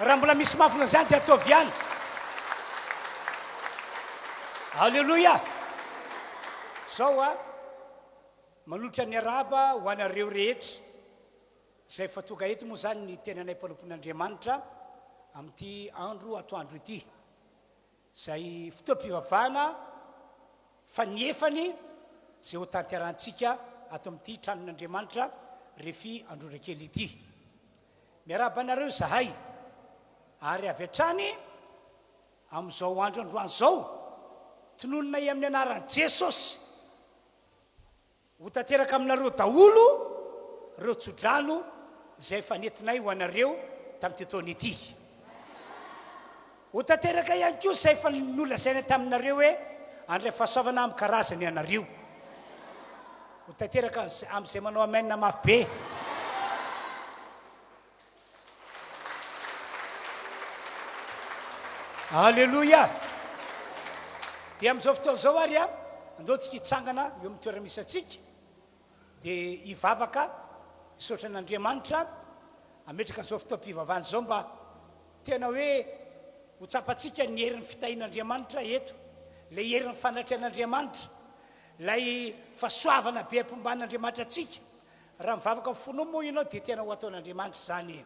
Raha mbola misy mafy noho izany dia ataovy ihany. Aleloia! Izao a, manolotra ny arahaba ho anareo rehetra izay efa tonga eto moa izany ny tenanay mpanompon'Andriamanitra amin'ity andro atoandro ity. Izay fotoam-pivavahana fanefany izay ho tanterahantsika ato amin'ity tranon'Andriamanitra Refi Androrakely ity. Miarahaba anareo izahay ary avy hatrany amin'izao andro androany izao, tononinay amin'ny anaran'i Jesosy. Ho tanteraka aminareo daholo ireo tsodrano izay efa nentinay ho anareo tamin'ity taona ity. Ho tanteraka ihany koa izay efa nolazaina taminareo hoe handray fahasoavana amin'ny karazany ianareo. Ho tanteraka amin'izay manao amen mafy be. Aleloia! Dia amin'izao fotoana izao ary a, andao tsika hitsangana eo amin'ny toerana misy antsika, dia hivavaka, hisaotra an'Andriamanitra, hametraka an'izao fotoam-pivavahana izao mba tena hoe ho tsapantsika ny herin'ny fitahian'Andriamanitra eto, ilay herin'ny fanatrehan'Andriamanitra, ilay fahasoavana be ampomban'Andriamanitra antsika. Raha mivavaka amin'ny fonao moa ianao dia tena ho ataon'Andriamanitra izany e!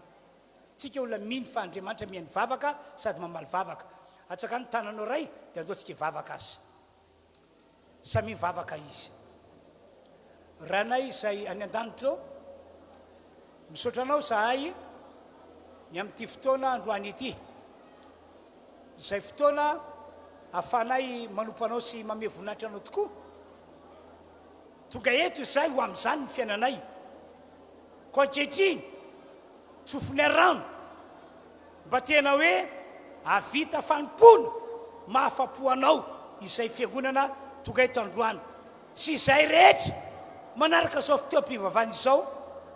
Tsika olona mino fa Andriamanitra mihaino vavaka sady mamaly vavaka. Atsangano ny tananao ray dia andao tsika hivavaka aza. Samia mivavaka izy. Ranay izay any an-danitra ô, misaotra anao izahay ny amin'ity fotoana androany ity. Izay fotoana ahafahanay manompo anao sy mamehy voninahitra anao tokoa. Tonga eto izahay ho amin'izany ny fiainanay. Koa ankehitriny, tsofinay rano mba tena hoe hahavita fanompoana mahafa-po anao izay fiangonana tonga eto androany sy izay rehetra manaraka izao fotoam-pivavahana izao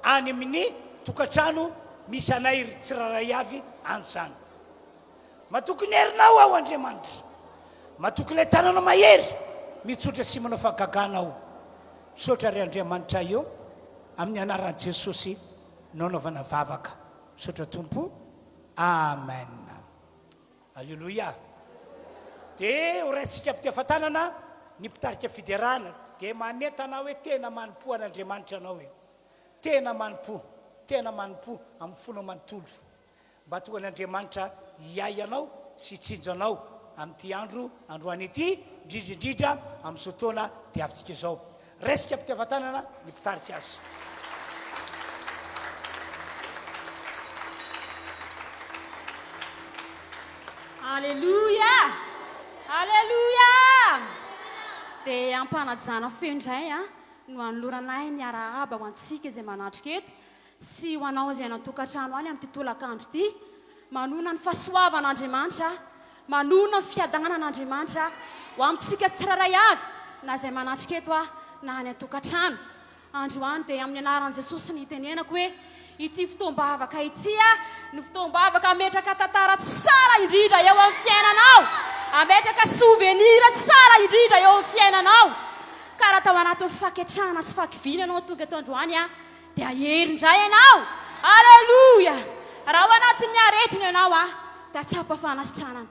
any amin'ny tokantrano misy anay tsirairay avy any izany. Matoky ny herinao aho Andriamanitra. Matoky ilay tananao mahery mitsotra sy manao fahagagana aho. Misaotra ry Andriamanitray ô, amin'ny anaran'i Jesosy no anaovana vavaka. Misaotra Tompo. Amen. Aleloia. Dia ho raintsika am-pitiavan-tanana ny mpitarika fiderana. Dia manentana aho hoe tena manompoa an'Andriamanitra ianao e. Tena manompoa, tena manompoa amin'ny fonao manontolo. Mba toa an'Andriamanitra hiahy anao sy hitsinjo anao amin'ity andro androany ity, indrindra indrindra amin'izao taona diavintsika izao. Raisika am-pitiavan-tanana ny mpitarika azy. Aleloia! Aleloia! Dia am-panajana feno indray no anoloranay ny arahaba ho antsika izay manatrika eto sy ho anao izay any an-tokantrano any amin'ity tolakandro ity, manona ny fahasoavan'Andriamanitra, manona ny fiadanan'Andriamanitra ho amintsika tsirairay avy, na izay manatrika eto aho na any an-tokantrano. Androany dia amin'ny anaran'i Jesosy no itenenako hoe ity fotoam-bavaka ity no fotoam-bavaka hametraka tantara tsara indrindra eo amin'ny fiainanao, hametraka souvenir tsara indrindra eo amin'ny fiainanao. Ka raha tao anatin'ny faketrahana sy fahakiviana ianao tonga eto androany, Dia hahery indray ianao. Aleloia! Raha ao anatin'ny aretina ianao, dia hahatsapa fanasitranana.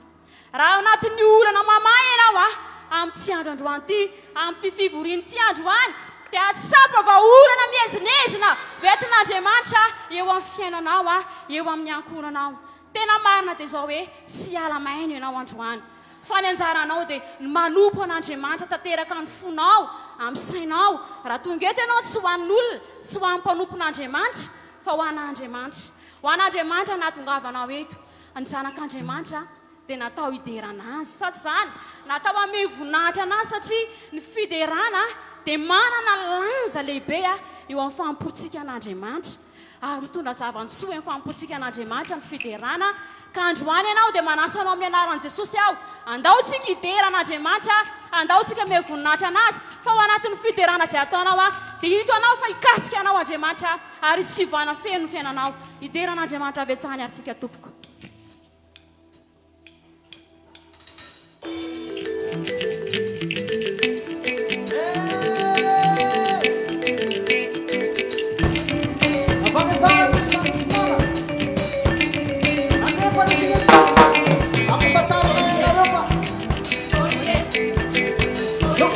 Raha ao anatin'ny olana mamahy ianao, amin'ity andro androany ity, amin'ity fivoriana ity androany, dia hahatsapa vahaolana miezinezina hoentin'Andriamanitra eo amin'ny fiainanao, eo amin'ny ankohonanao. Tena marina dia izao hoe tsy hiala maina ianao androany. Fa ny anjaranao dia ny manompo an'Andriamanitra tanteraka ny fonao, amin'ny sainao. Raha tonga eto ianao tsy ho an'olona, tsy ho an'ny mpanompon'Andriamanitra, fa ho an'Andriamanitra. Ho an'Andriamanitra nahatongavanao eto. Ny zanak'Andriamanitra dia natao hiderana Azy. Sa tsy izany? Natao hamehy voninahitra an'Azy satria ny fiderana dia manana lanja lehibe eo amin'ny fanompoantsika an'Andriamanitra. Ary mitondra zava-tsoa eo amin'ny fanompoantsika an'Andriamanitra ny fiderana, ka androany ianao dia manasa anao amin'ny anaran'i Jesosy aho, andao tsika hidera an'Andriamanitra, andao tsika hanome voninahitra an'Azy, fa ao anatin'ny fiderana izay ataonao dia hito anao fa hikasika anao Andriamanitra ary hisy fiovana feno ny fiainanao. Hidera an'Andriamanitra avy hatrany ary tsika tompoko. faharesena antsika. Ampahafantarina ianareo fa. Eo, eo, eo, eo.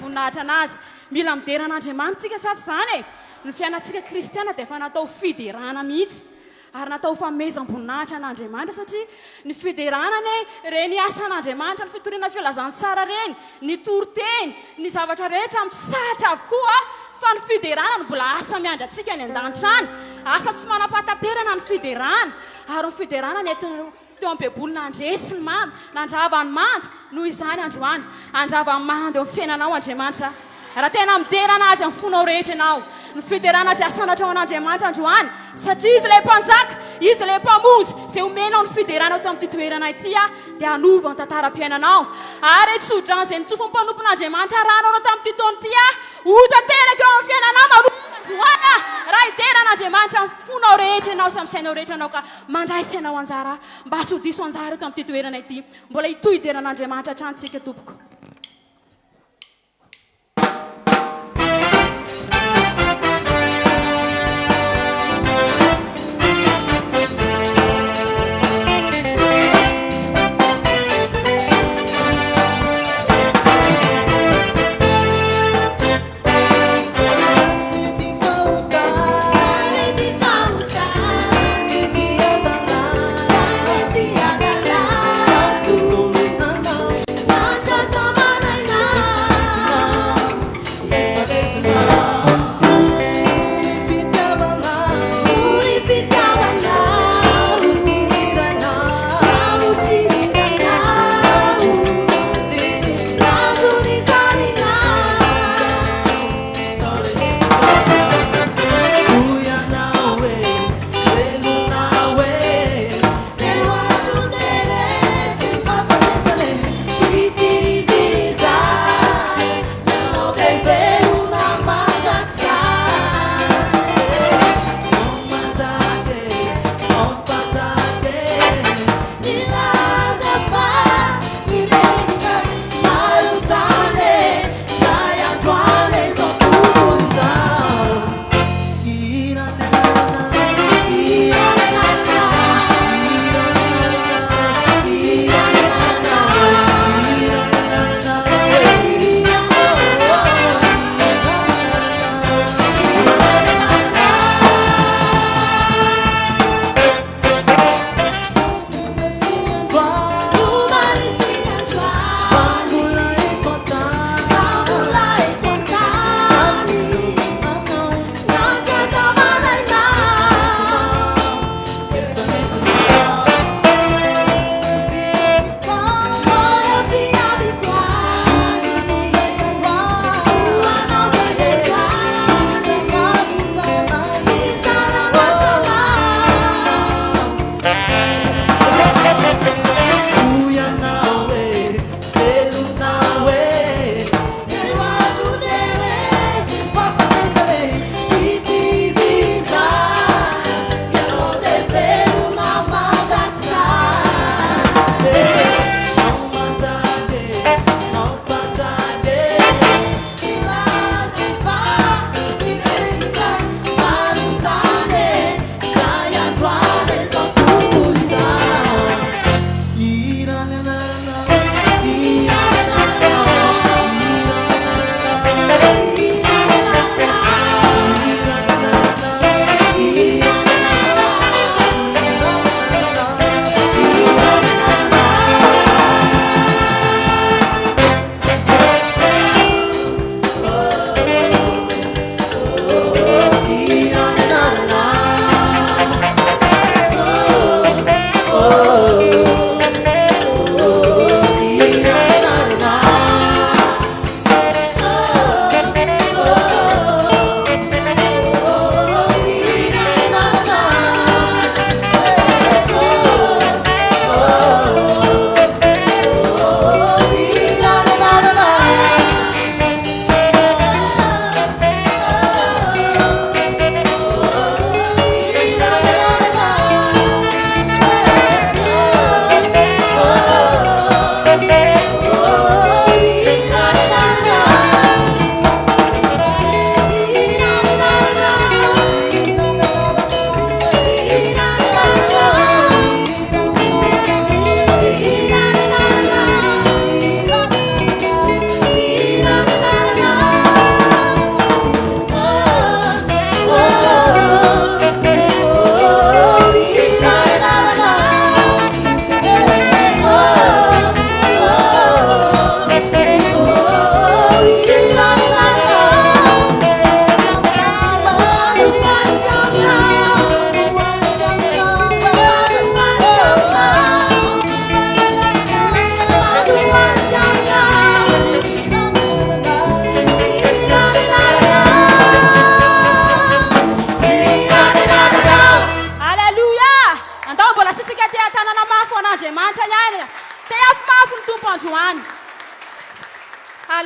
Voninahitra an'Azy. Mila midera an'Andriamanitra tsika sa tsy izany e? Ny fiainantsika kristiana dia efa natao fiderana mihitsy ary natao ho fanomezam-boninahitra an'Andriamanitra satria ny fiderana anie ireny asan'Andriamanitra, ny fitoriana filazantsara ireny, ny toriteny, ny zavatra rehetra mitsahatra avokoa fa ny fiderana no mbola asa miandry antsika any an-danitra any. Asa tsy manam-pahataperana ny fiderana ary ny fiderana nentin'ny Teo am-baiboly nandresy ny manda, nandrava ny manda, noho izany androany, handrava ny manda eo amin'ny fiainanao Andriamanitra, raha tena midera an'Azy amin'ny fonao rehetra ianao. Ny fiderana izay asandratrao an'Andriamanitra androany, satria Izy ilay Mpanjaka, Izy ilay Mpamonjy izay omenao ny fiderana eto amin'ity toerana ity dia hanova ny tantaram-piainanao. Ary tsodrano izay nitsofin'ny mpanompon'Andriamanitra rano anao tamin'ity taona ity ho tanteraka eo amin'ny fiainanao manomboka androany raha hidera an'Andriamanitra amin'ny fonao rehetra ianao sy amin'ny sainao rehetra ianao ka mandraisa ianao anjara mba tsy ho diso anjara eto amin'ity toerana ity. Mbola hitohy hidera an'Andriamanitra hatrany tsika tompoko.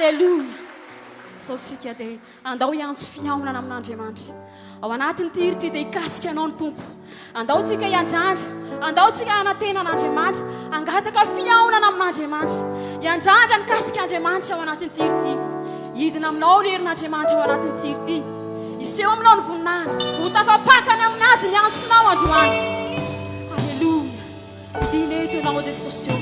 Aleloia! Izao tsika dia andao hiantso fihaonana amin'Andriamanitra. Ao anatin'ity hira ity dia hikasika anao ny Tompo. Andao tsika hiandrandra, andao tsika hanantena an'Andriamanitra, hangataka fihaonana amin'Andriamanitra. Hiandrandra ny kasik'Andriamanitra ao anatin'ity hira ity. Hidina aminao ny herin'Andriamanitra ao anatin'ity hira ity. Hiseho aminao ny voninahiny. Ho tafapakany amin'Azy ny antsonao androany. Aleloia! Midina eto Ianao Jesosy ô.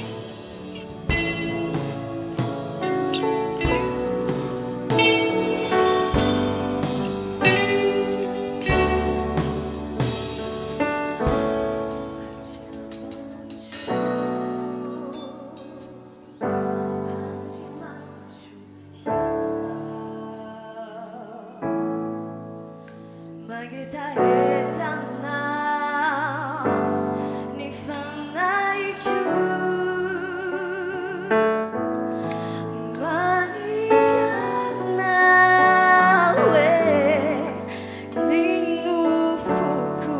Mangetaheta aminao ny fanahiko Maniry anao e ny nofoko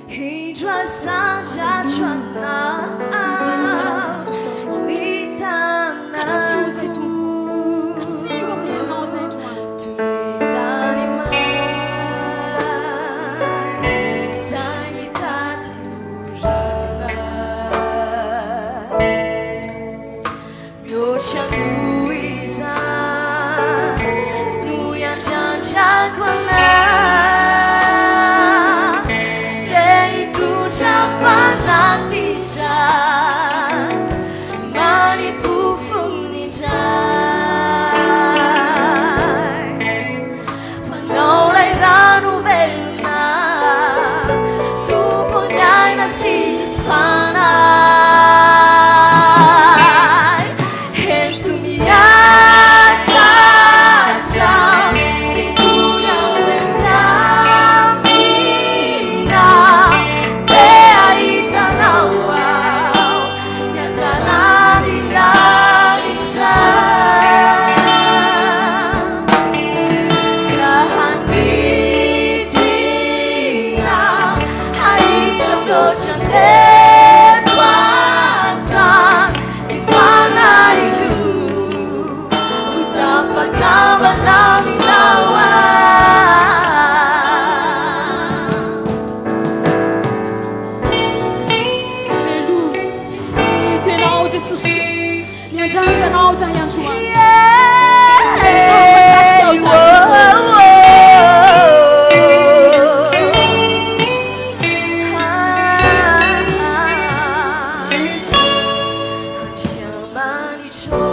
Indro asandratro Midina anao Jesosy androany. ny Kasiho izay tanako Tompo. Kasiho amin'ny herinao izay androany. Toy tany maina izay mitady orana Mihoatra noho izany no iandrandrako anao Te hitondra fanatitra Manipofony indray Ho anao ilay rano velona Tompon'ny aina sy fanahy Ento miakatra Sintono milamina Te hahita anao aho Ny hatsaran'ny lanitra Ka hanidina hahita mihoatra ny eto an-tany ny fanahiko ho tafakambana aminao aho. Aleloia. Eto Ianao Jesosy ô. Miandrandra Anao izahay androany. Samy mahakasika ao izahay. Andriamanitro,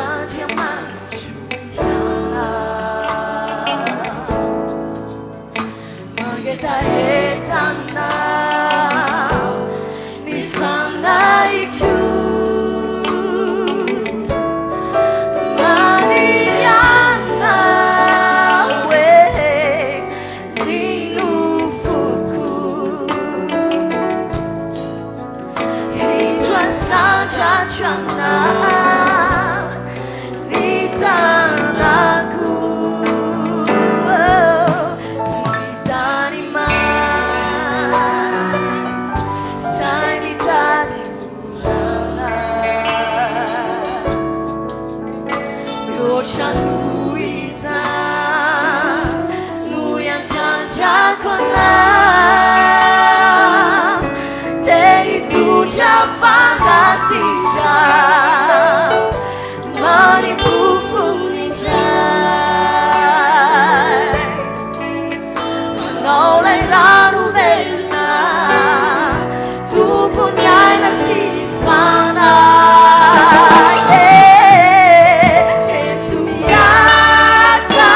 Andriamanitro ianao. Mangetaheta anao ny fanahiko Maniry anao e ny nofoko Indro asandratro anao ny tanako Toy ny tany maina izay mitady orana Mihoatra noho izany no iandrandrako anao Te hitondra fanatitra Manipofony indray Manao ilay rano velona Tompon'ny aina sy fanahy Ento miakatra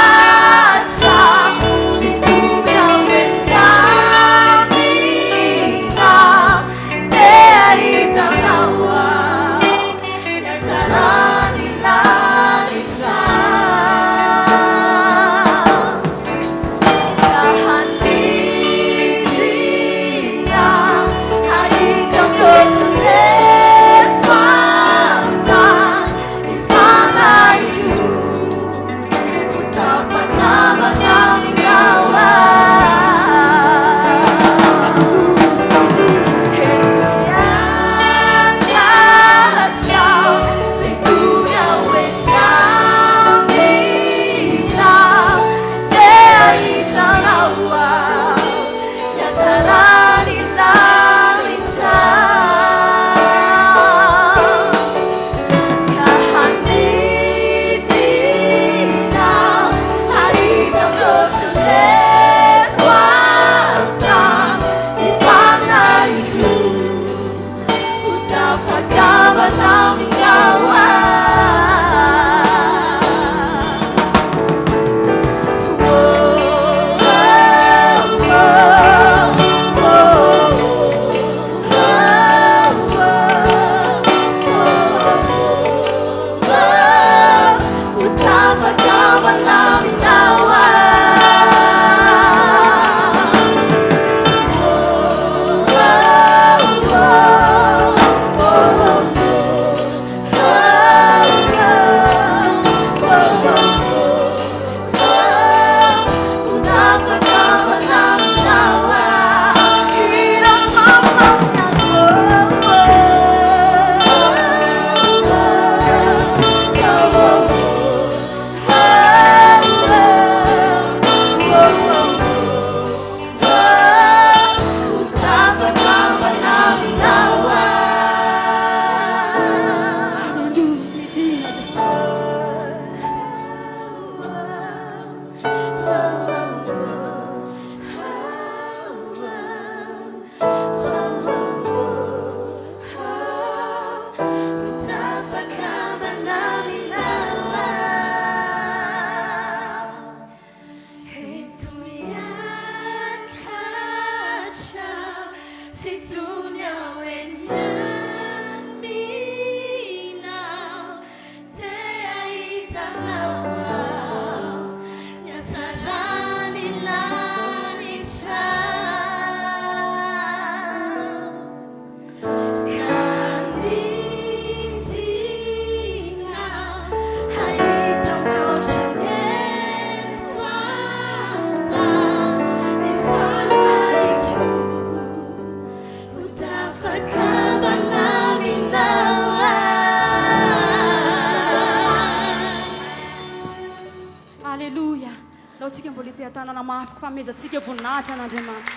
Aleloia! Ndao tsika mbola hiteha-tanana mafy fanomezantsika voninahitra an'Andriamanitra.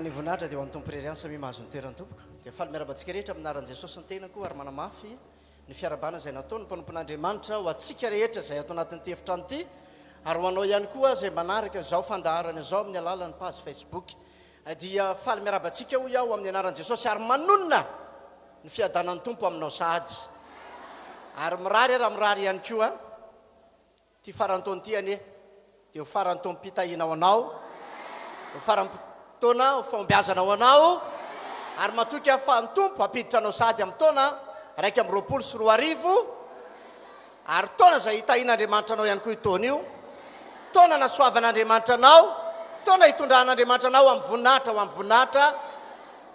Ny voninahitra dia ho an'ny Tompo irery ihany, samia mahazo ny toerany tompoko. Dia faly miarahaba antsika rehetra amin'ny anaran'i Jesosy ny tenako ary manamafy ny fiarahabana izay nataon'ny mpanompon'Andriamanitra ho antsika rehetra izay ato anatin'ity efitrano ity ary ho anao ihany koa izay manaraka izao fandaharana izao amin'ny alalan'ny page Facebook. Dia faly miarahaba antsika hoy aho amin'ny anaran'i Jesosy ary manonona ny fiadanan'ny Tompo aminao sahady. Ary mirary raha mirary ihany koa. Ity faran'ny taona ity anie dia ho faran'ny taom-pitahiana ho anao, ho faran'ny-taona ho fahombiazana ho anao, ary matoky aho fa ny Tompo hampiditra anao sahady amin'ny taona 2021, ary taona izay hitahian'Andriamanitra anao ihany koa io taona io, taona hanasoavan'Andriamanitra anao, taona hitondran'Andriamanitra anao amin'ny voninahitra ho amin'ny voninahitra,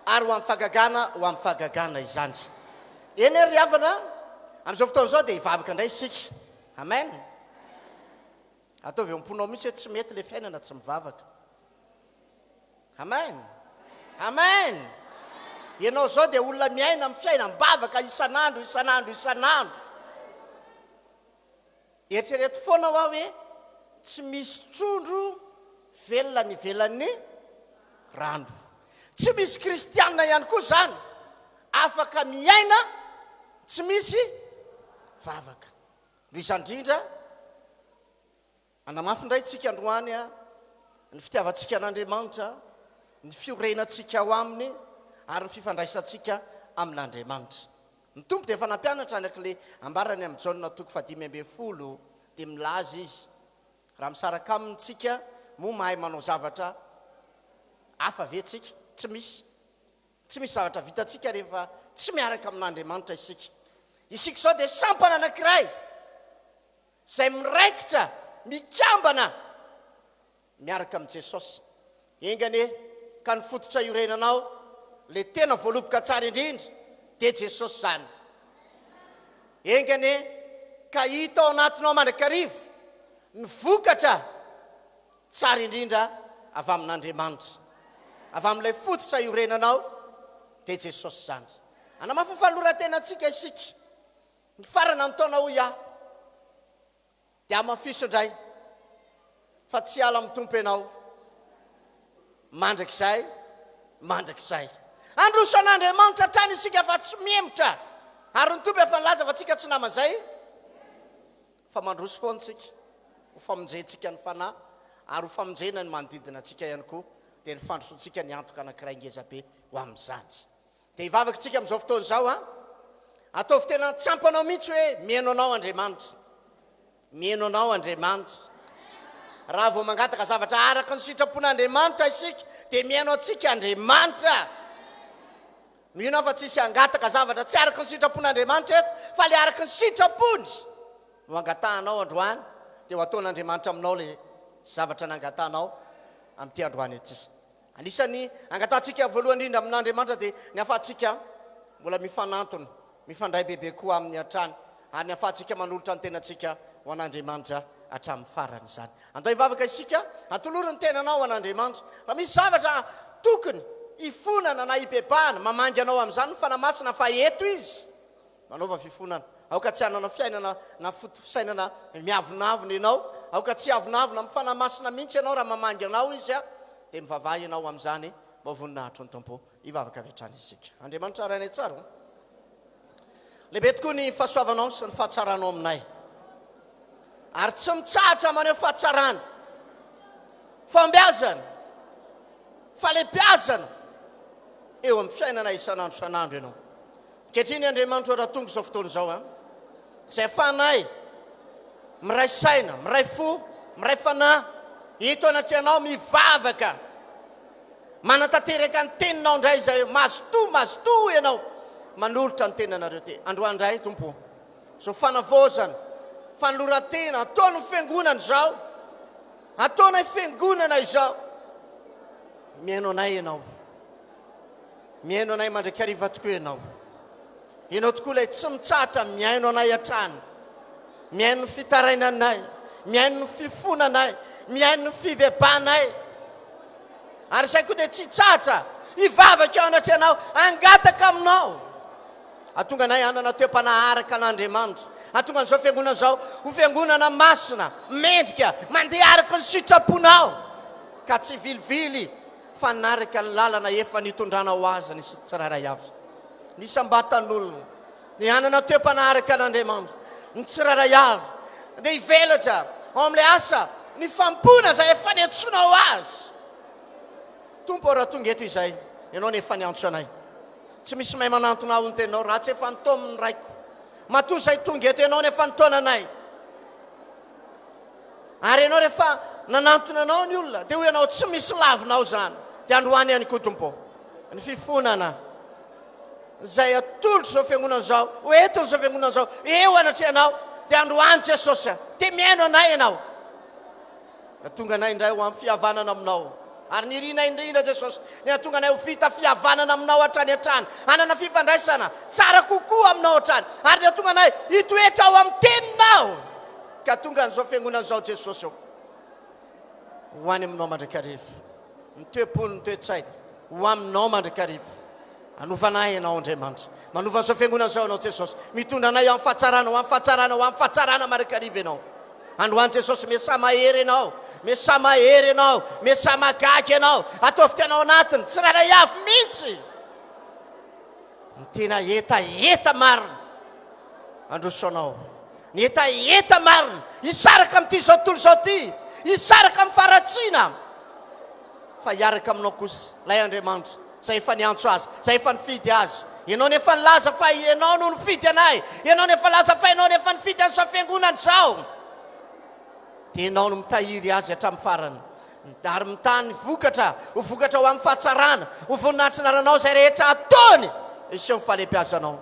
ary ho amin'ny fahagagana ho amin'ny fahagagana izany. Eny ary ry havana, amin'izao fotoana izao dia hivavaka indray isika. Amen! Ataovy eo am-ponao mihitsy hoe tsy mety ilay fiainana tsy mivavaka. Amen! Amen! Ianao izao dia olona miaina amin'ny fiainam-bavaka isan'andro, isan'andro, isan'andro. Eritrereto foana hoa hoe tsy misy trondro velona any ivelan'ny rano. Tsy misy kristiana ihany koa izany afaka miaina tsy misy vavaka. Noho izany indrindra, hanamafy indray tsika androany ny fitiavantsika an'Andriamanitra, ny fiorenantsika ao Aminy ary ny fifandraisantsika amin'Andriamanitra. Ny Tompo dia efa nampianatra araka ilay ambarany amin'i Jaona toko fahadimy ambin'ny folo dia milaza Izy, raha misaraka Aminy tsika, moa mahay manao zavatra hafa ve tsika? Tsy misy. Tsy misy zavatra vitantsika rehefa tsy miaraka amin'Andriamanitra isika. Isika izao dia sampana anankiray izay miraikitra, mikambana miaraka amin'i Jesosy. Enga anie ka ny fototra iorenanao, ilay tena voaloboka tsara indrindra, dia Jesosy izany. Enga anie ka hita ao anatinao mandrakariva ny vokatra tsara indrindra avy amin'Andriamanitra, avy amin'ilay fototra iorenanao, dia Jesosy izany. Hanamafy ny fanoloran-tenantsika isika. Nifarana ny taona hoy aho, dia hamafiso indray fa tsy hiala amin'ny Tompo ianao mandrakizay mandrakizay. Handroso an'Andriamanitra hatrany isika fa tsy mihemotra, ary ny Tompo efa nilaza fa tsika tsy naman'izay fa mandroso foana isika ho famonjentsika ny fanahy ary ho famonjena ny manodidina antsika ihany koa, dia ny fandrosoantsika ny antoka anankiray ngezabe ho amin'izany. Dia hivavaka isika amin'izao fotoana izao an! Ataovy tena tsampanao mihitsy hoe mihaino anao Andriamanitra. Mihaino anao Andriamanitra. Raha vao mangataka zavatra araka ny sitrapon'Andriamanitra isika, dia mihaino antsika Andriamanitra. Mino aho fa tsisy hangataka zavatra tsy araka ny sitrapon'Andriamanitra eto, fa ilay araka ny sitrapony no angatahanao androany, dia ho ataon'Andriamanitra aminao ilay zavatra nangatahanao amin'ity androany ity. Anisan'ny angatahantsika voalohany indrindra amin'Andriamanitra dia ny hahafahantsika mbola mifanantona, mifandray bebe koa Aminy hatrany, ary ny hahafahantsika manolotra ny tenantsika ho an'Andriamanitra hatramin'ny farany izany. Andao hivavaka isika, atolory ny tenanao ho an'Andriamanitra. Raha misy zavatra tokony hifonana na hibebahana, mamangy anao amin'izany ny Fanahy Masina fa eto Izy. Manaova fifonana. Aoka tsy hanana fiainana na foto-pisainana miavonavona ianao. Aoka tsy hiavonavona amin'ny Fanahy Masina mihitsy ianao raha mamangy anao Izy, dia mivavaha ianao amin'izany mba ho voninahitry ny Tompo. Hivavaka avy hatrany isika. Andriamanitra Rainay tsara o! Lehibe tokoa ny fahasoavanao sy ny fahatsaranao aminay. Ary tsy mitsahatra maneho fahatsarana, fahombiazana, fahalehibiazana eo amin'ny fiainana isan'andro isan'andro ianao. Ankehitriny Andriamanitro raha tonga izao fotoana izao an, izay afahanay miray saina, miray fo, miray fanahy eto anatrehanao mivavaka, manatanteraka ny teninao indray izay mazotoa, mazotoa ianao manolotra ny tenanareo te androany indray Tompo. Izao fanavaozana, fanoloran-tena ataon'ny fiangonana izao, ataonay fiangonana izao. Mihaino anay ianao. Mihaino anay mandrakariva tokoa Ianao. Ianao tokoa ilay tsy mitsahatra mihaino anay hatrany. Mihaino ny fitarainanay, mihaino ny fifonanay, mihaino ny fibebanay. Ary izay koa dia tsy hitsahatra hivavaka eo anatrehanao, hangataka aminao. Hahatonga anay hanana toe-panahy araka an'Andriamanitra. Hahatonga an'izao fiangonana izao ho fiangonana masina, mendrika, mandeha araka ny sitraponao, ka tsy hivilivily fa hanaraka ny lalana efa nitondranao azy ny tsirairay avy. Ny isam-batan'olona, ny hanana toe-panahy araka an'Andriamanitra, ny tsirairay avy dia hivelatra ao amin'ilay asa, ny fanompoana izay efa niantsoanao azy. Tompo ô, raha tonga eto izahay, Ianao no efa niantso anay. Tsy misy mahay manantona ahy hoy ny teninao raha tsy efa nitaomin'ny Raiko. Matoa izay tonga eto Ianao no efa nitaona anay. Ary Ianao rehefa nanantona anao ny olona dia hoy Ianao tsy misy lavinao izany. Dia androany ihany koa Tompo ô, ny fifonana izay atolotro izao fiangonana izao, ho entin'izao fiangonana izao eo anatrehanao, dia androany Jesosy a, dia mihaino anay Ianao. Nahatonga anay indray ho amin'ny fihavanana aminao. Ary nirinay indrindra, Jesosy, ny hahatonga anay ho vita fihavanana aminao hatrany hatrany, hanana fifandraisana tsara kokoa aminao hatrany, ary ny hahatonga anay hitoetra ao amin'ny Teninao, ka hahatonga an'izao fiangonana izao, Jesosy ô, ho any aminao mandrakariva. Ny toe-po, ny toe-tsaina, ho aminao mandrakariva. Hanova anay Ianao, Andriamanitra. Manova an'izao fiangonana izao Ianao, Jesosy. Mitondra anay amin'ny fahatsarana, ho amin'ny fahatsarana, ho amin'ny fahatsarana mandrakariva Ianao. Androany, Jesosy, miasà mahery Ianao. Miasà mahery Ianao. Miasà mahagaga Ianao. Ataovy tena ao anatiny, tsirairay avy mihitsy. Ny tena hetaheta marina. Handroso anao. Ny hetaheta marina. Hisaraka amin'ity izao tontolo izao ity. Hisaraka amin'ny faharatsiana. Fa hiaraka aminao kosa, ilay Andriamanitra. Izay efa niantso azy, izay efa nifidy azy. Ianao no efa nilaza fa Ianao no nifidy anay. Ianao no efa nilaza fa Ianao no efa nifidy an'izao fiangonana izao. Dia Ianao no mitahiry azy hatramin'ny farany. Ary mitaha ny vokatra ho vokatra ho amin'ny fahatsarana, ho voninahitry ny anaranao izay rehetra ataony. Hiseho ny fahalehibiazanao.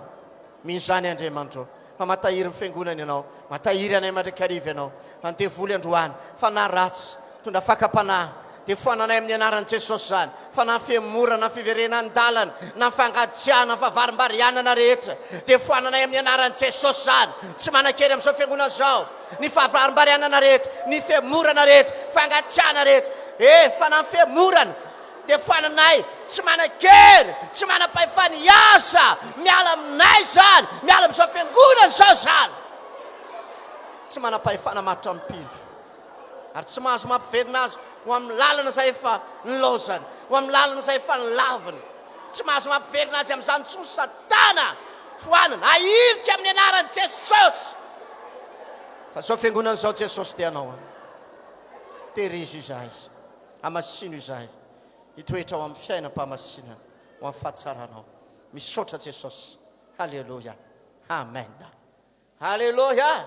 Mino izany Andriamanitra ô, fa matahiry ny fiangonana Ianao, matahiry anay mandrakariva Ianao, fa ny devoly androany, fanahy ratsy, mitondra fakam-panahy, dia foananay amin'ny anaran'i Jesosy izany, fanahy fihemorana, na fiverenan-dalana, na fangatsiahana, na fahavarimbarianana rehetra, dia foananay amin'ny anaran'i Jesosy izany, tsy manan-kery amin'izao fiangonana izao, ny fahavarimbarianana rehetra, ny fihemorana rehetra, fangatsiahana rehetra, e, fanahy fihemorana, Dia foananay, tsy manan-kery, tsy manam-pahefana hiasa, miala aminay izany, miala amin'izao fiangonana izao izany. Tsy manam-pahefana matotra amin'ny mpino, ary tsy mahazo mampiverina azy ho amin'ny lalana izay efa nilaozany, ho amin'ny lalana izay efa nolaviny. Tsy mahazo mampiverina azy amin'izany intsony Satana. Foanana, ahilika amin'ny anaran'i Jesosy. Fa izao fiangonana izao Jesosy dia Anao. Tehirizo izahay. Hamasino izahay hitoetra ao amin'ny fiainam-pahamasinana ho amin'ny fahatsaranao. Misaotra Jesosy. Haleloia. Amen. Haleloia.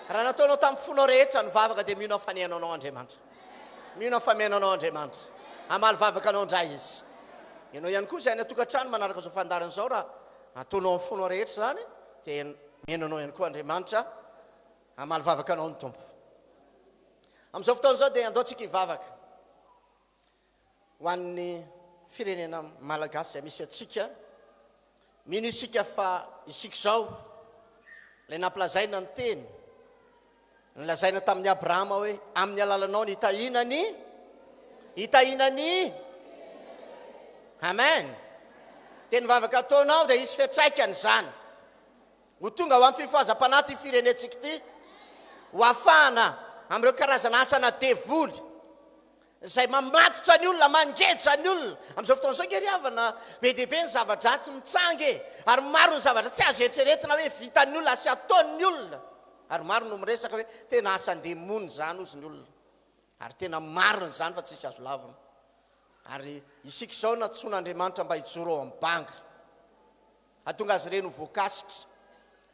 Raha nataonao tamin'ny fonao rehetra ny vavaka dia mino aho fa nihaino anao Andriamanitra. Mino aho fa mihaino anao Andriamanitra. Hamaly vavaka anao indray Izy. Ianao ihany koa izay any an-tokantrano manaraka izao fandaharana izao raha ataonao amin'ny fonao rehetra izany dia mihaino anao ihany koa Andriamanitra. Hamaly vavaka anao ny Tompo. Amin'izao fotoana izao dia andao tsika hivavaka ho an'ny firenena malagasy izay misy antsika. Mino isika fa isika izao ilay nampilazaina ny teny, nilazaina tamin'i Abrahama hoe amin'ny alalanao ny hitahiana ny hitahiana ny Amen. Dia ny vavaka ataonao dia hisy fiantraikany izany. Ho tonga ho amin'ny fifohazam-panahy ity firenentsika ity, ho afahana amin'ireo karazana asana devoly izay mamatotra ny olona, mangeja ny olona. Amin'izao fotoana izao ange ry havana, be dia be ny zava-dratsy mitsanga e! Ary maro ny zavatra tsy azo eritreretina hoe vitan'ny olona sy ataon'ny olona. Ary maro no miresaka hoe tena asan-demony izany hozy ny olona. Ary tena marina izany fa tsisy azo lavina. Ary isika izao nantsoin'Andriamanitra mba hijoro ao amin'ny banga. Hahatonga azy ireny ho voakasika,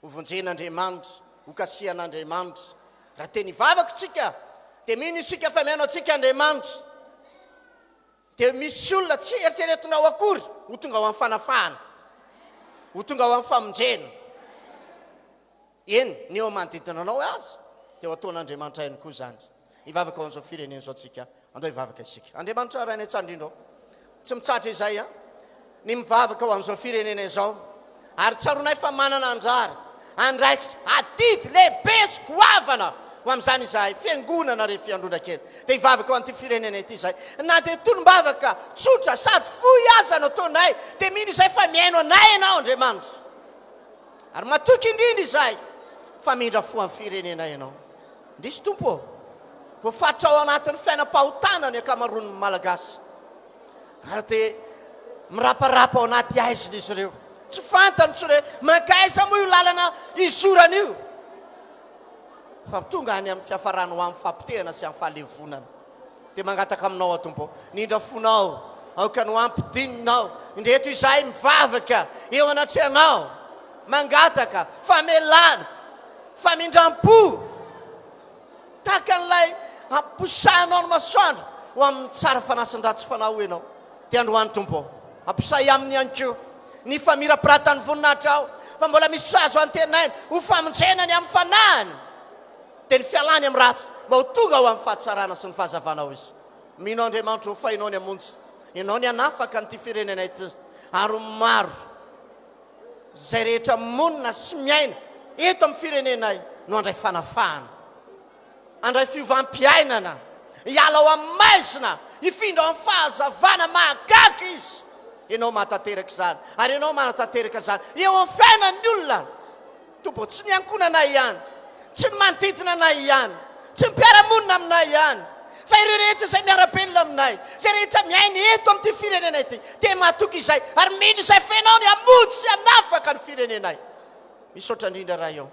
ho vonjen'Andriamanitra, ho kasihan'Andriamanitra. Raha teny hivavaka isika, dia mino isika fa mihaino antsika Andriamanitra. Dia misy olona tsy eritreretinao akory ho tonga ho amin'ny fanafahana, ho tonga ho amin'ny famonjena. Eny, ny eo amin'ny manodidina anao aza dia ho ataon'Andriamanitra ihany koa izany. Hivavaka ho an'izao firenena izao tsika. Andao hivavaka isika. Andriamanitra Rainay tsara indrindra ô, tsy mitsahatra izay an, ny mivavaka ho an'izao firenena izao, ary tsaroanay fa manana anjara, andraikitra, adidy lehibe sy goavana ho amin'izany izahay, Fiangonana ry Fiandrona kely, dia hivavaka ho an'ity firenena ity izahay. Na dia tonom-bavaka tsotra sady fohy aza no ataonay, dia mino izahay fa mihaino anay Ianao, Andriamanitra. Ary matoky indrindra izahay fa hamindra fo amin'ny firenenay Ianao. Indrisy Tompo ô! Voafaritra ao anatin'ny fiainam-pahotana ny ankamaroan'ny Malagasy. Ary dia miraparapa ao anaty haizina izy ireo. Tsy fantany intsony hoe mankaiza moa io lalana izorana io. Fa tonga any amin'ny fiafarany ho amin'ny fahapotehana sy amin'ny fahalevonana. Dia mangataka aminao aho Tompo ô, ny indra fonao aoka no ampidininao. Indreto izahay mivavaka eo anatrehanao, mangataka famelana, famindram-po. Tahaka an'ilay amposahanao ny masoandro ho amin'ny tsara fanahy sy ny ratsy fanahy hoy ianao. Dia androany Tompo ô, amposahy aminy ihany koa ny famirapiratan'ny voninahitrao, fa mbola misy azo antenaina ho famonjena ny amin'ny fanahiny, dia ny fialany amin'ny ratsy mba ho tonga ho amin'ny fahatsarana sy ny fahazavanao izy. Mino Andriamanitra ô fa Ianao ny hamonjy, Ianao ny hanafaka an'ity firenena ity ary ho maro Izay rehetra monina sy miaina eto amin'ny firenenay no handray fanafahana, handray fiovam-piainana, hiala ao amin'ny maizina, hifindra ao amin'ny fahazavana mahagaga izy. Ianao mahatanteraka izany, ary Ianao manatanteraka izany eo amin'ny fiainan'ny olona. Tompo ô, tsy ny ankohonanay ihany, tsy ny manodidina anay ihany, tsy ny mpiara-monina aminay ihany, fa ireo rehetra izay miara-belona aminay, izay rehetra miaina eto amin'ity firenena ity, dia matoky izahay ary mino izay fenao ny hamonjy sy hanafaka ny firenenay. Misaotra indrindra Ray ô.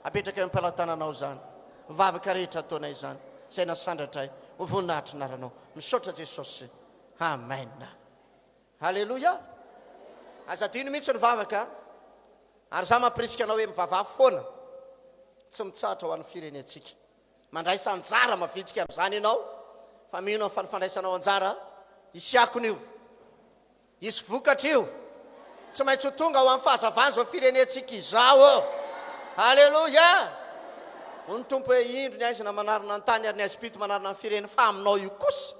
Apetraka eo am-pelatananao izany vavaka rehetra ataonay izany, izay nasandratray ho voninahitry ny anaranao. Misaotra Jesosy. Amen. Haleloia! Aza adino mihitsy ny vavaka. Ary za mampirisika anao hoe mivavaha foana tsy mitsahatra ho an'ny firenentsika. Mandraisa anjara mavitrika amin'izany ianao fa mino aho fa ny fandraisanao anjara hisy akony io. Hisy vokatra io. Tsy maintsy ho tonga ho amin'ny fahazavana izao firenentsika izao ô. Aleloia! Hoy ny Tompo hoe indro ny aizina manarona ny tany ary ny aizim-pito manarona ny firene fa aminao io kosa,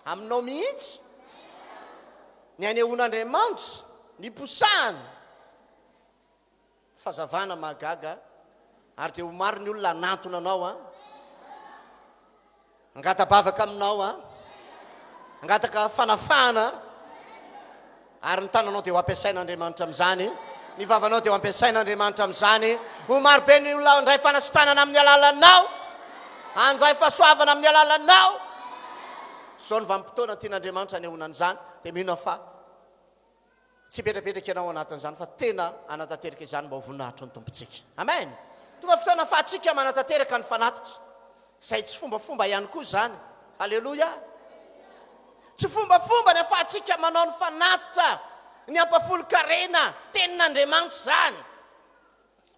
aminao mihitsy, Ny anehoan'Andriamanitra ny posahany fazavana mahagaga ary dia ho maro ny olona hanantona anao an, hangata-bavaka aminao an, hangataka fanafahana ary ny tananao dia ho ampiasain'Andriamanitra amin'izany, ny vavanao dia ho ampiasain'Andriamanitra amin'izany, ho maro be ny olona handray fanasitranana amin'ny alalanao, handray fahasoavana amin'ny alalanao. Izao ny vanim-potoana tian'Andriamanitra hanehoana an'izany, dia mino aho fa tsy hipetrapetraka ianao ao anatin'izany fa tena hanatanteraka izany mba ho voninahitry ny Tompontsika. Amen! Tonga fotoana ahafahantsika manatanteraka ny fanatitra, izay tsy fombafomba ihany koa izany. Haleloia! Tsy fombafomba ny ahafahantsika manao ny fanatitra, ny ampahafolon-karena, Tenin'Andriamanitra izany.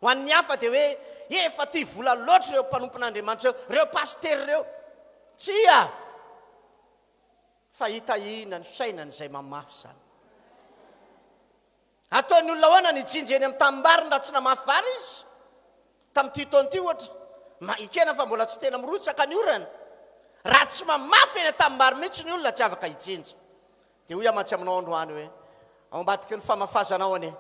Ho an'ny hafa dia hoe efa tia vola loatra ireo mpanompon'Andriamanitra ireo, ireo pasitera ireo. Tsia! Fa hitahiana ny fiainany izay mamafy izany. Ataon'ny olona ahoana ny hijinja eny amin'ny tanimbariny raha tsy namafy vary izy? Tamin'ity taona ity ohatra, ekena fa mbola tsy tena mirotsaka ny orana. Raha tsy mamafy eny an-tanimbary mihitsy ny olona tsy afaka hijinja. Dia hoy aho mantsy aminao androany hoe, ao ambadiky ny famafazanao anie,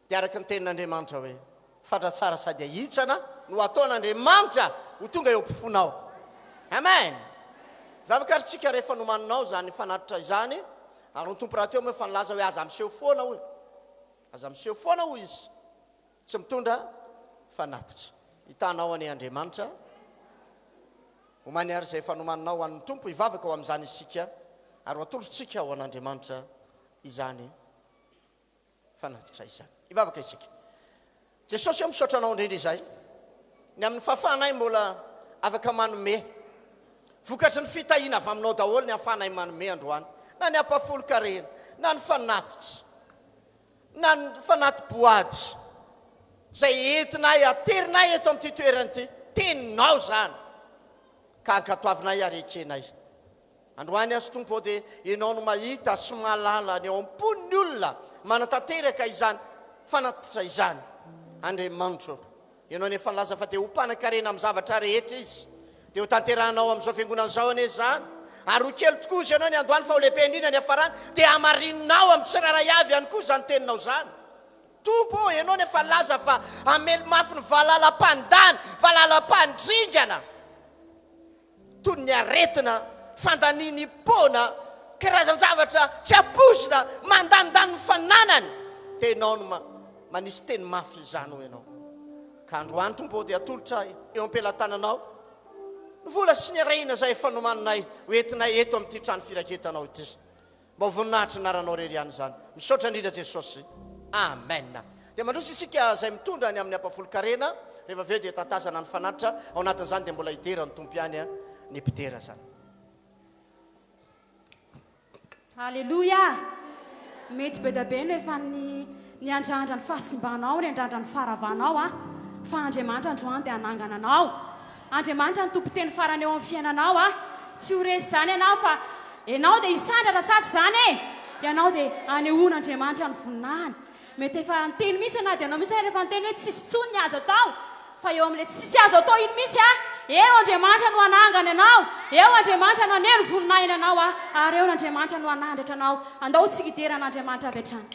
Dia araka ny tenin'Andriamanitra hoe, Fatra tsara sady ahitsana no ataon'Andriamanitra ho tonga eo am-pofonao. Amen! Mivavaka ary tsika rehefa nomaninao izany fanatitra izany, ary ny Tompo rahateo moa efa nilaza hoe aza miseho foana hoy. Aza miseho foana hoy Izy. Tsy mitondra fanatitra. Hitanao anie Andriamanitra. Omany ary izay efa nomaninao ho an'ny Tompo, hivavaka ho amin'izany isika, ary ho atolotsika ho an'Andriamanitra izany. fanatitra izany. Hivavaka isika. Jesosy ô, misaotra Anao indrindra izahay ny amin'ny fahafahanay mbola afaka manome. Vokatry ny fitahiana avy Aminao daholo ny ahafahanay manome androany, na ny ampahafolon-karena, na ny fanatitra, na ny fanati-boady izay entinay, aterinay eto amin'ity toerana ity. Teninao izany, ka ankatoavinay ary ekenay. Androany azy Tompo ô dia Ianao no mahita sy mahalala ny ao am-pon'ny olona manatanteraka izany fanatitra izany. Andriamanitro ô, Ianao no efa nilaza fa dia ho mpanan-karena amin'ny zavatra rehetra izy. Dia ho tanterahanao amin'izao fiangonana izao anie izany. Ary ho kely tokoa izy Ianao ny andohany fa ho lehibe indrindra ny hafarany. Dia hamarininao amin'ny tsirairay avy ihany koa izany teninao izany. Tompo ô, Ianao no efa nilaza fa hamely mafy ny valalam-pandany, valalam-pandringana. toy ny aretina, fandanian'ipona, karazan-javatra tsy ampoizina, mandanindany ny fananany, dia ianao no. manisy teny mafy izany hoy Ianao. Ka androany Tompo ô dia atolotra eo am-pelatananao ny vola sy ny harena izay efa nomaninay ho entinay eto amin'ity trano firaketanao ity. Mba ho voninahitry ny anaranao irery ihany izany. Misaotra indrindra Jesosy. Amen. Dia mandroso isika izay mitondra ny amin'ny ampahafolon-karena, rehefa avy eo dia tantazana ny fanatitra, ao anatin'izany dia mbola hidera ny Tompo ihany ny mpidera izany. Aleloia! Mety be dia be no efa niandrandra ny fahasimbanao, niandrandra ny faharavanao an! Fa Andriamanitra androany dia hanangana anao. Andriamanitra no tompon-teny farany eo amin'ny fiainanao an! Tsy ho resy izany ianao fa ianao dia hisandratra sa tsy izany e! Ianao dia hanehoan'Andriamanitra ny voninahiny. Mety efa niteny mihitsy na dia ianao mihitsy ary efa niteny hoe tsisy intsony ny azo atao, fa eo amin'ilay tsisy azo atao iny mihitsy a, eo Andriamanitra no hanangana anao, eo Andriamanitra no haneho ny voninahiny anao a, ary eo Andriamanitra no hanandratra anao. Andao tsika hidera an'Andriamanitra avy hatrany.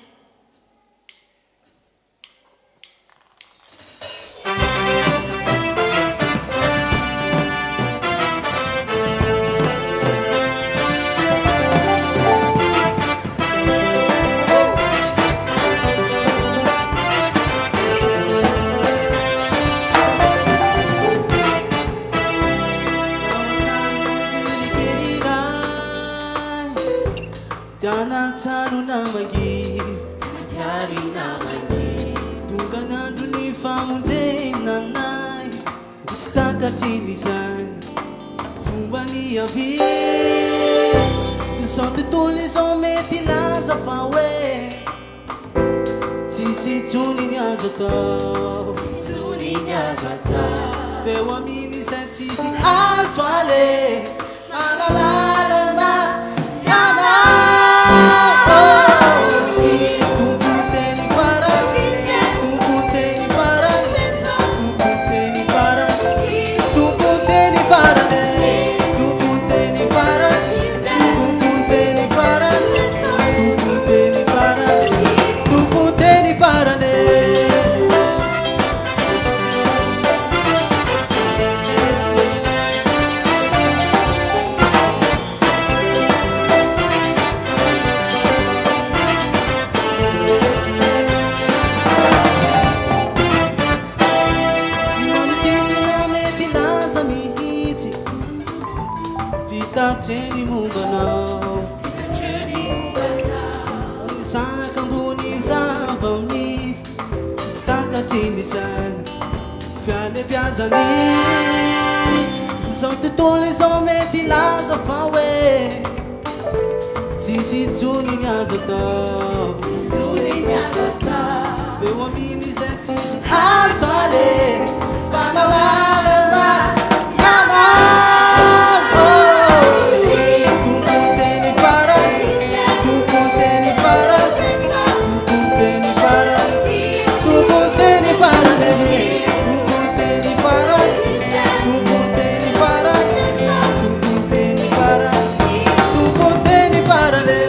Tsy takatry ny saina fomba niaviany Izao tontolo izao mety hilaza fa hoe Tsisy intsony ny azo atao Tsisy intsony ny azo atao F'eo amin'izay tsisy azo aleha La la la la la la la oh Tompo teny farany Tompo teny farany Tompo teny farany Tompo teny farany Tompo teny farany Tompo teny farany Tompo teny farany Tompo teny farany. Manodidina mety hilaza mihitsy Fitatry ny momba anao Ny zanaka ambony zava-misy Tsy takatry ny saina Fihalebiazany Izao tontolo izao mety hilaza fa hoe Tsisy intsony ny azo atao Tsisy intsony ny azo atao F'eo amin'izay tsisy azo aleha La la la la la la la oh Tompo teny farany Tompo teny farany Tompo teny farany Tompo teny farany Tompo teny farany Tompo teny farany Tompo teny farany Tompo teny farany.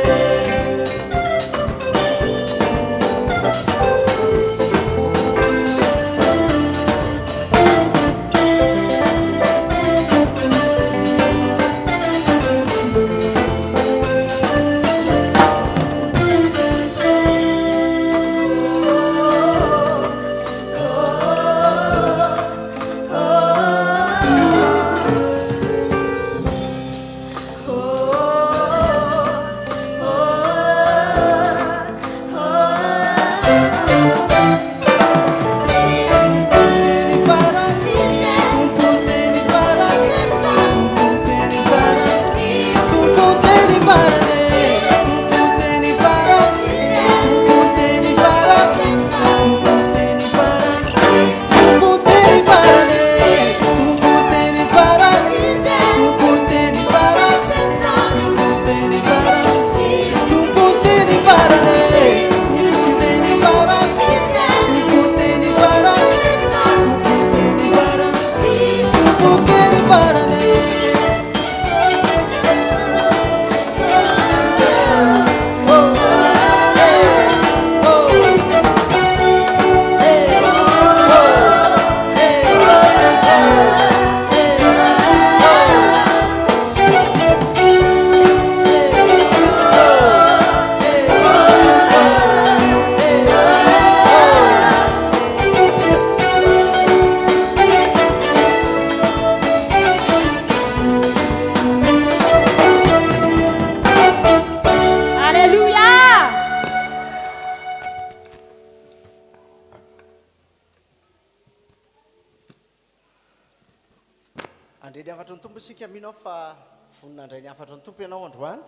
Handre ny hafatry ny Tompo isika, mino aho fa vonona handray ny hafatry ny Tompo ianao androany.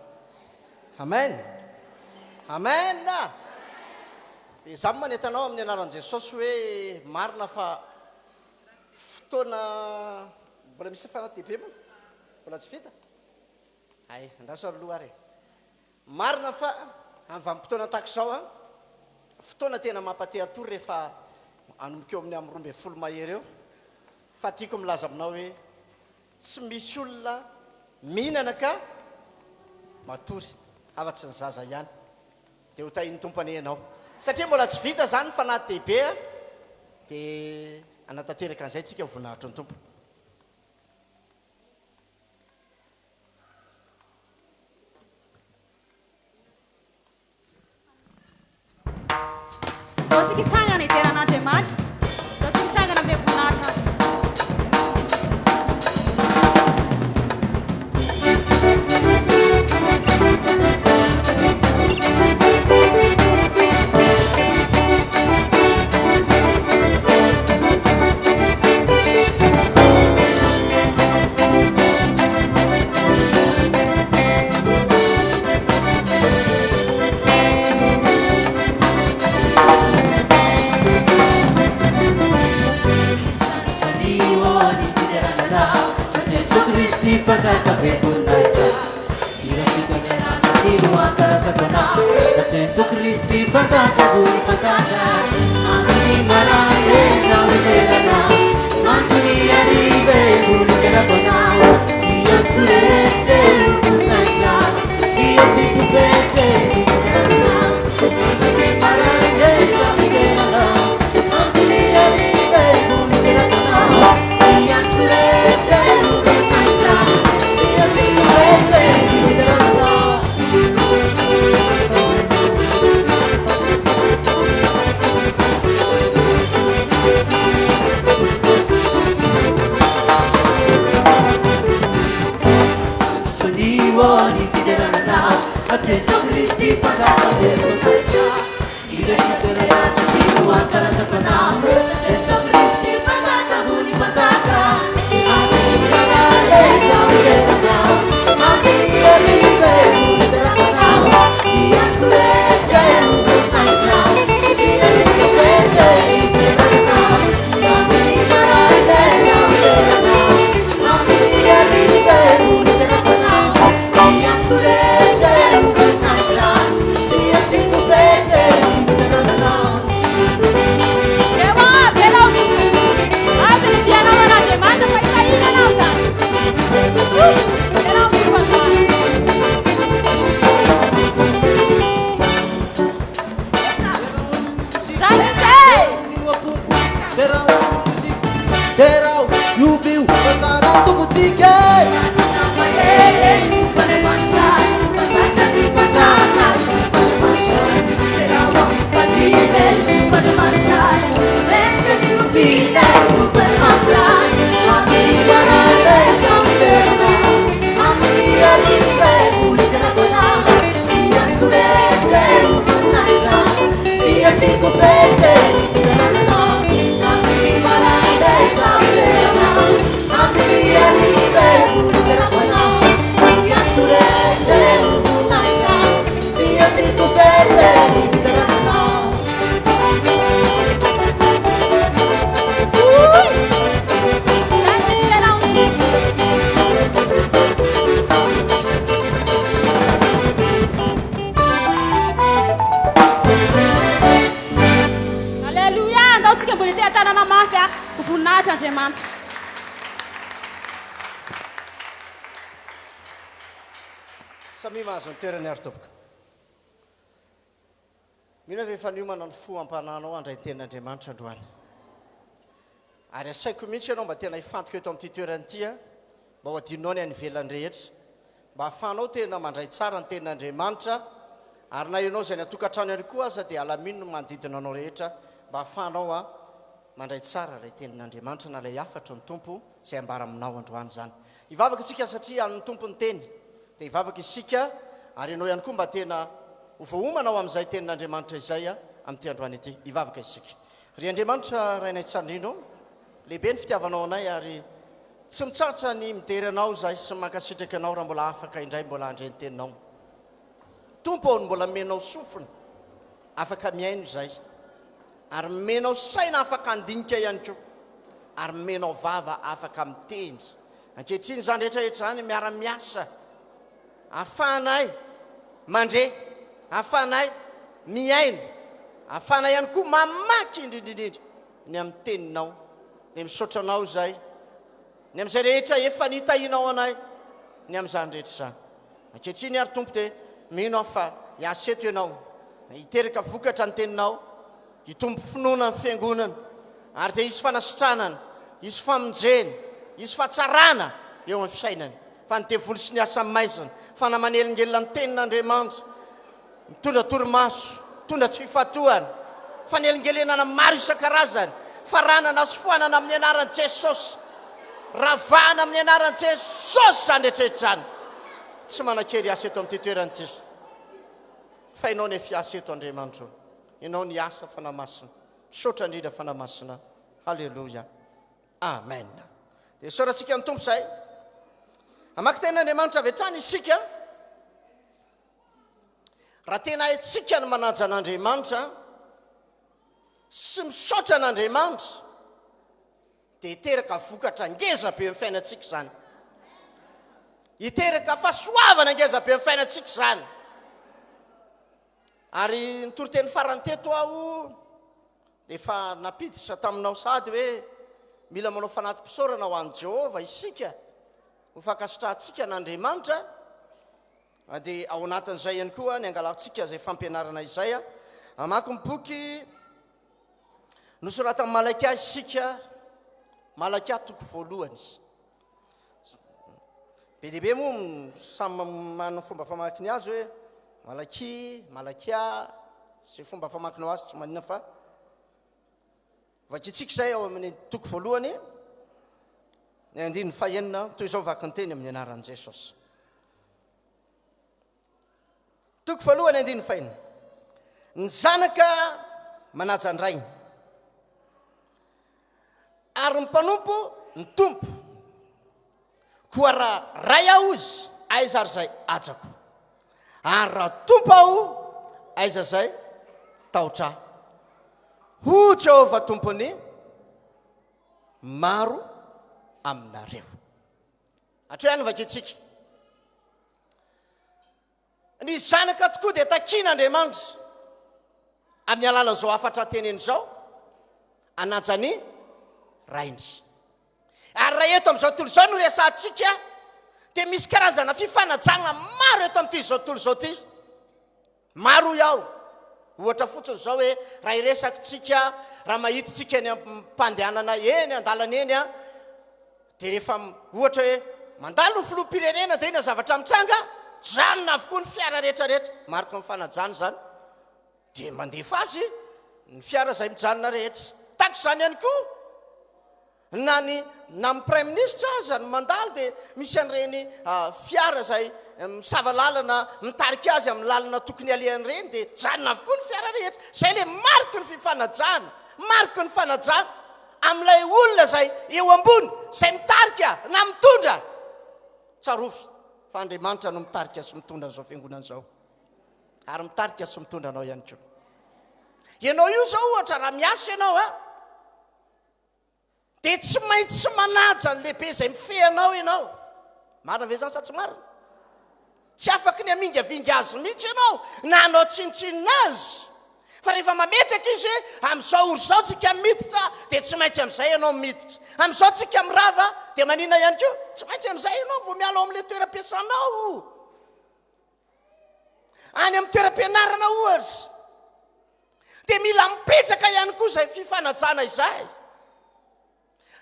Amen. Amen. Dia izaho manentana anao amin'ny anaran'i Jesosy hoe marina fa fotoana mbola misy fanahy-dehibe moa? Mbola tsy vita? Hay, andraso aloha ary e. Marina fa amin'ny vanim-potoana tahaka izao an, fotoana tena mampate hatory rehefa hanomboka eo amin'ny amin'ny 12 mahery eo, fa tiako milaza aminao hoe tsy misy olona mihinana ka matory afa-tsy ny zaza ihany. Dia ho tahin'ny Tompo anie ianao. Satria mbola tsy vita izany ny fanahy dehibe an, dia hanatanteraka an'izay tsika ho voninahitry ny Tompo. Ndao tsika hitsangana hidera an'Andriamanitra. Ndao tsika hitsangana hanome voninahitra Azy. Aleloia! Andao tsika mbola hiteha-tanana mafy a! Ho voninahitr' Andriamanitra. Samia mahazo ny toerany ary tompoko. Mino aho fa efa niomana ny fo am-panahinao handray ny tenin'Andriamanitra androany. Ary asaiko mihitsy ianao mba tena hifantoka eto amin'ity toerana ity a, mba ho adinonao ny any ivelany rehetra, mba hahafahanao tena mandray tsara ny tenin'Andriamanitra, ary na ianao izay any an-tokantrano ihany koa aza dia alamino ny manodidina anao rehetra mba hahafahanao a mandray tsara ilay tenin'Andriamanitra na ilay hafatry ny Tompo izay ambara aminao androany izany. Hivavaka isika satria an'ny Tompo ny teny. Dia hivavaka isika ary ianao ihany koa mba tena ho voaomana ho amin'izay tenin'Andriamanitra izay amin'ity androany ity. Hivavaka isika. Ry Andriamanitra Rainay tsara indrindra ô, lehibe ny fitiavanao anay ary. Tsy mitsahatra ny midera Anao izahay sy mankasitraka Anao raha mbola afaka indray mbola handre ny Teninao. Tompo ô, ny mbola nomenao sofina afaka mihaino izahay, ary nomenao saina afaka handinika ihany koa, ary nomenao vava afaka miteny. Ankehitriny izany rehetra rehetra izany miara-miasa ahafahanay mandre, ahafahanay mihaino, ahafahanay ihany koa mamaky indrindra indrindra ny amin'ny Teninao. Dia misaotra Anao izahay ny amin'izay rehetra efa nitahianao anay ny amin'izany rehetra izany. Ankehitriny ary Tompo dia mino aho fa hiasa eto Ianao, hiteraka vokatra ny Teninao, hitombo finoana ny Fiangonana, ary dia hisy fanasitranana, hisy famonjena, hisy fahatsarana eo amin'ny fiainany. Fa ny devoly sy ny asa maizina, fanahy manelingelina ny Tenin'Andriamanitra, Mitondra torimaso, mitondra tsy fifantohana, fanelingelenana maro isan-karazany, faranana sy foanana amin'ny anaran'i Jesosy. Ravahana amin'ny anaran'i Jesosy izany rehetra rehetra izany. Tsy manan-kery hiasa eto amin'ity toerana ity. Fa Ianao no hiasa eto, Andriamanitro. Ianao no hiasa, Fanahy Masina. Misaotra indrindra, Fanahy Masina. Haleloia. Amen. Dia isaorantsika ny Tompo izay. Hamaky tenin'Andriamanitra avy hatrany isika. Raha tena haintsika ny manaja an'Andriamanitra sy misaotra an'Andriamanitra, dia hiteraka vokatra ngeza be amin'ny fiainantsika izany. Hiteraka fahasoavana ngeza be amin'ny fiainantsika izany. Ary ny toriteny farany teto aho dia efa nampiditra taminao sahady hoe mila manao fanati-pisaorana ho an'i Jehovah isika ho fankasitrahantsika an'Andriamanitra. Dia ao anatin'izay ihany koa ny angalantsika izay fampianarana izay. Hamaky ny boky nosoratan'i Malakia isika, Malakia toko voalohany. Be dia be moa samy manana fomba famaky ny azy hoe Malakia, Malakia, izay fomba famakinao azy tsy maninona fa vakintsika izay ao amin'ny toko voalohany, ny andininy fahenina, toy izao vaky ny teny amin'ny anaran'i Jesosy. Toko voalohany andininy fahenina. Ny zanaka manaja ny rainy, ary ny mpanompo ny tompo. Koa raha ray aho izy, aiza ary izay hajako? Ary raha tompo aho, aiza izay tahotra ahy? Hoy Jehovah Tompon'ny maro aminareo. Hatreo ihany vakintsika. Ny zanaka tokoa dia takian'Andriamanitra amin'ny alalan'izao hafatra teneny izao, hanaja ny rainy. Ary raha eto amin'izao tontolo izao no resahantsika, dia misy karazana fifanajana maro eto amin'ity izao tontolo izao ity. Maro hoy aho. Ohatra fotsiny izao hoe raha hiresaka tsika, raha mahita tsika eny am-pandehanana eny an-dalana eny an, dia rehefa ohatra hoe mandalo ny filoham-pirenena dia inona zavatra mitranga? Mijanona avokoa ny fiara rehetra rehetra. Mariky ny fanajana izany. Dia mandefa azy ny fiara izay mijanona rehetra. Tahaka izany ihany koa. Na ny na ny praiminisitra aza no mandalo dia misy an'ireny fiara izay misava lalana mitarika azy amin'ny lalana tokony alehany ireny dia mijanona avokoa ny fiara rehetra. Izay ilay mariky ny fifanajana, mariky ny fanajana amin'ilay olona izay eo ambony, izay mitarika na mitondra. Tsarovy fa Andriamanitra no mitarika sy mitondra an'izao fiangonana izao ary mitarika sy mitondra anao ihany koa. Ianao io izao ohatra raha miasa ianao a, Dia tsy maintsy manaja ny lehibe izay mifehy anao ianao. Marina ve izany sa tsy marina? Tsy afaky ny hamingavinga azy mihitsy ianao na hanao tsinontsinona azy. Fa rehefa mametraka izy hoe amin'izao ora izao tsika miditra dia tsy maintsy amin'izay ianao miditra. Amin'izao tsika mirava dia maninona ihany koa? Tsy maintsy amin'izay ianao vao miala ao amin'ilay toeram-piasanao. Any amin'ny toeram-pianarana ohatra. Dia mila mipetraka ihany koa izay fifanajana izay.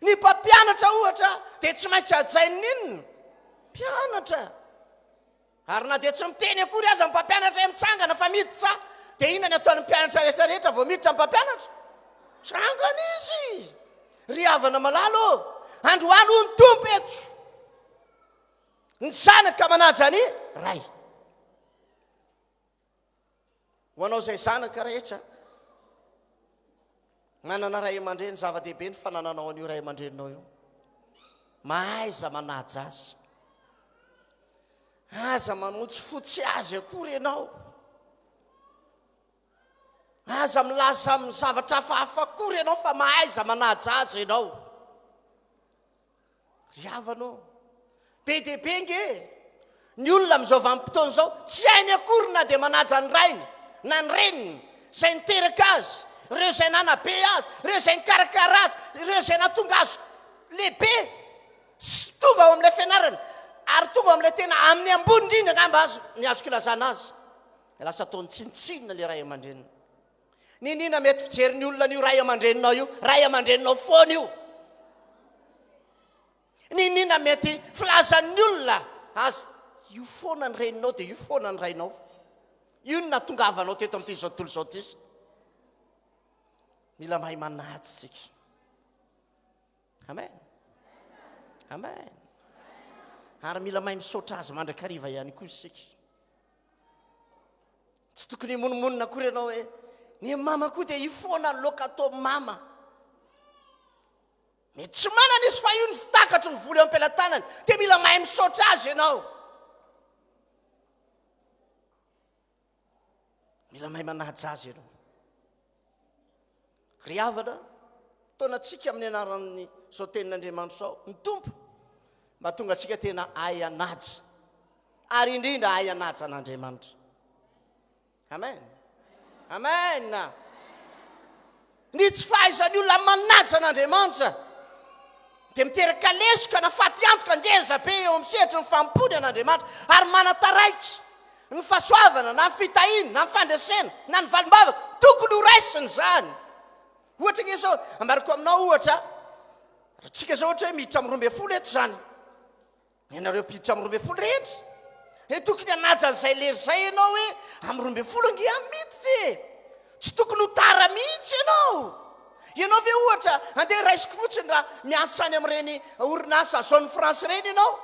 Ny mpampianatra ohatra dia tsy maintsy hajain'ny inona? Mpianatra. Ary na dia tsy miteny akory aza ny mpampianatra hoe mitsangana fa miditra, dia inona ny ataon'ny mpianatra rehetra rehetra vao miditra ny mpampianatra? Mitsangana izy. Ry havana malala ô, androany hoy ny Tompo eto, ny zanaka manaja ny ray. Ho anao izay zanaka rehetra manana ray aman-dreny, zava-dehibe ny fanananao an'io ray aman-dreninao io. Mahaiza manaja azy. Aza manotsifotsy azy akory ianao. Aza milaza amin'ny zavatra hafahafa akory ianao fa mahaiza manaja azy ianao. Ry havana ô, be dia be nge ny olona amin'izao vanim-potoana izao tsy hainy akory na dia manaja ny rainy na ny reniny izay niteraka azy, ireo izay nanabe azy, ireo izay nikarakara azy, ireo izay nahatonga azy lehibe sy tonga ao amin'ilay fianarana ary tonga ao amin'ilay tena amin'ny ambony indrindra angamba azy ny azoko ilazana azy. Dia lasa ataony tsinontsinona ilay ray aman-dreniny. Niniana mety fijerin'ny olona an'io ray aman-dreninao io, ray aman-dreninao foana io. Niniana mety filazan'ny olona azy, io foana ny reninao dia io foana ny rainao. Io no nahatongavanao teto amin'ity izao tontolo izao ity. Mila mahay manaja isika. Amen. Amen. Ary mila mahay misaotra azy mandrakariva ihany koa isika. Tsy tokony himonomonona akory ianao hoe ny mama koa dia io foana ny loaka atao mama. Mety tsy manana izy fa io ny fitakatry ny vola eo am-pelatanany. Dia mila mahay misaotra azy ianao. Mila mahay manaja azy ianao. Ry havana, taona antsika amin'ny anaran'ny izao tenin'Andriamanitra izao, ny Tompo, mba tonga antsika tena ahay hanaja, ary indrindra ahay hanaja an'Andriamanitra. Amen. Amen. Ny tsy fahaizan'ny olona manaja an'Andriamanitra dia miteraka lesoka na fatiantoka ngeza be eo amin'ny sehatry ny fanompoany an'Andriamanitra ary manataraiky ny fahasoavana na ny fitahiana na ny fandresena na ny valim-bavaka. Tokony ho raisina izany. Ohatra nge izao, ambarako aminao ohatra, tsika izao ohatra hoe miditra amin'ny 12 eto izany. Ianareo mpiditra amin'ny 12 rehetra, dia tokony hanaja an'izay lery izay ianao hoe amin'ny 12 ange aho miditra e! Tsy tokony ho tara mihitsy ianao. Ianao ve ohatra, andeha raisiko fotsiny raha miasa any amin'ireny orinasa zone France ireny ianao,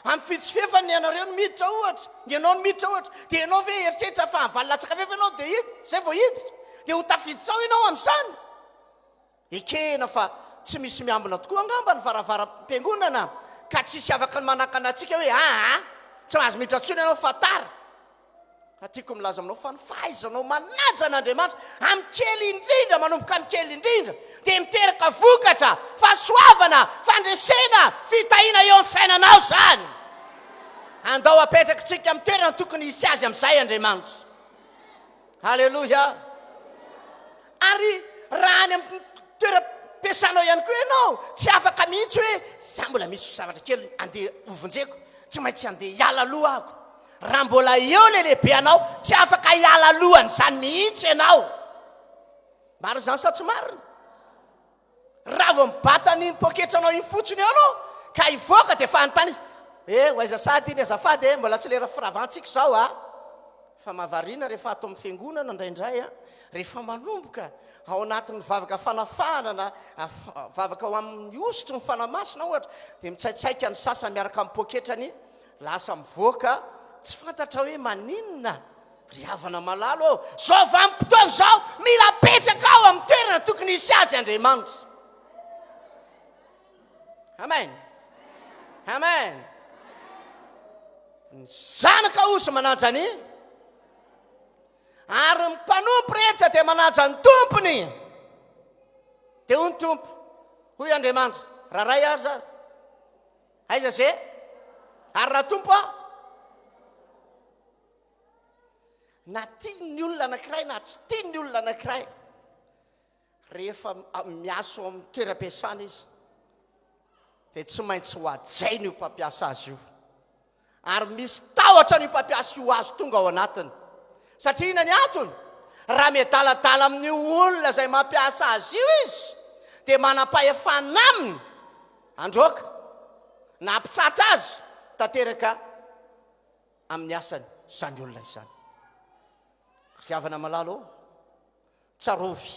amin'ny fito sy fefany ianareo no miditra ohatra, ianao no miditra ohatra, dia ianao ve hieritreritra fa amin'ny valo latsaka fefany ianao dia hiditra, izay vao hiditra, dia ho tafiditra ao ianao amin'izany? Ekena fa tsy misy miambina tokoa angamba ny varavaram-piangonana ka tsisy afaka ny manakana antsika hoe aa tsy mahazo miditra intsony ianao fa tara. Fa tiako milaza aminao fa ny fahaizanao manaja an'Andriamanitra amin'ny kely indrindra, manomboka amin'ny kely indrindra, dia miteraka vokatra, fahasoavana, fandresena, fitahiana eo amin'ny fiainanao izany. Andao apetrakitsika amin'ny toerana tokony hisy azy amin'izay Andriamanitra. Aleloia! Ary raha any amin'ny toeram-piasanao ihany koa ianao, tsy afaka mihitsy hoe za mbola misy zavatra kely andeha hovonjeko, tsy maintsy andeha hiala aloha aho. Raha mbola eo ilay lehibe anao, tsy afaka hiala alohan'izany mihitsy ianao. Marina izany sa tsy marina? Raha vao mibata an'iny poketranao iny fotsiny eo ianao ka hivoaka dia efa hanontany izy, Eh, ho aiza sahady iny azafady eh, mbola tsy lera firavantsika izao ah. Fa mahavariana rehefa ato amin'ny fiangonana indraindray ah, rehefa manomboka ao anatin'ny vavaka fanafahana na vavaka ho amin'ny hosotry ny Fanahy Masina ohatra, dia mitsaitsaika ny sasany miaraka amin'ny poketrany, lasa mivoaka, tsy fantatra hoe maninona. Ry havana malala ô, zao vanim-potoana izao, mila apetraka ao amin'ny toerana tokony hisy azy Andriamanitra. Amen. Amen. Ny zanaka osy manaja ny ary ny mpanompo rehetra dia manaja ny tompony. Dia hoy ny tompo, hoy Andriamanitra, raha ray ary zary. Aiza ze? Ary raha tompo aho? Na tian'ny olona anankiray na tsy tian'ny olona anankiray, rehefa miasa ao amin'ny toeram-piasana izy, dia tsy maintsy ho hajaina io mpampiasa azy io. Ary misy tahotra an'io mpampiasa io azo tonga ao anatiny. Satria inona ny antony? Raha miadaladala amin'io olona izay mampiasa azy io izy, dia manam-pahefana aminy handroaka na hampitsahatra azy tanteraka amin'ny asany izany olona izany. Ry havana malala ô, tsarovy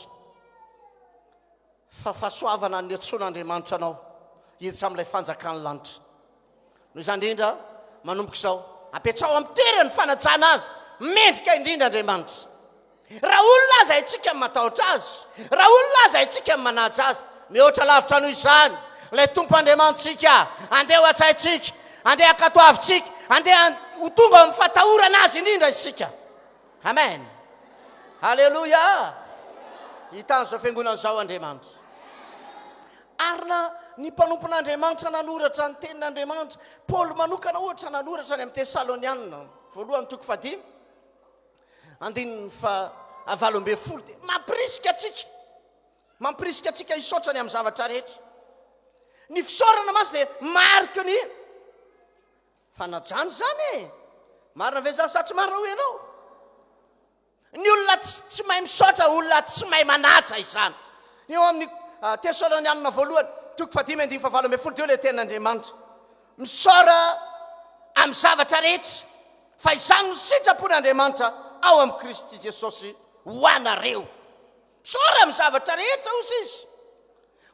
fa fahasoavana ny niantsoan'Andriamanitra anao hiditra amin'ilay fanjakan'ny lanitra. Noho izany indrindra, manomboka izao, apetraho amin'ny toerany ny fanajana azy mendrika indrindra Andriamanitra. Raha olona aza haintsika ny matahotra azy, raha olona aza haintsika ny manaja azy, mihoatra lavitra noho izany. Ilay Tompo Andriamanitsika. Andeha ho hatsaintsika, andeha hankatoavintsika, andeha ho tonga ao amin'ny fatahorana Azy indrindra isika. Amen. Aleloia. Hitan'izao fiangonana izao Andriamanitra. Ary na ny mpanompon'Andriamanitra nanoratra ny tenin'Andriamanitra, Paoly manokana ohatra nanoratra any amin'ny Tesalonianina voalohany toko fahadimy, andininy faha 18 dia mampirisika antsika, mampirisika antsika hisaotra ny amin'ny zavatra rehetra. Ny fisaorana mantsy dia mariky ny fanajana izany e. Marina ve izany sa tsy marina hoy ianao? Ny olona tsy mahay misaotra, olona tsy mahay manaja izany. Eo amin'ny Tesalonianina voalohany, toko fahadimy andininy fahavalo ambin'ny folo, dia eo ilay tenin'Andriamanitra. Misaora amin'ny zavatra rehetra, fa izany no sitrapon'Andriamanitra ao amin'i Kristy Jesosy ho anareo. Misaora amin'ny zavatra rehetra, hozy izy.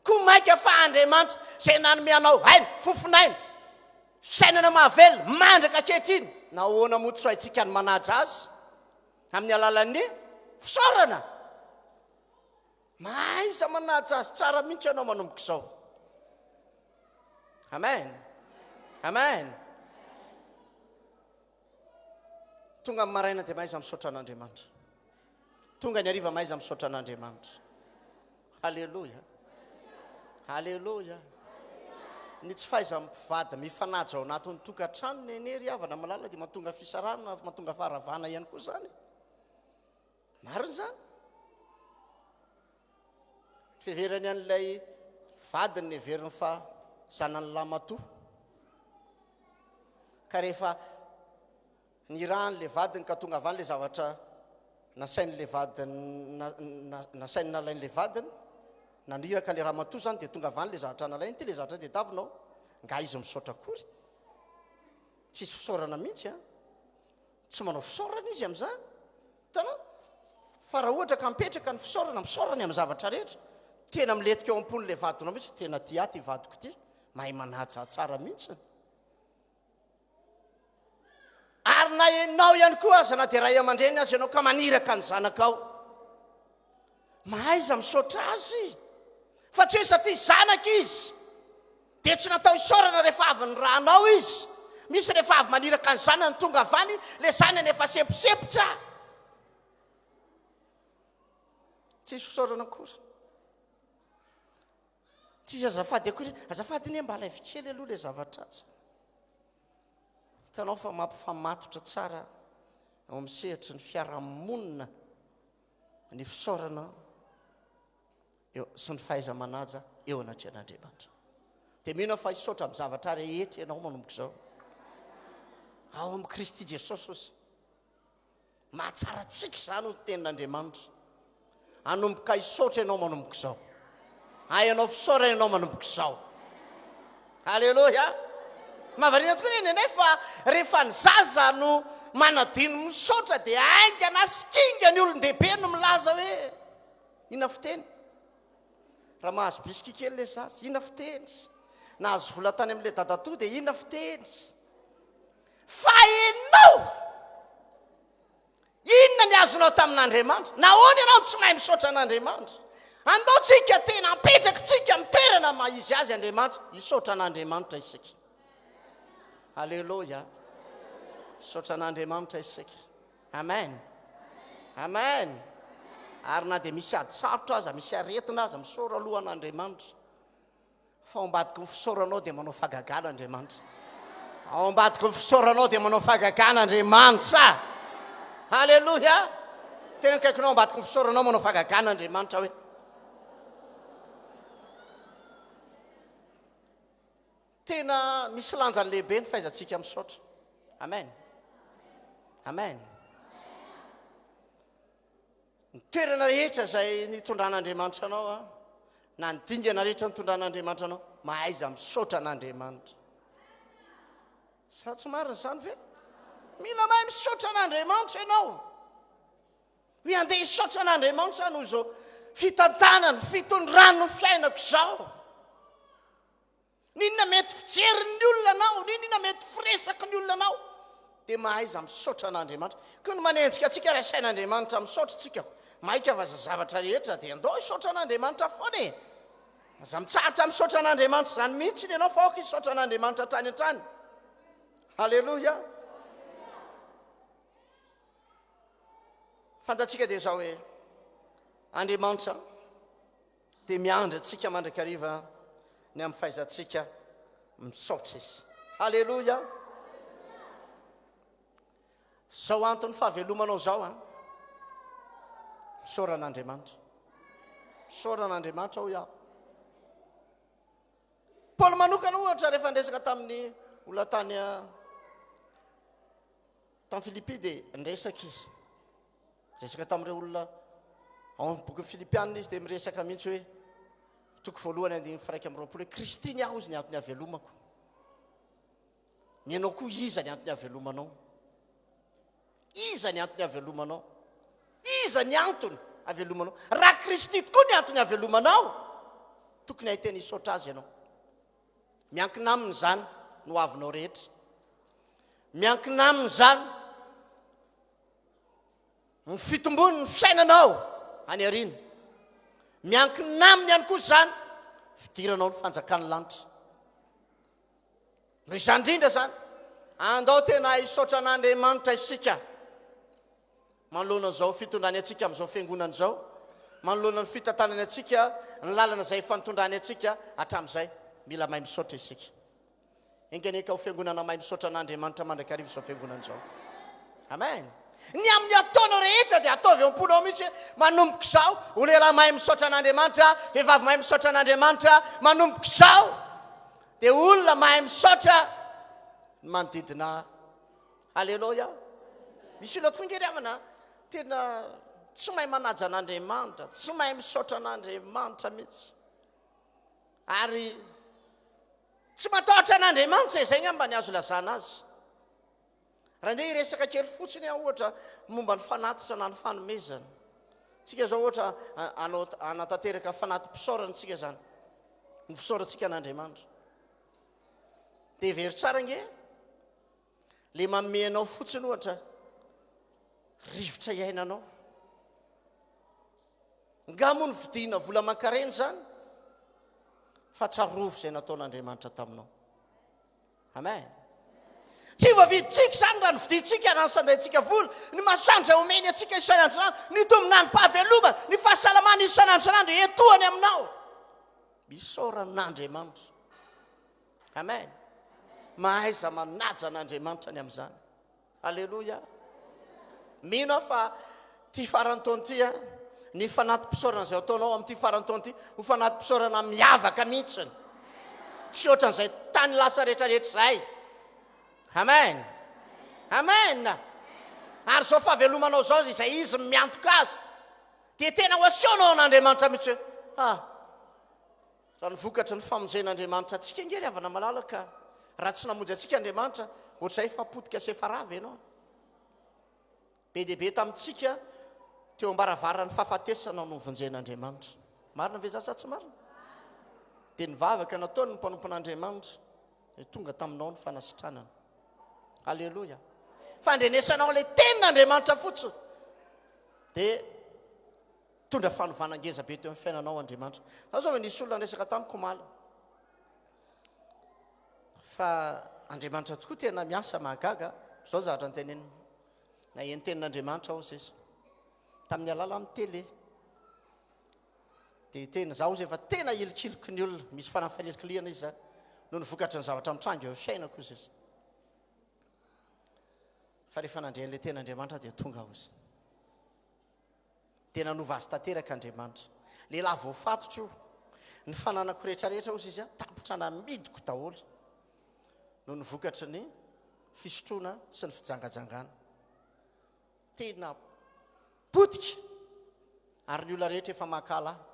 Koa mainka fa Andriamanitra izay nanome anao aina, fofon'aina, Fiainana mahavelona mandraka ankehitriny. Nahoana moa tsy haintsika ny manaja azy amin'ny alalan'ny fisaorana? Mahaiza manaja azy tsara mihitsy ianao manomboka izao. Amen. Amen. Tonga ny maraina dia mahaiza misaotra an'Andriamanitra. Tonga ny hariva mahaiza misaotra an'Andriamanitra. Haleloia. Haleloia. Ny tsy fahaizan'ny mpivady mifanaja ao anatin'ny tokantrano nene ry havana malala dia mahatonga fisarahana, mahatonga faharavana ihany koa izany. Marina izany. Fiheverany an'ilay vadiny neveriny fa zanany lamatoa. Ka rehefa nirahan'ilay vadiny ka tonga avy any ilay zavatra nasain'ilay vadiny nasainy nalain'ilay vadiny, naniraka ilay ramatoa izany dia tonga avy any ilay zavatra nalainy, ity ilay zavatra tadiavinao. Nga izy misaotra akory? Tsisy fisaorana mihitsy an. Tsy manao fisaorana izy amin'izany. Hitanao? Fa raha ohatra ka mipetraka ny fisaorana, misaorana amin'ny zavatra rehetra, tena milentika ao am-pon'ilay vadinao mihitsy, tena tia ahy ity vadiko ity, mahay manaja ahy tsara mihitsy. Ary na ianao ihany koa aza, na dia ray aman-dreny aza ianao ka maniraka ny zanakao, mahaiza misaotra azy, fa tsy hoe satria zanaka izy Dia tsy natao hisaorana rehefa avy nirahanao izy. Misy rehefa avy maniraka ny zanany tonga avy any, ilay zanany efa semposempotra. Tsisy fisaorana akory. Tsisy azafady akory. Azafady anie mba alaivo kely aloha ilay zavatra atsy. Hitanao fa mampifamatotra tsara ao amin'ny sehatry ny fiarahamonina ny fisaorana eo sy ny fahaiza-manaja eo anatrehan'Andriamanitra. Dia mino aho fa hisaotra amin'ny zavatra rehetra ianao manomboka izao. Ao amin'i Kristy Jesosy ozy. Mahatsara antsika izany hoy ny tenin'Andriamanitra. Hanomboka hisaotra ianao manomboka izao. Hay ianao fisaorana ianao manomboka izao. Aleloia. Mahavariana tokoa ny indraindray fa rehefa ny zaza no manadino misaotra dia haingana sy kinga ny olon-dehibe no milaza hoe Inona fiteny? Raha mahazo biscuit kely ilay zaza, inona fiteny? Nahazo vola tany amin'ilay dadatoa dia inona fiteny? Fa ianao, inona ny azonao tamin'Andriamanitra? Nahoana ianao no tsy mahay misaotra an'Andriamanitra? Andao tsika tena apetraky tsika amin'ny toerana maha izy azy Andriamanitra, hisaotra an'Andriamanitra isika. Aleloia. Misaotra an'Andriamanitra isika. Amen. Amen. Ary na dia misy ady sarotra aza, misy aretina aza, misaora aloha an'Andriamanitra. Fa ao ambadiky ny fisaoranao dia manao fahagagana Andriamanitra. Ao ambadiky ny fisaoranao dia manao fahagagana Andriamanitra. Haleloia. Tena akaikinao ambadiky ny fisaoranao manao fahagagana Andriamanitra hoe. Tena misy lanjany lehibe ny fahaizantsika misaotra. Amen. Amen. Ny toerana rehetra izay nitondran'Andriamanitra anao, a, na ny dingana rehetra nitondran'Andriamanitra anao, mahaiza misaotra an'Andriamanitra. Sa tsy marina izany ve? Mila mahay misaotra an'Andriamanitra ianao. Hoe andeha hisaotra an'Andriamanitra aho noho izao fitantanany, fitondrany ny fiainako izao. N'inona mety fijerin'ny olona anao, n'inona mety firesaky ny olona anao, dia mahaiza misaotra an'Andriamanitra. Koa ny manenjika antsika raha asain'Andriamanitra misaotra isika, maika fa izay zavatra rehetra dia andao hisaotra an'Andriamanitra foana e! Aza mitsahatra misaotra an'Andriamanitra izany mihitsy ianao fa aoka hisaotra an'Andriamanitra hatrany hatrany. Haleloia. Fantatsika dia izao hoe Andriamanitra dia miandry antsika mandrakariva ny amin'ny fahaizantsika misaotra izy. Haleloia. Zao anton'ny fahavelomanao zao an. Misaora an'Andriamanitra. Misaora an'Andriamanitra hoy aho. Paoly manokana ohatra rehefa niresaka tamin'ny olona tany tany Filipy dia niresaka izy. Resaka tamin'ireo olona ao amin'ny bokin'ny Filipianina izy dia miresaka mihitsy hoe toko voalohany andininy 21 hoe Kristy ny aho izy ny antony havelomako. Ny anao koa iza ny antony havelomanao? Iza ny antony havelomanao? Iza ny antony havelomanao? Raha Kristy tokoa ny antony havelomanao, tokony hahay teny hisaotra Azy ianao. Miankina Aminy izany ny hoavinao rehetra. Miankina Aminy izany ny fitombon'ny fiainanao any aoriana. Miankina Aminy ihany koa izany fidiranao ny fanjakan'ny lanitra. Noho izany indrindra izany, andao tena hisaotra an'Andriamanitra isika manoloana izao fitondrany antsika amin'izao fiangonana izao, manoloana ny fitantanany antsika, ny lalana izay efa nitondrany antsika hatramin'izay. Mila mahay misaotra isika. Enga anie ka ho fiangonana mahay misaotra an'Andriamanitra mandrakariva izao fiangonana izao. Amen. Ny amin'ny ataonao rehetra dia ataovy eo am-ponao mihitsy hoe manomboka izao ho lehilahy mahay misaotra an'Andriamanitra, vehivavy mahay misaotra an'Andriamanitra, manomboka izao Dia olona mahay misaotra ny manodidina ahy. Aleloia. Misy olona tokoa nge ry havana tena tsy mahay manaja an'Andriamanitra, tsy mahay misaotra an'Andriamanitra mihitsy. Ary tsy matahotra an'Andriamanitra izay ngamba ny azo lazana azy. Raha ndeha hiresaka kely fotsiny aho ohatra momba ny fanatitra na ny fanomezana. Tsika izao ohatra hanao hanatanteraka fanati-pisaorana tsika izany. Ny fisaorantsika an'Andriamanitra. Dia hevero tsara ange le manome anao fotsiny ohatra rivotra iainanao. Nga moa ny vidiana vola aman-karena izany? Fa tsarovy izay nataon'Andriamanitra taminao. Amen. Tsy voavidintsika izany raha novidintsika na nosandaintsika vola, ny masoandro izay omeny antsika isan'andro isan'andro, ny tombon'androm-pahavelomana, ny fahasalamana isan'andro isan'andro etoany aminao. Misaora an'Andriamanitra. Amen. Mahaiza manaja an'Andriamanitra ny amin'izany. Aleloia! Mino aho fa ity faran'ny taona ity, ny fanati-pisaorana izay ataonao amin'ity faran'ny taona ity, ho fanati-pisaorana miavaka mihitsy. Tsy ohatran'izay tany lasa rehetrarehetra izay. Amen. Amen. Ary izao fahavelomanao izao izay izy miantoka azy, dia tena ho asehonao an'Andriamanitra mihitsy hoe, ah, Raha ny vokatry ny famonjen'Andriamanitra antsika ange ry havana malala ka raha tsy namonjy antsika Andriamanitra ohatr'izay efa potika sy efa rava ianao. Be dia be tamintsika teo ambaravaran'ny fahafatesana no novonjen'Andriamanitra. Marina ve izany sa tsy marina? Dia ny vavaka nataon'ny mpanompon'Andriamanitra dia tonga taminao ny fanasitranana. Aleloia. Fandrenesanao ilay tenin'Andriamanitra fotsiny dia Nitondra fanovana ngeza be teo amin'ny fiainanao Andriamanitra. Za zao nisy olona niresaka tamiko omaly fa Andriamanitra tokoa tena miasa mahagaga. Zao ny zavatra noteneniny. Naheno tenin'Andriamanitra aho sisa tamin'ny alalan'ny télé. Dia tena zaho izy efa tena hilikiliky ny olona, misy fanahy fanilikilihana izy zany noho ny vokatry ny zavatra mitranga eo amin'ny fiainako izy. Fa rehefa nandre an'ilay tenin'Andriamanitra dia tonga aho izy. Dia nanova azy tanteraka Andriamanitra. Lehilahy voafatotra io. Ny fananako rehetrarehetra hozy izy, tapitra namidiko daholo noho ny vokatry ny fisotroana sy ny fijangajangana. Tena potika ary ny olona rehetra efa mankahala ahy.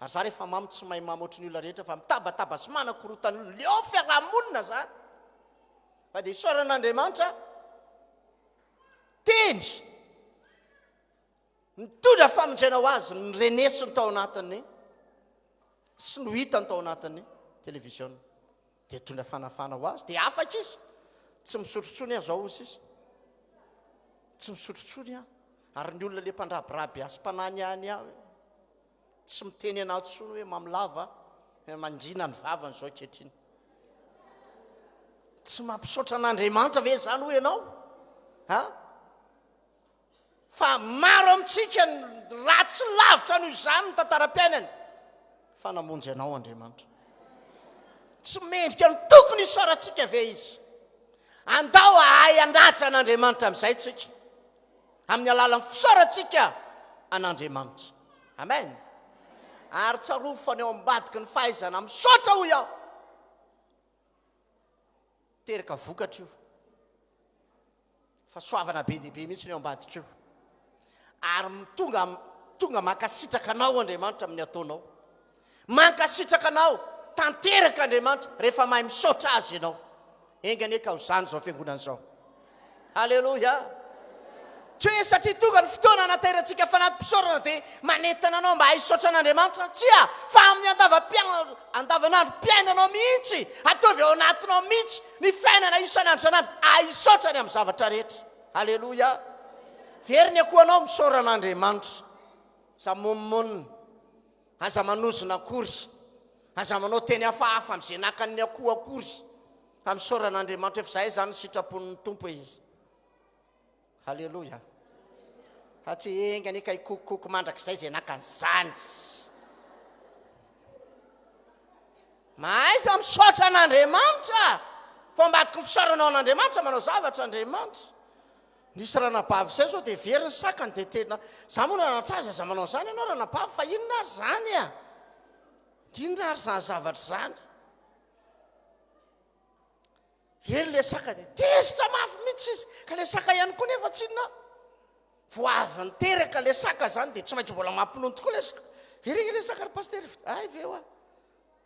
Ary za rehefa mamo tsy mahay mamo ohatry ny olona rehetra fa mitabataba sy manakorotana olona. Leo fiarahamonina zany. Fa dia isaorana Andriamanitra teny Nitondra famonjena ho azy ny renesiny tao anatin'ny sy no hitany tao anatin'ny televiziona. Dia nitondra fanafana ho azy, dia afaka izy. Tsy misotro intsony aho izao, hoy sisa. Tsy misotro intsony aho. Ary ny olona le mpandrabiraby ahy sy mpananiany ahy hoe, tsy miteny anah intsony hoe mamilava. Mangina ny vavany izao ankehitriny. Tsy mampisaotra an'Andriamanitra ve izany hoy ianao? Ha? Fa maro amintsika ny ratsy lavitra noho izany ny tantaram-piainany. Fa namonjy anao Andriamanitra. Tsy mendrika ny tokony hisaorantsika ve Izy? Andao hahay hanaja an'Andriamanitra amin'izay tsika. Amin'ny alalan'ny fisaorantsika an'Andriamanitra. Amen. Ary tsarovy fa ny ao ambadiky ny fahaizana misaotra hoy aho. Teraka vokatra io. Fahasoavana be dia be mihitsy ny ao ambadika io. Ary tonga tonga mankasitraka anao Andriamanitra amin'ny ataonao. Mankasitraka anao tanteraka Andriamanitra rehefa mahay misaotra Azy ianao. Enga anie ka ho izany izao fiangonana izao. Aleloia! Tsy hoe satria tonga ny fotoana hanatairantsika fanati-pisaorana dia manentana anao mba hisaotra an'Andriamanitra. Tsia, fa amin'ny andavanandrom-piainanao mihitsy, ataovy ao anatinao mihitsy ny fiainana isan'andro isan'andro, ahisaotra ny amin'ny zavatra rehetra. Aleloia! Very ny akohonao, misaora an'Andriamanitra. Aza monomonona, aza manozona akory, aza manao teny hafahafa amin'izay naka ny akoho akory, fa misaora an'Andriamanitra efa izay izany ny sitrapon'ny Tompo e. Haleloia. Fa tsy enga anie ka hikokokoko mandrakizay izay naka an'izany. Mahaiza misaotra an'Andriamanitra. Fa ambadiky ny fisaoranao an'Andriamanitra manao zavatra Andriamanitra. Nisy ranabavy izay zao dia very ny sakany dia tena za moa nananatra azy aza manao an'izany ianao ranabavy fa inona ary izany a? Inona ary izany zavatra izany? Very ilay saka dia tezitra mafy mihitsy izy. Ka ilay saka ihany koa nefa tsinona vao avy niteraka ilay saka izany dia tsy maintsy mbola mampinono tokoa ilay saka. Very ilay saka ry pasitera, ay ve hoa.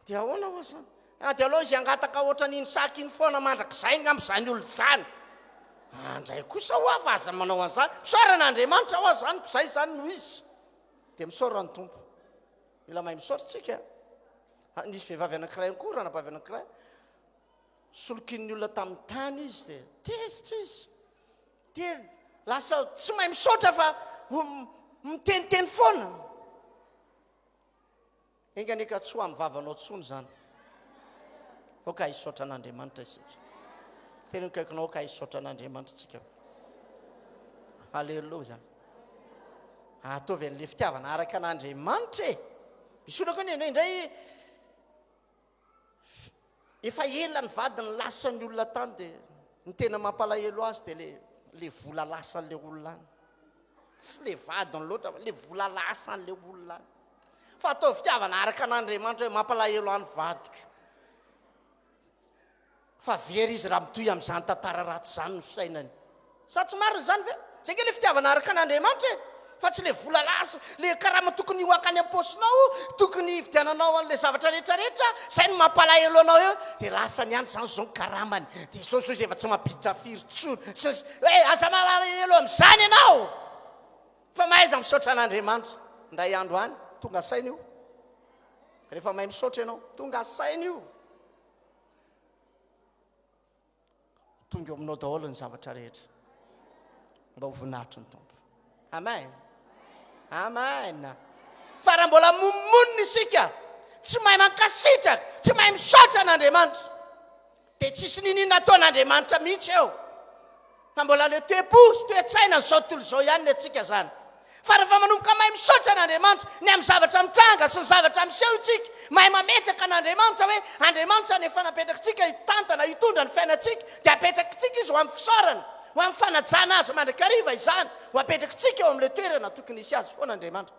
Dia ahoana hoa izany? Ah, dia aleo izy hangataka ohatran'iny saka iny foana mandrakizay angamba izany olona izany. Andray kosa hoa fa aza manao an'izany. Misaorana Andriamanitra hoa izany, ko izay izany no izy. Dia misaora ny Tompo. Mila mahay misaotra tsika. Ah, nisy vehivavy anankiray koa, ranabavy anankiray. Solokian'ny olona tamin'ny tany izy dia tezitra izy. Dia lasa tsy mahay misaotra fa miteniteny foana. Enga anie ka tsy ho amin'ny vavanao intsony izany. Aoka hisaotra an'Andriamanitra isika. Teny akaikinao aoka hisaotra an'Andriamanitra isika. Haleloia. Ataovy an'ilay fitiavana araka an'Andriamanitra e. Misy olona koa indraindray Efa ela ny vadiny lasan'ny olona tany dia ny tena mampalahelo azy dia le le vola lasan'le olona any. Tsy le vadiny loatra fa le vola lasan'le olona any. Fa atao fitiavana araka an'Andriamanitra hoe mampalahelo ahy ny vadiko. Fa very izy raha mitohy amin'izany tantara ratsy izany ny fiainany. Sa tsy marina izany ve? Zay nge le fitiavana araka an'Andriamanitra e! Fa tsy le vola lasa, le karama tokony ho akany am-paosinao, tokony hividiananao an'le zavatra rehetra rehetra, zay no mampalahelo anao eo, de lasany ihany zany zao ny karamany, de zao zao izy efa tsy mampiditra firy tsony, sy ny sisa Eh, aza malahelo amin'izany ianao! Fa mahaiza misaotra an'Andriamanitra. Indray andro any, tonga saina io. Rehefa mahay misaotra ianao, tonga saina io. Tonga eo aminao daholo ny zavatra rehetra mba ho voninahitry ny Tompo. Amen. Amen. Fa raha mbola momonina isika, tsy mahay mankasitraka, tsy mahay misaotra an'Andriamanitra, dia tsisy niniana ataon'Andriamanitra mihitsy eo. Fa mbola le toe-po sy toe-tsaina an'izao tontolo izao ihany ny antsika izany. Fa rehefa manomboka mahay misaotra an'Andriamanitra ny amin'ny zavatra mitranga sy ny zavatra miseho isika, mahay mametraka an'Andriamanitra hoe Andriamanitra no efa napetrakitsika hitantana, hitondra ny fiainantsika, dia apetrakitsika Izy ho amin'ny fisaorana, ho amin'ny fanajana Azy mandrakariva izany, ho apetrakitsika eo amin'ilay toerana tokony hisy Azy foana Andriamanitra.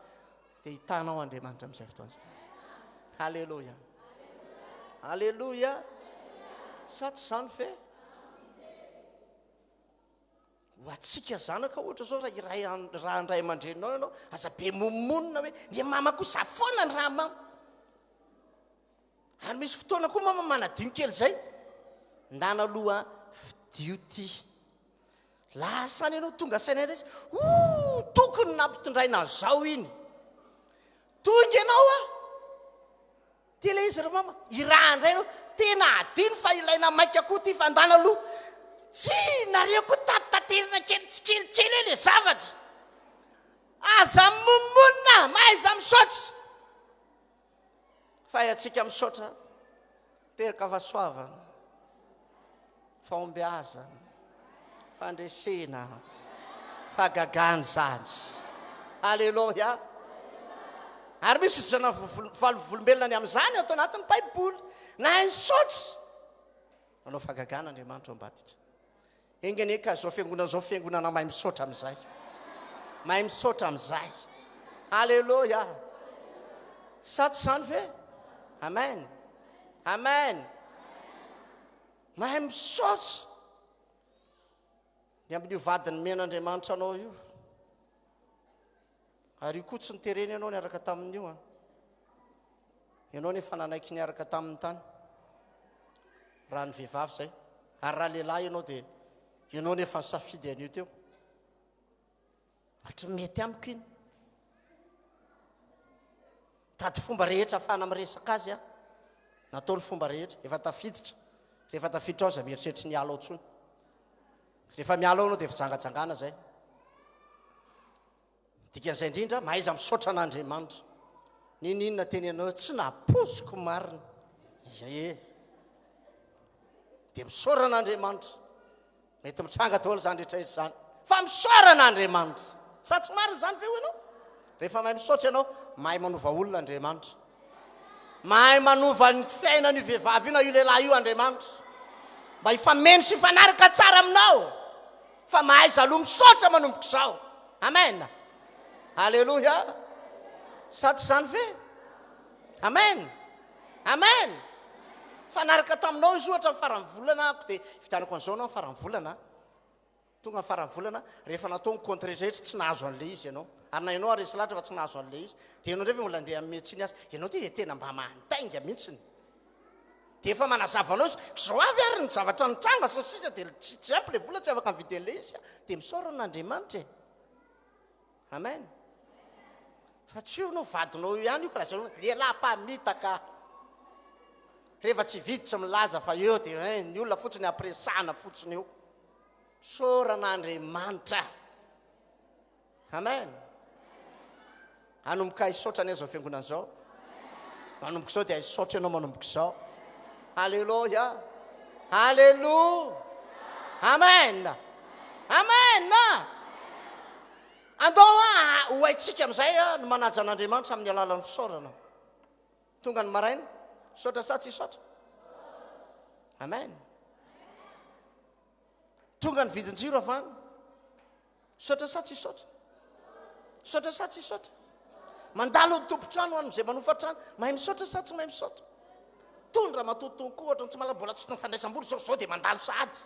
Dia hitanao Andriamanitra amin'izay fotoana izay. Haleloia. Haleloia. Sa tsy izany ve? Ho antsika zanaka ohatra zao raha iray raha ny ray aman-dreninao ianao, aza be monomonona hoe ny mama koa za foana ny raha mama. Ary misy fotoana koa mama manadino kely zay. Ndana aloha fidio ty. Lasa any ianao tonga saina indray izy, oh tokony nampitondraina an'izao iny. Tonga ianao a! Ty ilay izy ry mama, iraha indray ianao, tena adino fa ilaina maika koa ty fa ndana aloha. Tsy nareo koa tatitaterina kely tsikelikely eo le zavatra. Aza mimonomonona, mahaiza misaotra. Fahaizantsika misaotra, teraka fahasoavana, fahombiazana, fandresena, fahagagana izany. Aleloia! Ary misy ojana vavolombelona ny amin'izany ato anatin'ny Baiboly. Nahay nisaotra. Manao fahagagana Andriamanitra ao ambadika. Enga anie ka izao fiangonana izao fiangonana mahay misaotra amin'izay. Mahay misaotra amin'izay. Aleloia. Sa tsy izany ve? Amen. Amen. Mahay misaotra. Ny amin'io vady nomen'Andriamanitra anao io. Ary io koa tsy niterena ianao niaraka tamin'io an. Ianao nefa nanaiky niaraka taminy tany. Raha ny vehivavy izay. Ary raha lehilahy ianao dia ianao nefa nisafidy an'io teo. Ohatry ny mety amiko iny. Mitady fomba rehetra afahana miresaka azy aho. Natao ny fomba rehetra. Efa tafiditra. Rehefa tafiditra ao aza mieritreritra ny hiala ao intsony. Rehefa miala ao ianao dia fijangajangana izay. Dikan'izay indrindra, mahaiza misaotra an'Andriamanitra. N'inon'inona teny anao hoe tsy nampoiziko marina. Ie. Dia misaora an'Andriamanitra. Mety mitranga daholo izany rehetra rehetra izany. Fa misaora an'Andriamanitra. Sa tsy marina izany ve hoy ianao? Rehefa mahay misaotra ianao, mahay manova olona Andriamanitra. Mahay manova ny fiainan'io vehivavy io na io lehilahy io Andriamanitra. Mba hifameno sy hifanaraka tsara aminao. Fa mahaiza aloha misaotra manomboka izao. Amen. Alléluia. Sa tsy izany ve? Amen. Amen. Fanaraka taminao izy ohatra ny faran'ny volana ako dia hividianako an'izao anao ny faran'ny volana. Tonga ny faran'ny volana, rehefa natao ny compte rehetra tsy nahazo an'ilay izy ianao. Ary na ianao ary resy lahatra fa tsy nahazo an'ilay izy. Dia ianao indray ve mbola andeha hanome tsiny azy? Ianao ity dia tena mba mandainga mihitsiny. Dia efa manazava anao izy, izao avy ary ny zavatra nitranga sy ny sisa dia tsy tsy ampy ilay vola tsy afaka mividy an'ilay izy. Dia misaora an'Andriamanitra e. Amen. Fa tsy io no vadinao io ihany io ka lazainao fa lehilahy mpamitaka. Rehefa tsy hividy tsy milaza fa eo dia eh, ny olona fotsiny ampiresahana fotsiny eo. Misaorana Andriamanitra. Amen. Hanomboka hisaotra anie izao fiangonana izao. Manomboka izao dia hisaotra ianao manomboka izao. Alléluia. Alléluia. Amen. Amen. Andao ho haintsika amin'izay ny manaja an'Andriamanitra amin'ny alalan'ny fisaorana. Tonga ny maraina, misaotra sa tsy hisaotra? Amen. Tonga ny vidin-jiro avy any. Misaotra sa tsy hisaotra? Misaotra sa tsy hisaotra? Mandalo ny tompon-trano amin'izay manofa trano. Mahay misaotra sa tsy mahay misaotra? Tony ramatoa tony koa ohatran'ny tsy mahalala mbola tsy fandraisam-bola izao izao dia mandalo sahady.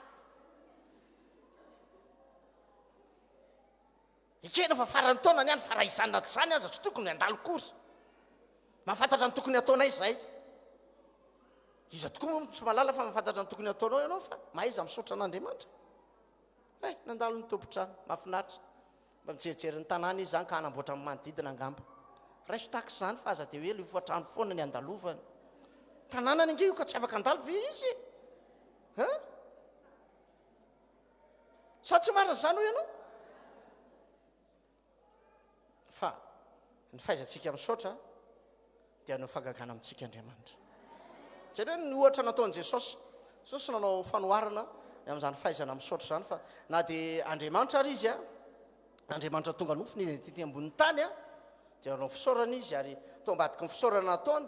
Ekena fa faran'ny taona ny any fa raha izany na tsy izany aza tsy tokony handalo kory. Mahafantatra ny tokony hataonay izahay. Iza tokoa moa no tsy mahalala fa mahafantatra ny tokony hataonao ianao fa mahaiza misaotra an'Andriamanitra. Hay, nandalo ny tompon-trano, mahafinaritra. Mba mijerijery ny tanàna izy izany ka hanamboatra ny manodidina angamba. Raiso tahaka izany fa aza dia hoe ilay hofantrano foana ny andalovany. Tanànany ange io ka tsy afaka handalo ve izy e? Hein? Sa tsy marina izany hoy ianao? Fa ny fahaizantsika misaotra dia hanao fahagagana amintsika Andriamanitra. Jereo ny ohatra nataon'i Jesosy. Jesosy nanao fanoharana ny amin'izany fahaizana misaotra izany fa na dia Andriamanitra ary izy, Andriamanitra tonga nofo nidina tety ambonin'ny tany, dia nanao fisaorana izy ary tao ambadiky ny fisaorana nataony,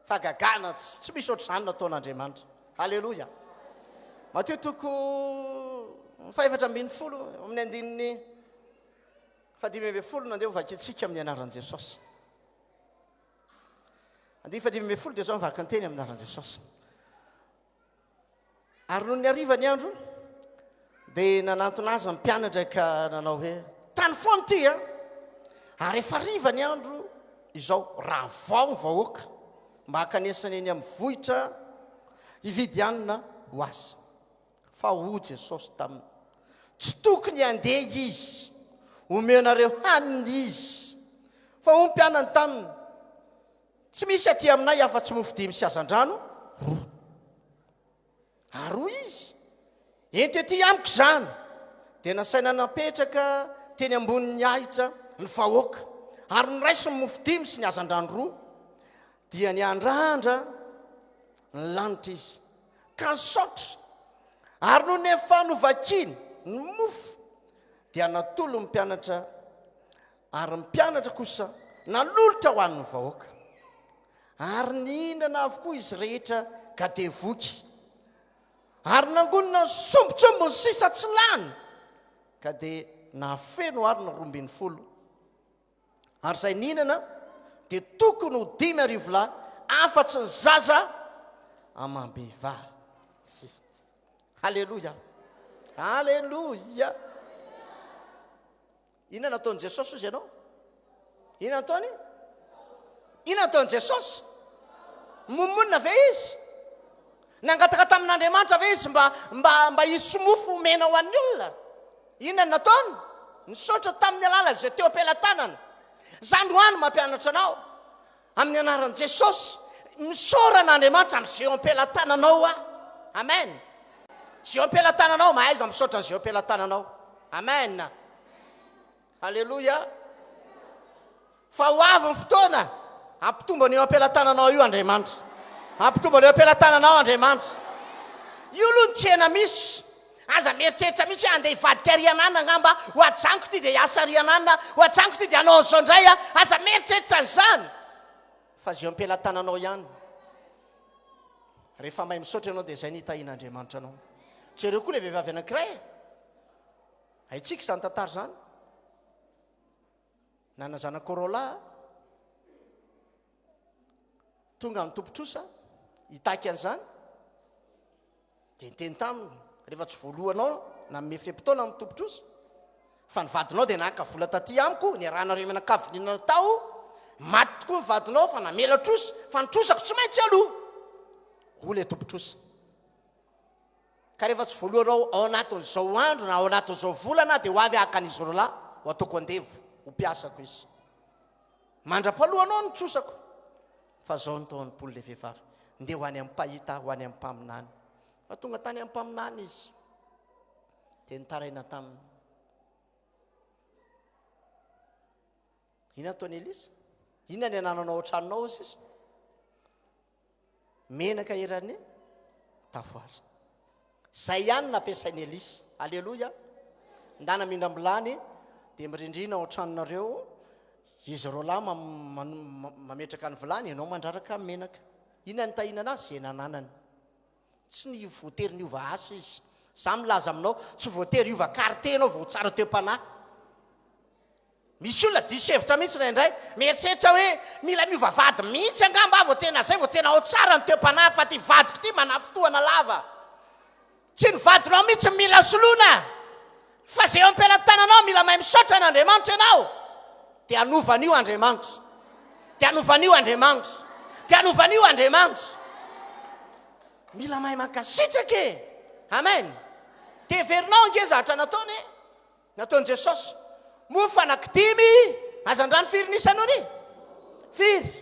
fahagagana tsy misy ohatr'izany nataon'Andriamanitra. Haleloia. Matio toko faha-14 amin'ny andininy faha-15 no andeha ho vakintsika amin'ny anaran'i Jesosy. Andininy faha-15 dia izao ny vakin-teny amin'ny anaran'i Jesosy. Ary nony hariva ny andro, dia nanantona azy ny mpianatra ka nanao hoe, Tany foana ity an! Ary efa hariva ny andro izao, ravao ny vahoaka mba hankanesany eny amin'ny vohitra hividy hanina ho azy. Fa hoy Jesosy taminy, Tsy tokony handeha izy, omenareo hanina izy. Fa hoy ny mpianany taminy, Tsy misy aty aminay afa-tsy mofo dimy sy hazandrano roa. Ary hoy izy, Ento ety amiko izany. Dia nasaina napetraka teny ambonin'ny ahitra ny vahoaka, ary noraisiny ny mofo dimy sy ny hazandrano roa. Dia niandrandra ny lanitra izy, ka nisaotra, ary nony efa novakiny ny mofo, dia natolony ny mpianatra, ary ny mpianatra kosa nanolotra ho an'ny vahoaka. Ary nihinana avokoa izy rehetra ka dia voky. Ary nangonina ny sombintsombiny sisa tsy lany, ka dia nahafeno harona 12. Ary izay nihinana dia tokony ho 5000 lahy, afa-tsy ny zaza amam-behivavy. Haleloia! Haleloia! Inona nataon'i Jesosy hozy ianao? Inona nataony? Inona nataon'i Jesosy? Momonina ve izy? Nangataka tamin'Andriamanitra ve izy mba mba mba hisy mofo homena ho an'ny olona? Inona no nataony? Nisaotra tamin'ny alalan'izay teo am-pelatanana. Za androany mampianatra anao amin'ny anaran'i Jesosy, misaora an'Andriamanitra amin'izay eo am-pelatananao aho. Amen. Izay eo am-pelatananao, mahaiza misaotra an'izay eo am-pelatananao. Amen. Aleloia. Fa ho avy ny fotoana hampitombo an'io am-pelatananao io Andriamanitra. Hampitombo an'io am-pelatananao Andriamanitra. Io aloha ny tsena misy. Aza mieritreritra mihitsy hoe andeha hivadika ary anana angamba, ho ajanoko ity dia hiasa ary anana, ho ajanoko ity dia hanao an'izao indray aho. Aza mieritreritra an'izany. Fa izay eo am-pelatananao ihany. Rehefa mahay misaotra ianao dia izay ny hitahian'Andriamanitra anao. Jereo koa ilay vehivavy anankiray e. Haintsika izany tantara izany. Nana zanak'Orola tonga ny tompon-trosa hitaky an'izany dia niteny taminy rehefa tsy voalohanao nanome fe-potoana ny tompon-trosa fa ny vadinao dia naka vola taty amiko niarahanareo mianakavy nihinana tao maty tokoa ny vadinao fa namela trosa fa ny trosako tsy maintsy aloha hoy ilay tompon-trosa Ka rehefa tsy voalohanao ao anatin'izao andro na ao anatin'izao volana dia ho avy haka an'izy roalahy ho ataoko andevo, ho mpiasako izy. Mandra-palohanao ny trosako. Fa izao no tao am-pon'ilay vehivavy, Ndeha ho any amin'ny mpahita aho, ho any amin'ny mpaminany. Fa tonga tany amin'ny mpaminany izy, dia nitaraina taminy. Inona ataon'i Elisa? Inona ny anananao ao an-tranonao hoy sisa? Menaka eran'ny tavoara. Zay ihany nampiasain'i Elisa. Aleloia. Ndana mindram-bilany dia mirindrina ao an-tranonareo izy roalahy mametraka ny vilany, ianao mandraraka menaka. Inona ny tahinana azy? Izay nananany. Tsy ny voatery niova asa izy. Za milaza aminao, tsy voatery hiova quartier ianao vao ho tsara toe-panahy. Misy olona diso hevitra mihitsy indraindray, mieritreritra hoe mila miova vady mihitsy angamba aho vao tena izay vao tena ao tsara ny toe-panahiko fa ity vadiko ity manafintohana lava. Tsy ny vadinao mihitsy no mila soloina fa izay eo am-pelatananao mila mahay misaotra an'Andriamanitra ianao dia hanova an'io Andriamanitra. Dia hanova an'io Andriamanitra. Dia hanova an'io Andriamanitra. Mila mahay mankasitraka e! Amen. Dia heverinao ange zavatra nataony e! Nataon'i Jesosy. Mofo anankidimy hazandrano firy ny isany ony? Firy?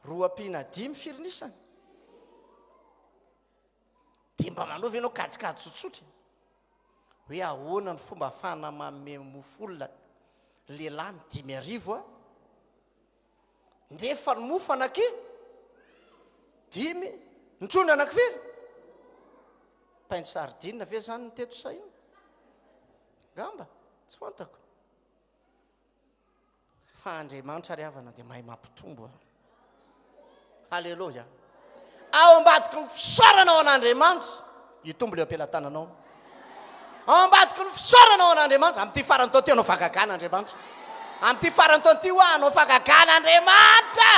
Roa ampiana dimy firy ny isany? Dia mba manaova ianao kajikajy tsotsotra. Hoe ahoana ny fomba ahafahana manome mofo olona lehilahy ny 5000 a? Nefa ny mofo anaky dimy, ny trondro anaky firy? Pain de sardine ve zany ny teto sa inona? Ngamba, tsy fantako. Fa Andriamanitra ry havana dia mahay mampitombo. Haleloia. Ao ambadiky ny fisaorana ao an'Andriamanitra, hitombo ilay am-pelatananao. Ao ambadiky ny fisaorana ao an'Andriamanitra, amin'ity faran'ny taona ity hanao fahagagana Andriamanitra. Amin'ity faran'ny taona ity hoa hanao fahagagana Andriamanitra.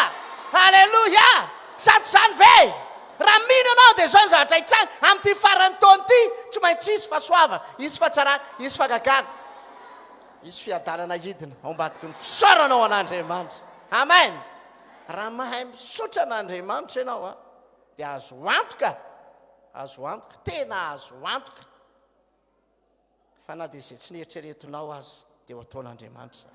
Haleloia. Sa tsy izany ve? Raha mino ianao dia izao ny zavatra hitranga amin'ity faran'ny taona ity, tsy maintsy hisy fahasoavana, hisy fahatsarana, hisy fahagagana. Hisy fiadanana hidina ao ambadiky ny fisaorana ao an'Andriamanitra. Amen. Raha mahay misaotra an'Andriamanitra ianao a, dia azo antoka, azo antoka, tena azo antoka fa na dia izay tsy nieritreretinao aza dia ho ataon'Andriamanitra.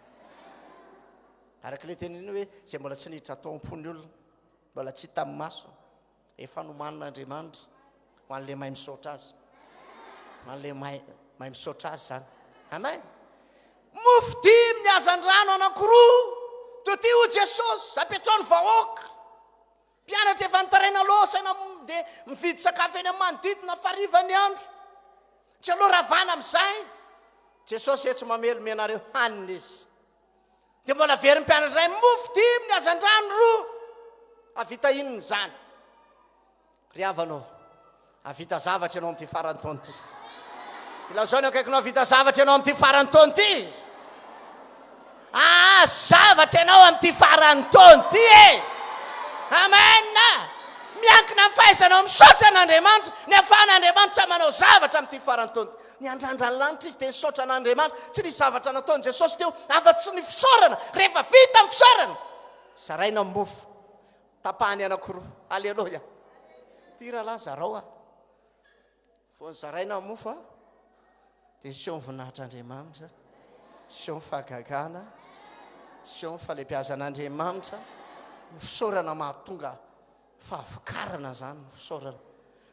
Araka ilay teniny hoe izay mbola tsy niditra tao am-pon'ny olona, mbola tsy hita amin'ny maso. Efa nomanin'Andriamanitra ho an'ilay mahay misaotra azy. Ho an'ilay mahay mahay misaotra azy izany. Amen. Mofo dimy ny. ny hazandrano anankiroa, toty hoy Jesosy, apetrao ny vahoaka. Mpianatra efa nitaraina aloha saina dia mividy sakafo eny amin'ny manodidina fa hariva ny andro. Tsy aleo ravana amin'izay. Jesosy etsy mamely omenareo hanina izy. Dia mbola averin'ny mpianatra iray mofo dimy ny hazandrano roa. Hahavita inona izany? Ry havana ô, hahavita zavatra ianao amin'ity faran'ny taona ity. Ilazao ny akaikinao hahavita zavatra ianao amin'ity faran'ny taona ity. Hahazo zavatra ianao amin'ity faran'ny taona ity e! Amen! Miankina amin'ny fahaizanao misaotra an'Andriamanitra ny ahafahan'Andriamanitra manao zavatra amin'ity faran'ny taona ity. Niandrandra ny lanitra izy dia nisaotra an'Andriamanitra. Tsy nisy zavatra nataon'i Jesosy teo afa-tsy ny fisaorana. Rehefa vita ny fisaorana, zaraina ny mofo. Tapahany anankiroa. Aleloia. Ty rahalahy zarao a. Vao nozaraina ny mofo a, dia niseho ny voninahitr'Andriamanitra, niseho ny fahagagana, niseho ny fahalehibiazan'Andriamanitra. Ny fisaorana mahatonga fahavokarana izany ny fisaorana.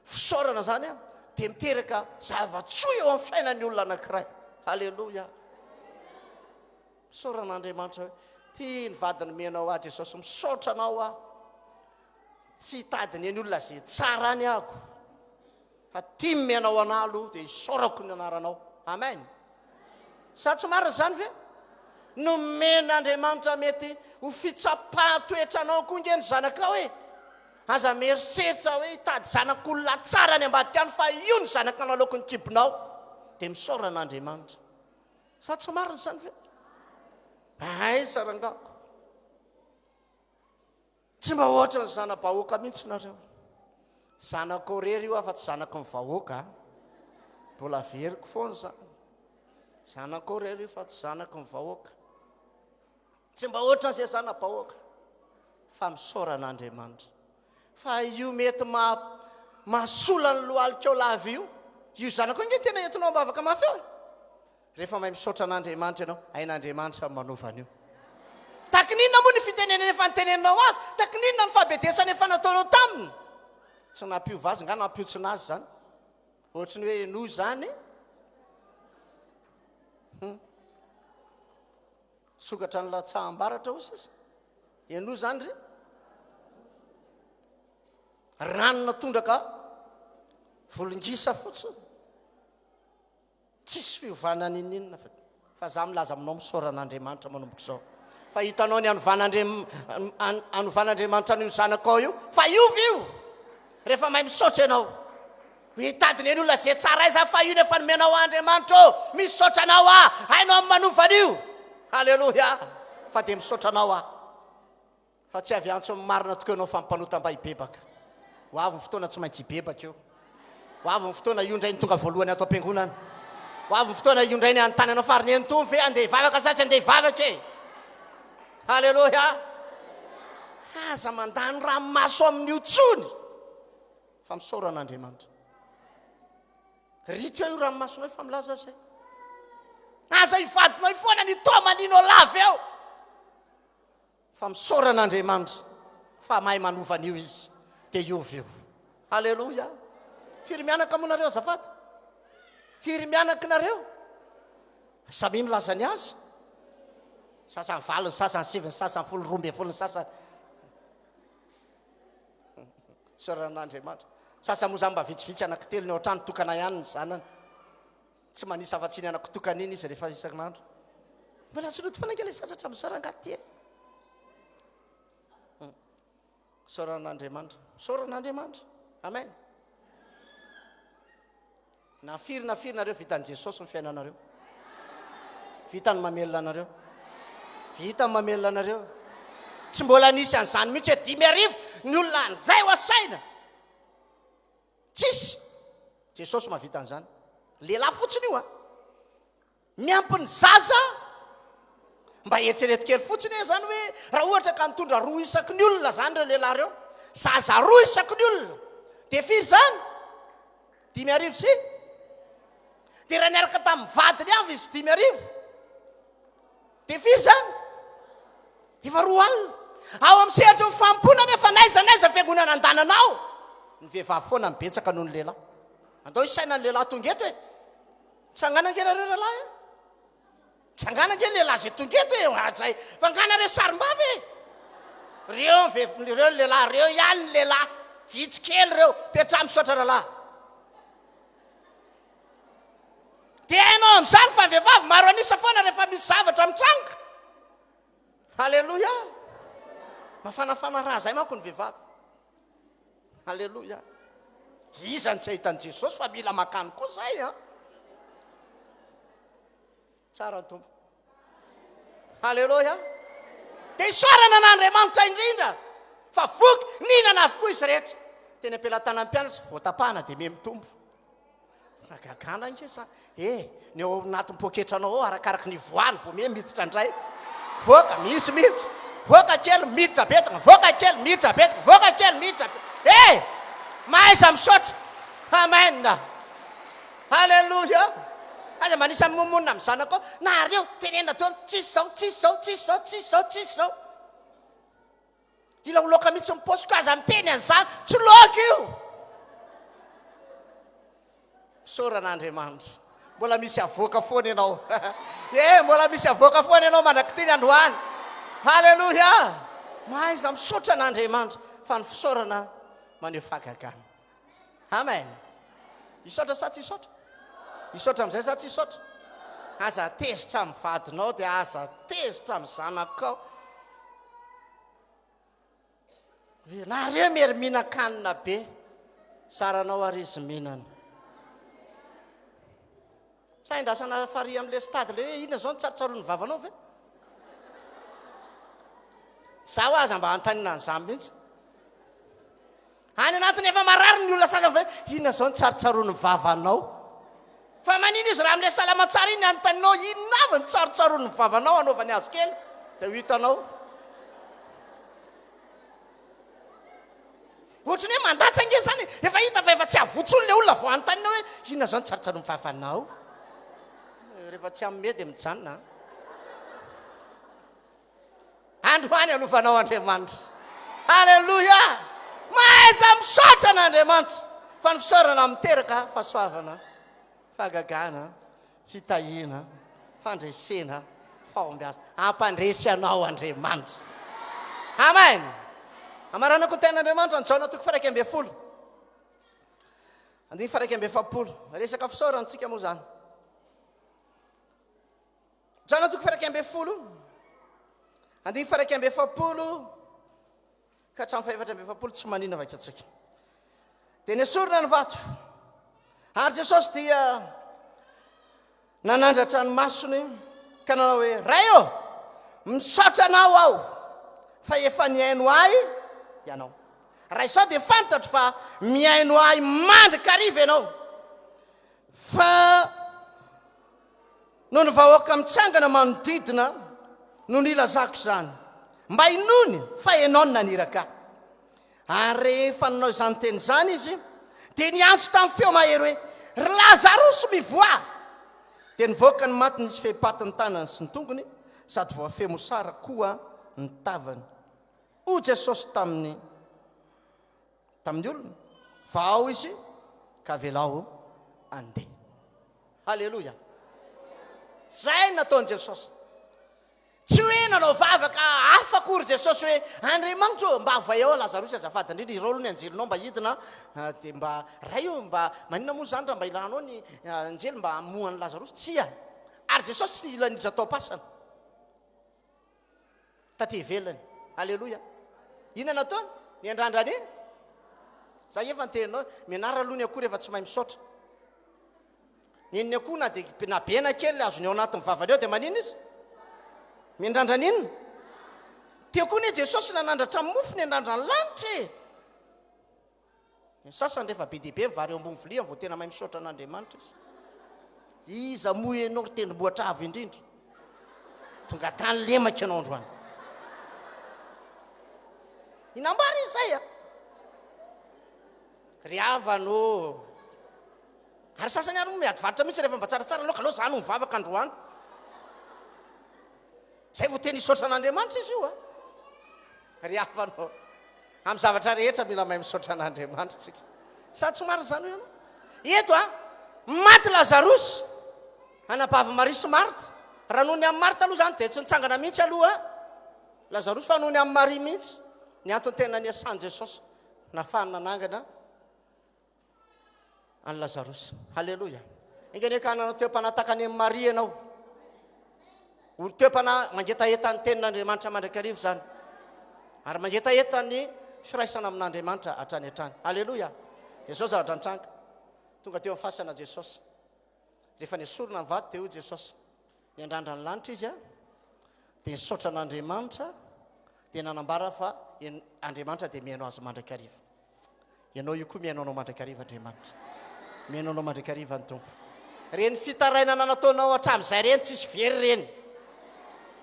Fisaorana izany a, dia miteraka zava-tsoa eo amin'ny fiainan'ny olona anankiray. Aleloia. Misaora an'Andriamanitra hoe, Ty ny vady nomenao ahy Jesosy, misaotra anao aho. Tsy hitady ny olona ze tsara any ako, fa ty nomenao anah aloha dia isaorako ny anaranao. Amen. Sa tsy marina izany ve? Nomen'Andriamanitra mety ho fitsapan-toetranao koa nge ny zanakao e. Aza mieritreritra hoe hitady zanak'olona tsara any ambadika any fa io ny zanaka naloaky ny kibonao. Dia misaora an'Andriamanitra. Sa tsy marina izany ve? Aiza rangako? Tsy mba ohatra ny zana-bahoaka mihitsy nareo. Zanakao rery io afa tsy zanaky ny vahoaka. Mbola averiko foana izany. Zanakao rery io fa tsy zanaky ny vahoaka. Tsy mba ohatra izay zana-bahoaka. Fa misaora an'Andriamanitra. Fa io mety maha mahasola ny lohalikao lava io. Io zanakao ange tena entinao am-bavaka mafy eo e. Rehefa mahay misaotra an'Andriamanitra ianao, hain'Andriamanitra ny manova an'io. Tahaka ny inona moa ny fitenenana efa niteneninao azy? Tahaka ny inona ny fahabedesana efa nataonao taminy? Tsy nampiova azy nga nampihontsina azy izany? Ohatry ny hoe henoy izany. Hmm. Sokatra ny latsaham-baratra hoy sisa. Henoy izany ry. Rano natondraka volongisa fotsiny. Tsisy fiovana ninoninona fa fa za milaza aminao misaora an'Andriamanitra manomboka izao fa hitanao ny hanovan'Andriamanitra an'io zanakao io fa hiova io rehefa mahay misaotra ianao. Hitady ny olona izay tsara aiza fa io no efa nomenao Andriamanitra ô, misaotra anao aho, hainao ny manova an'io. Haleloia, fa dia misaotra anao aho. Fa tsy avy hiantso ny marina tokoa ianao fa ny mpanota mba hibebaka. Ho avy ny fotoana tsy maintsy hibebaka io. Ho avy ny fotoana io indray ny tonga voalohany ato am-piangonana. Ho avy ny fotoana io indray ny hanontany anao fa ry nenitoa ve handeha hivavaka sa tsy handeha hivavaka e? Haleloia! Aza mandany ranomaso amin'io intsony fa misaora an'Andriamanitra. Ritra io ranomasonao io fa milaza izay. Aza ivadinao io foana ny tomaninao lava eo. Fa misaora an'Andriamanitra fa mahay manova an'io Izy dia hiova io. Aleloia. Firy mianaka moa nareo azafady? Firy mianaka nareo? Samia milaza ny azy. Sasany valo, ny sasany sivy, ny sasany folo, 12 ny sasany. Misaora an'Andriamanitra. Sasany moa zany mba vitsivitsy anankitelo ny ao an-trano, tokana ihany ny zanany. Tsy manisa afa-tsy iny anakitokana iny izy rehefa isan'andro. Mbola tsy nody foana ange ilay zaza hatramin'izao rangahy ty e. Hmm. Isaorana an'Andriamanitra. Isaorana an'Andriamanitra. Amen. Na firy na firy nareo vitan'i Jesosy ny fiainanareo. Vita ny mamelona anareo. Vita ny mamelona anareo. Tsy mbola nisy an'izany mihitsy hoe 5000 ny olona handray ho asaina. Tsisy! Jesosy mahavita an'izany. Lehilahy fotsiny io an! Miampy ny zaza, mba eritrereto kely fotsiny hoe izany hoe raha ohatra ka nitondra roa isaky ny olona izany ireo lehilahy ireo, zaza roa isaky ny olona, dia firy izany? 5000 sy? Dia raha niaraka tamin'ny vadiny avy izy 5000, Dia firy izany? Efa 20. Ao amin'ny sehatry ny fanompoana anefa n'aiza n'aiza fiangonana andanana ao, ny vehivavy foana no betsaka noho ny lehilahy. Andao hisaina ny lehilahy tonga eto e. Tsangana ange nareo rahalahy a. Mitsangàna ange lehilahy izay tonga eto e, ohatray. Fa nga nareo sarim-bavy e? Reo ny vehivavy, reo ny lehilahy, reo ihany ny lehilahy. Vitsy kely reo. Petraha misaotra rahalahy. Dia hainao amin'izany fa ny vehivavy maro an'isa foana rehefa misy zavatra mitranga. Haleloia! Mafanafana raha izay manko ny vehivavy. Haleloia! Iza no tsy hahita an'i Jesosy fa mila makany koa zay an! Tsara ny Tompo. Haleloia! Dia isaorana an'Andriamanitra indrindra fa voky nihinana avokoa izy rehetra. Teny am-pelatanan'ny mpianatra, voatapahana dia miha mitombo. Fahagagana ange sa eh, ny ao anatin'ny poketranao ao arakaraky ny ivoahany vao miha miditra indray. Voaka, misy mihitsy. Voaka kely, miditra betsaka, voaka kely, miditra betsaka, voaka kely, miditra be. Eh! Mahaiza misaotra. Amen. Alléluia. Aza manisa mimomonina amin'ny zanakao. Nareo, tenenina daholo, tsisy zao, tsisy zao, tsisy zao, tsisy zao, tsisy zao. Hila ho loaka mihitsy ny paosiko, aza miteny an'izany, tsy loaka io. Misaorana Andriamanitra. Mbola misy avoaka foana ianao. Eh, mbola misy avoaka foana ianao mandrak'ity ny androany. Haleloia! Mahaiza misaotra an'Andriamanitra fa ny fisaorana maneho fahagagana. Amen. Hisaotra sa tsy hisaotra? Hisaotra amin'izay sa tsy hisaotra? Aza tezitra amin'ny vadinao dia aza tezitra amin'ny zanakao. Nareo mery mihinan-kanina be, zaranao ary izy mihinana. Sa endrasana farihy amin'ilay stade ilay hoe inona izao ny tsarotsaroan'ny vavanao ve? Zaho aza mba anontaniana an'izany mihitsy. Any anatiny efa marary ny olona sasany fa hoe inona izao ny tsarotsaroan'ny vavanao? Fa manina izy raha amin'ilay salama tsara iny anontanianao inona avy ny tsarotsaroan'ny vavanao anaovany azy kely dia ho hitanao. Ohatran'ny hoe mandatsa ange izany e! Efa hita fa efa tsy havoa intsony ilay olona vao anontaniana hoe inona izao ny tsarotsaroan'ny vavanao? Rehefa tsy hanome dia mijanona an. Androany alovanao Andriamanitra. Aleloia! Mahaiza misaotra an'Andriamanitra fa ny fisaorana miteraka fahasoavana, fahagagana, fitahiana, fandresena, fahombiazana. Hampandresy anao Andriamanitra. Amen. Amaranako ny tenin'Andriamanitra ny Jaona toko faha 11. Andininy faha 41. Resaka fisaorana antsika moa izany. Jaona toko faha-11, andininy faha-41 ka hatramin'ny faha-44, tsy manina vaky antsika. Dia nesorina ny vato, ary Jesosy dia nanandratra ny masony ka nanao hoe, Ray ô, misaotra anao aho fa efa nihaino ahy ianao. Raha izao dia fantatro fa mihaino ahy mandrakariva ianao. Fa Noho ny vahoaka mitsangana manodidina no nilazako izany, mba hinoany fa ianao no naniraka ahy. Ary rehefa nanao izany teny izany izy, dia niantso tamin'ny feo mahery hoe, Ry Lazarosy, mivoaha! Dia nivoaka ny maty nisy fehipaty ny tanany sy ny tongony, sady voafehy mosara koa ny tavany. Hoy Jesosy taminy. Tamin'ny olona, fa ao izy ka avelao handeha. Haleloia! Izay no nataon'i Jesosy. Tsy hoe nanao vavaka hafa akory Jesosy hoe, Andriamanitra ô, mba avoay ao Lazarosy azafady indrindra, irao aloha ny anjelinao mba hidina, dia mba, Ray ô, mba maninona moa izany raha mba ilanao ny anjely mba hamoha an'i Lazarosy? Tsia! Ary Jesosy tsy nila niditra tao am-pasana. Taty ivelany. Aleloia. Inona nataony? Niandrandra ny. Za efa niteny anao, mianara aloha ny akoho rehefa tsy mahay misaotra. Ny akoho na dia na be na kely azony ao anatin'ny vavany ao dia maninona izy? Miandrandra ny inona? Teo koa anie Jesosy nanandratra mofo niandrandra ny lanitra e. Ny sasany rehefa be dia be ny vary eo ambony vilia vao tena mahay misaotra an'Andriamanitra izy. Iza moa ianao ry tendrombohitra avo indrindra? Tonga tany lemaka ianao androany. Inambara izy izay a. Ry havana ô. Ary sasany ary moa miady varotra mihitsy rehefa mba tsaratsara aloha, aleo za no mivavaka androany. Zay vao tena hisaotra an'Andriamanitra izy io a. Ry havana ô, amin'ny zavatra rehetra mila mahay misaotra an'Andriamanitra tsika. Sa tsy marina izany hoy ianao? Eto a, maty Lazarosy, anabavy Maria sy Marta. Raha noho ny amin'i Marta aloha izany dia tsy nitsangana mihitsy aloha Lazarosy fa noho ny amin'i Maria mihitsy ny antony tena niasan'i Jesosy nahafahany nanangana an'i Lazarosy. Haleloia. Enga anie ka hanana toe-panahy any amin'i Maria ianao. Ho toe-panahy mangetaheta ny tenin'Andriamanitra mandrakariva izany. Ary mangetaheta ny firaisana amin'Andriamanitra hatrany hatrany. Haleloia. Dia izao zavatra nitranga. Tonga teo amin'ny fasana Jesosy. Rehefa nesorina ny vato dia hoy Jesosy, niandrandra ny lanitra izy dia nisaotra an'Andriamanitra dia nanambara fa Andriamanitra dia mihaino azy mandrakariva. Ianao io koa mihaino anao mandrakariva Andriamanitra. Mihaino anao mandrakariva ny Tompo. Ireny fitarainana nataonao hatramin'izay ireny tsisy very ireny.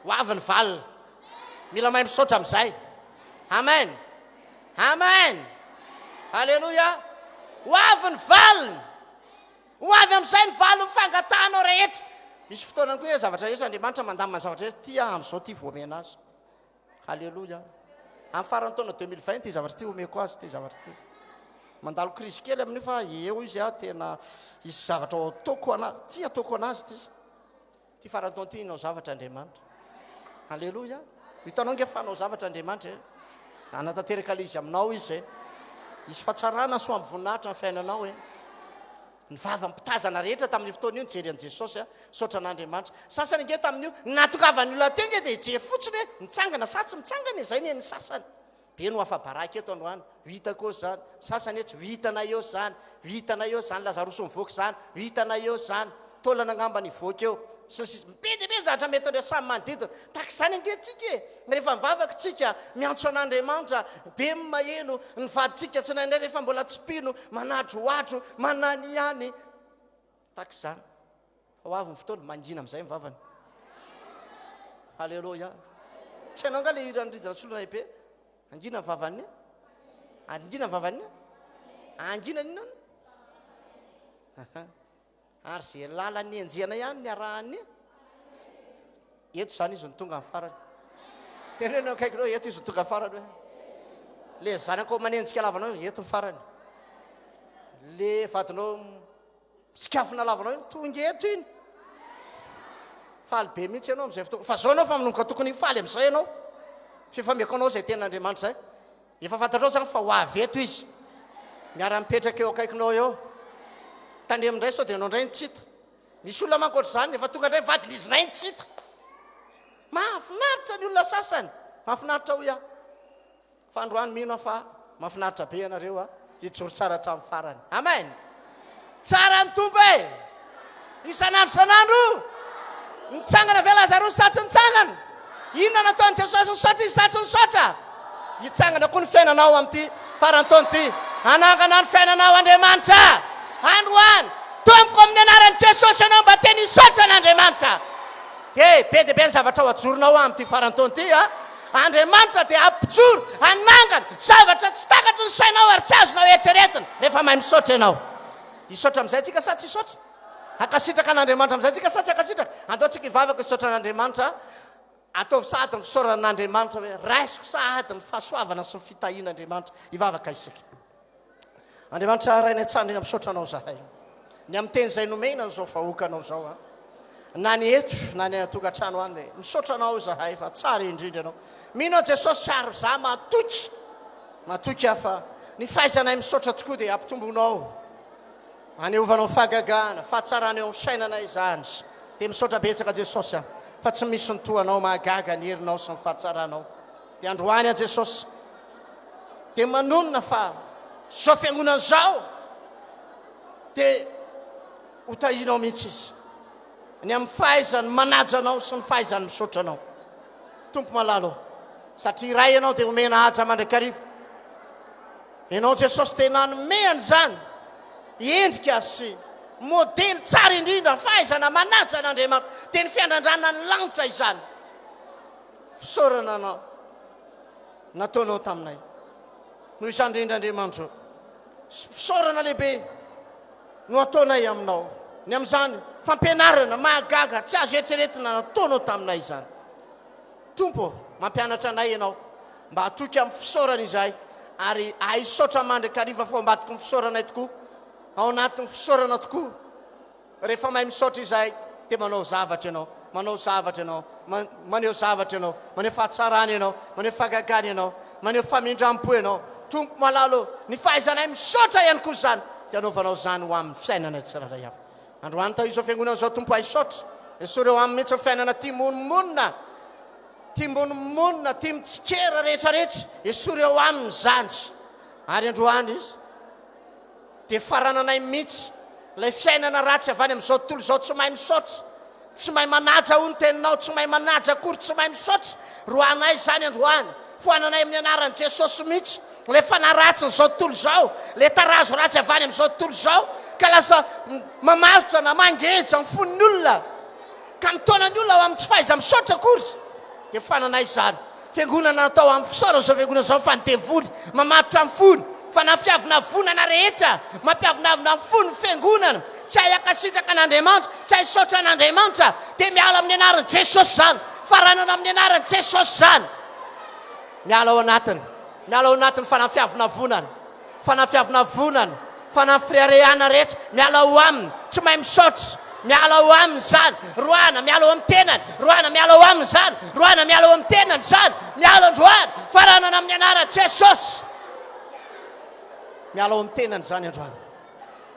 Ho avy ny valiny. Mila mahay misaotra amin'izay. Amen. Amen. Alléluia. Ho avy ny valiny. Ho avy amin'izay ny valin'ny fangatahanao rehetra. Misy fotoana koa hoe zavatra rehetra Andriamanitra mandamina ny zavatra rehetra. Ity aho amin'izao ity vao omena azy. Haleloia. Amin'ny faran'ny taona 2020 ity zavatra ity omeko azy ity zavatra ity. Mandalo crise kely amin'io fa eo izy aho tena hisy zavatra ho ataoko ana ity ataoko anazy ity. Ity faran'ny taona ity hanao zavatra Andriamanitra. Haleloia. Hitanao nge fa hanao zavatra Andriamanitra e. Hanatanteraka ilay izy aminao izy e. Hisy fahatsarana sy ho amin'ny voninahitra ny fiainanao e. Ny vava mpitazana rehetra tamin'io fotoana io nijery an'i Jesosy a, misaotra an'Andriamanitra. Sasany ange tamin'io, ny nahatongavan'ny olona teo ange dia hijery fotsiny hoe mitsangana sa tsy mitsangana e, izay ny an'ny sasany. Be no afa-baraka eto androany, ho hitako eo izany, sasany etsy, ho hitanay eo izany, ho hitanay eo izany, Lazarosy mivoaka izany, ho hitanay eo izany, taolana angamba nivoaka eo, sy ny sisa. Be dia be ny zavatra mety resahin'ny manodidina. Tahaka izany ange tsika e! Rehefa mivavaka tsika, miantso an'Andriamanitra, be ny maheno, ny vadintsika tsindraindray rehefa mbola tsy mpino, manadrohadro, mananihany. Tahaka izany. Fa ho avy ny fotoana, mangina amin'izay ny vavany. Haleloia. Tsy hainao angaha ilay hiran'i Rija Rasolondraibe? Angina ny vavan'ny? Angina ny vavan'ny? Angina ny inona? Ary ze lalany enjehina ihany ny arahan'ny eto zany izy no tonga ny farany. Teneno eo akaikinao eto izy no tonga farany hoe. Le zanakao manenjika lavanao eto ny farany. Le vadinao mitsikafona lavanao iny tonga eto iny. Faly be mihitsy ianao amin'izay fotoana. Fa zao ianao fa manomboka tokony hifaly amin'izay ianao. Fifameko anao izay tenin'Andriamanitra izay. Efa fantatrao izany fa ho avy eto izy. Miara-mipetraka eo akaikinao eo. Tandremo indray sao dia ianao indray no tsy hita. Misy olona manko ohatr'izany, efa tonga indray vadiny izy indray no tsy hita. Mahafinaritra ny olona sasany. Mahafinaritra hoy aho. Fa androany mino aho fa mahafinaritra be ianareo a. Hijoro tsara hatramin'ny farany. Amen. Tsara ny Tompo e! Isan'andro isan'andro. Nitsangana ve Lazarosy sa tsy nitsangana? Inona nataon'i Jesosy? Nisaotra izy sa tsy nisaotra? Hitsangana koa ny fiainanao amin'ity faran'ny taona ity. Hanangana ny fiainanao Andriamanitra. Androany, Tompoko amin'ny anaran'i Jesosy ianao mba teny hisaotra an'Andriamanitra. He, be dia be ny zavatra ho ajoronao amin'ity faran'ny taona ity a! Andriamanitra dia hampijoro, hanangana, zavatra tsy takatry ny sainao ary tsy azonao eritreretina rehefa mahay misaotra ianao. Hisaotra amin'izay tsika sa tsy hisaotra? Hankasitraka an'Andriamanitra amin'izay tsika sa tsy hankasitraka? Andao tsika hivavaka hisaotra an'Andriamanitra. Ataovy sahady ny fisaorana an'Andriamanitra hoe raisiko sahady ny fahasoavana sy ny fitahian'Andriamanitra. Hivavaka isika. Andriamanitra Rainay tsara indrindra misaotra anao zahay ny amin'ny teny izay nomena an'izao vahoakanao izao a na ny eto na ny any an-tokantrano any dia misaotra anao izahay fa tsara indrindra ianao mino aho Jesosy ary za matoky matoky aho fa ny fahaizanay misaotra tokoa dia ampitombonao aneovanao fahagagana fahatsarana eo amin'ny fiainanay izany dia misaotra betsaka Jesosy a fa tsy misy ny toa anao mahagaga ny herinao sy ny fahatsaranao dia androany aho Jesosy dia manonona fa izao fiangonana izao dia ho tahianao mihitsy izy ny amin'ny fahaizany manaja anao sy ny fahaizany misaotra anao Tompo malala ô satria iray ianao dia omena haja mandrakariva ianao Jesosy dia nanome an'izany endrika sy modely tsara indrindra fahaizana manaja an'Andriamanitra dia ny fiandrandrana ny lanitra izany fisaorana anao nataonao taminay. Noho izany indrindra Andriamanitra ô, fisaorana lehibe no ataonay aminao ny amin'izany fampianarana mahagaga tsy azo eritreretina nataonao taminay izany. Tompo ô, mampianatra anay Ianao mba hatoky amin'ny fisaorana izahay ary hahisaotra mandrakariva fa ao ambadiky ny fisaoranay tokoa, ao anatin'ny fisaorana tokoa. Rehefa mahay misaotra izahay dia manao zavatra Ianao. Manao zavatra Ianao, maneho zavatra Ianao, maneho fahatsarana Ianao, maneho fahagagana Ianao, maneho famindram-po Ianao. Tompo malala ô, ny fahaizanay misaotra ihany koa izany, dia anaovanao izany ho amin'ny fiainanay tsirairay avy. Androany tao izao fiangonana izao Tompo aisaotra. Esory eo aminy mihitsy ny fiainana tia monomonona, tia monomonona, tia mitsikera rehetra rehetra. Esory eo aminy izany. Ary androany izy dia farananay mihitsy ilay fiainana ratsy avy any amin'izao tontolo izao tsy mahay misaotra. Tsy mahay manaja hoy ny teninao, tsy mahay manaja akory, tsy mahay misaotra. Roahanay izany androany. Foananay amin'ny anaran'i Jesosy mihitsy ilay fanahy ratsin'izao tontolo izao, ilay tarazo ratsy avy any amin'izao tontolo izao ka lasa mamarotra na mangeja ny fon'ny olona ka mitaona ny olona ho amin'ny tsy fahaiza-misaotra akory. Dia foananay izany. Fiangonana natao amin'ny fisaorana izao fiangonana izao fa ny devoly mamatotra ny fony, fanahy fiavonavonana rehetra mampiavonavona ny fony ny fiangonana, tsy hahay hankasitraka an'Andriamanitra, tsy hahay hisaotra an'Andriamanitra, dia miala amin'ny anaran'i Jesosy izany, faranana amin'ny anaran'i Jesosy izany, miala ao anatiny, miala ao anatiny fanahy fiavonavonana. Fanahy fiavonavonana, fanahy fireharehana rehetra, miala ao aminy, tsy mahay misaotra, miala ao aminy izany, roahana miala ao amin'ny tenany, roahana miala ao aminy izany, roahana miala ao amin'ny tenany izany, miala androany, faranana amin'ny anaran'i Jesosy. Miala ao amin'ny tenany izany androany.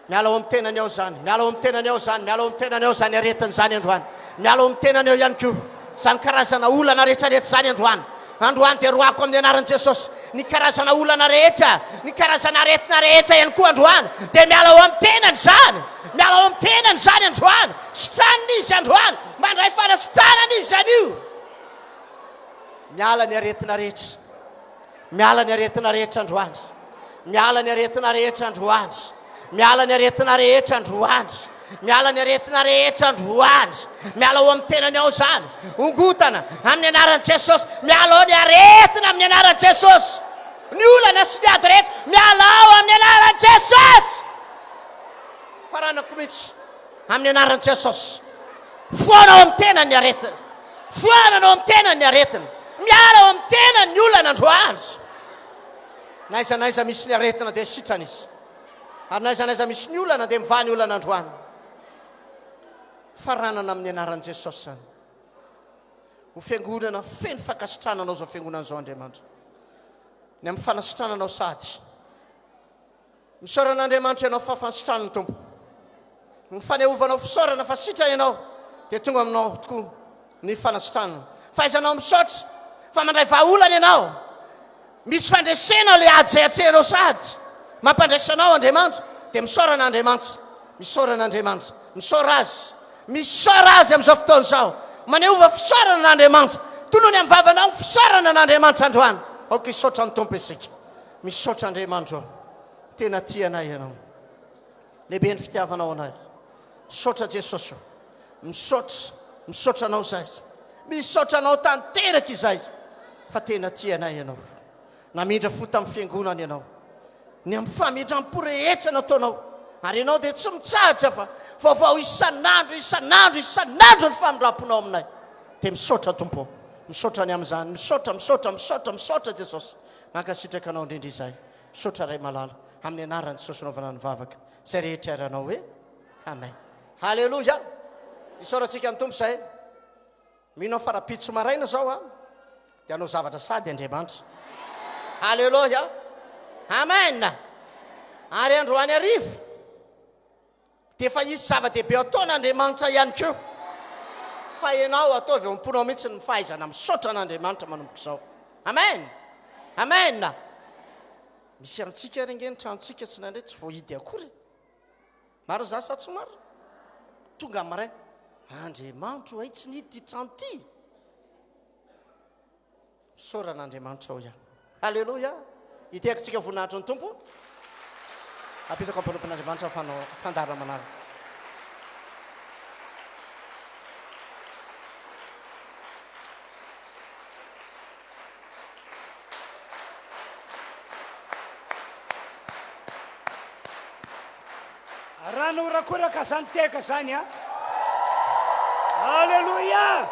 Miala ao amin'ny tenany ao izany, miala ao amin'ny tenany ao izany, miala ao amin'ny tenany ao izany aretina izany androany. Miala ao amin'ny tenany ao ihany koa izany karazana olana rehetrarehetra izany androany. Androany dia roahako amin'ny anaran'i Jesosy ny karazana olana rehetra, ny karazana aretina rehetra ihany koa androany. Dia miala ao amin'ny tenany izany, miala ao amin'ny tenany izany androany. Sitranina izy androany, mandray fanasitranana izy anio. Miala ny aretina rehetra. Miala ny aretina rehetra androany. Miala ny aretina rehetra androany. Miala ny aretina rehetra androany. Miala ny aretina rehetra androany. Miala ao amin'ny tenany ao izany. Ongotana amin'ny anaran'i Jesosy. Miala ao ny aretina amin'ny anaran'i Jesosy. Ny olana sy ny ady rehetra miala ao amin'ny anaran'i Jesosy. Faranako mihitsy amin'ny anaran'i Jesosy. Foana ao amin'ny tenany ny aretina. Foanana ao amin'ny tenany ny aretina. Miala ao amin'ny tenany ny olana androany. Na aiza na aiza misy ny aretina dia sitrana izy. Ary na aiza na aiza misy ny olana dia mivaha ny olana androany. Faranana amin'ny anaran'i Jesosy izany. Ho fiangonana feno fankasitrahana anao izao fiangonana izao Andriamanitra. Ny amin'ny fanasitrananao sady. Misaora an'Andriamanitra ianao fa fansitran'ny Tompo. Ny faneovanao fisaorana fa sitrana ianao dia tonga aminao tokoa ny fanasitranana. Fahaizanao misaotra fa mandray vahaolana ianao. Misy fandresena ilay ady izay atrehinao sady mampandresy anao Andriamanitra dia misaora an'Andriamanitra. Misaora an'Andriamanitra. Misaora Azy. Misaora Azy amin'izao fotoana izao. Maneova fisaorana an'Andriamanitra. Tonony amin'ny vavanao ny fisaorana an'Andriamanitra androany. Aoka hisaotra ny Tompo isika. Misaotra Andriamanitra ô, tena tia anay Ianao. Lehibe ny fitiavanao anay. Misaotra Jesosy ô. Misaotra, misaotra Anao izahay. Misaotra Anao tanteraka izahay fa tena tia anay Ianao. Namindra fo tamin'ny fiangonana Ianao. Ny amin'ny famindram-po rehetra nataonao. Ary Ianao dia tsy mitsahatra fa vaovao isan'andro, isan'andro, isan'andro ny famindram-ponao aminay. Dia misaotra Tompo ô. Misaotra ny amin'izany. Misaotra, misaotra, misaotra, misaotra Jesosy. Mankasitraka anao indrindra izahay. Misaotra Ray malala. Amin'ny anaran'i Jesosy anaovana ny vavaka. Izay rehetra iharanao hoe Amen. Haleloia. Isaorantsika ny Tompo izay. Mino aho fa rahampitso maraina izao an, dia hanao zavatra sady Andriamanitra. Haleloia. Amen. Ary androany hariva Dia efa hisy zava-dehibe ataon'Andriamanitra ihany koa. Fa ianao, ataovy eo am-ponao mihitsy ny fahaizana misaotra an'Andriamanitra manomboka izao. Amen! Amen! Misy amintsika ary ange ny tranontsika tsy indraindray tsy voahidy akory. Marina izany sa tsy marina? Tonga maraina, Andriamanitro, hay tsy nihidy ity trano ity. Misaora an'Andriamanitra ao ihany. Haleloia! Hitehaka antsika voninahitry ny Tompo. Apetako amin'ny mpanompon'Andriamanitra ny fanao fandaharana manaraka. Rano horakoraka zany tehaka zany a! Aleloia!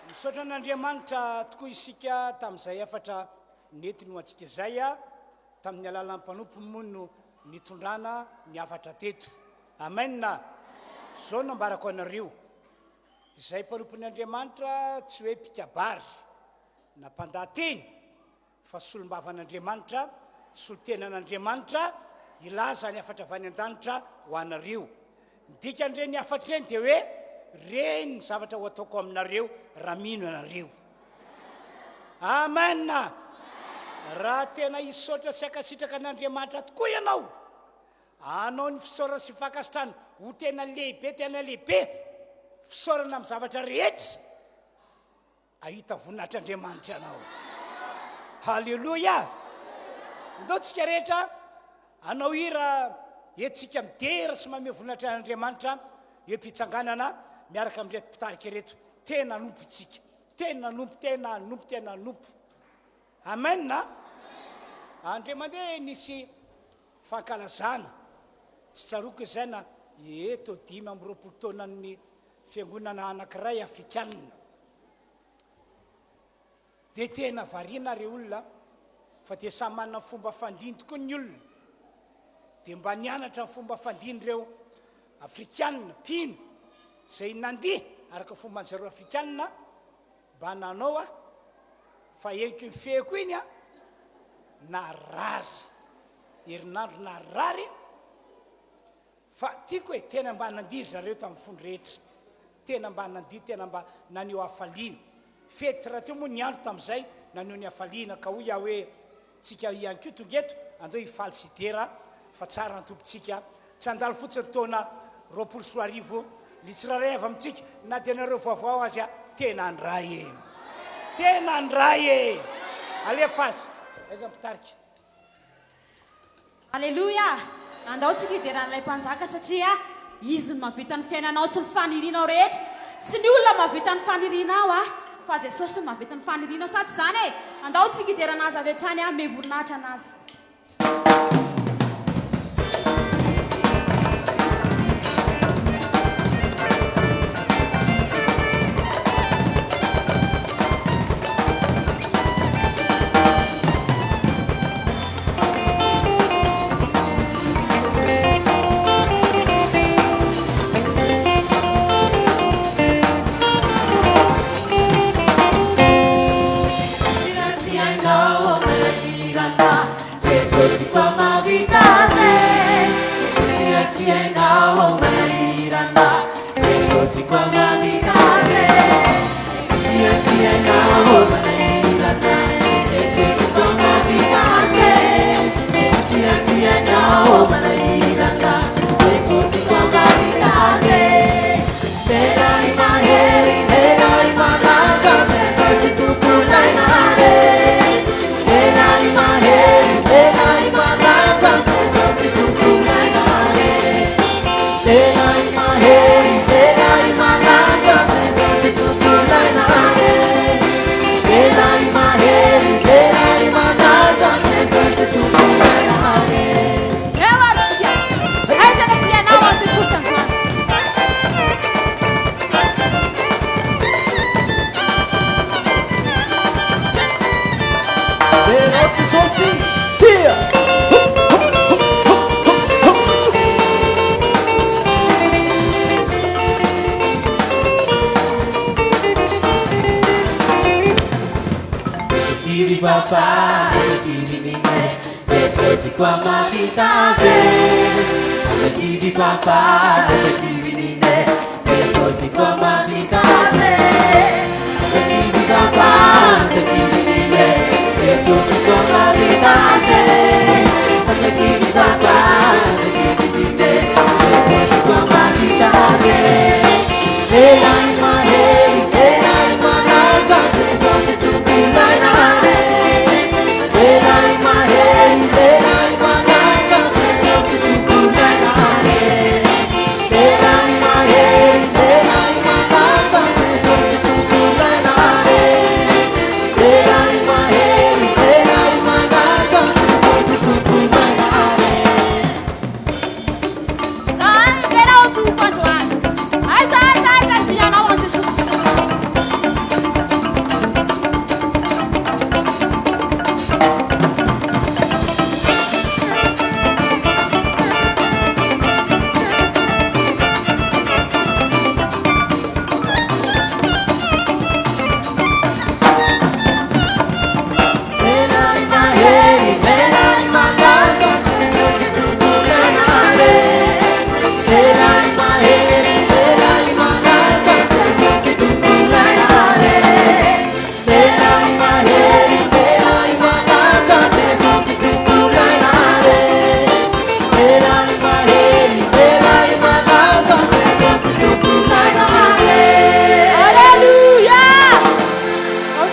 Misaotra an'Andriamanitra tokoa isika tamin'izay hafatra nentiny ho antsika izay, tamin'ny alalan'ny mpanompony moa no nitondrana ny hafatra teto. Amen! Izao no ambarako anareo. Izay mpanompon'Andriamanitra tsy hoe mpikabary na mpandahateny fa solombavan'Andriamanitra, solontenan'Andriamanitra hilaza ny hafatra avy any an-danitra ho anareo. Ny dikan'ireny hafatra ireny dia hoe reny ny zavatra ho ataoko aminareo raha mino ianareo. Amen! Raha tena hisaotra sy hankasitraka an'Andriamanitra tokoa ianao, hanao ny fisaorana sy fankasitrahana ho tena lehibe tena lehibe, fisaorana amin'ny zavatra rehetra, Hahita voninahitr'Andriamanitra ianao. Haleloia! Ndao tsika rehetra hanao hira entintsika midera sy mamehy voninahitra an'Andriamanitra eo am-pitsanganana miaraka amin'ireto mpitarika ireto. Tena hanompo isika. Tena hanompo, tena hanompo, tena hanompo. Amen! Andriamandeha nisy fankalazana, tsy tsaroako izay na eto 25 taonan'ny Fiangonana anankiray afrikanina. Dia tena variana re olona fa dia samy manana ny fomba fandiny tokoa ny olona. Dia mba nianatra ny fomba fandin'ireo afrikanina mpino izay nandihy araka ny fomban-dry zareo afrikanina mba nanao aho fa henoko iny feoko iny an, narary herinandro narary. Fa tiako e, tena mba nandihy ry zareo tamin'ny fony rehetra, tena mba nandihy, tena mba naneho hafaliana. Fety rahateo moa ny andro tamin'izay, naneho ny hafaliana, ka hoy aho hoe, tsika ihany koa tonga eto, andao hifaly sy hidera fa tsara ny Tompontsika, tsy handalo fotsiny ny taona 2020 ny tsirairay avy amintsika, na dia nareo vaovao aza, tena handray e! Tena handray e! Alefa azy! Aiza ny mpitarika? Aleloia! Andao tsika hidera an'ilay Mpanjaka satria Izy no mahavita ny fiainanao sy ny fanirianao rehetra. Tsy ny olona mahavita ny fanirianao a, fa Jesosy no mahavita ny fanirianao, sa tsy izany e? Andao tsika hidera an'Azy avy hatrany, hanome voninahitra an'Azy. Eo ary isika. Aiza ilay tianao an'i Jesosy androany? Derao Jesosy tia.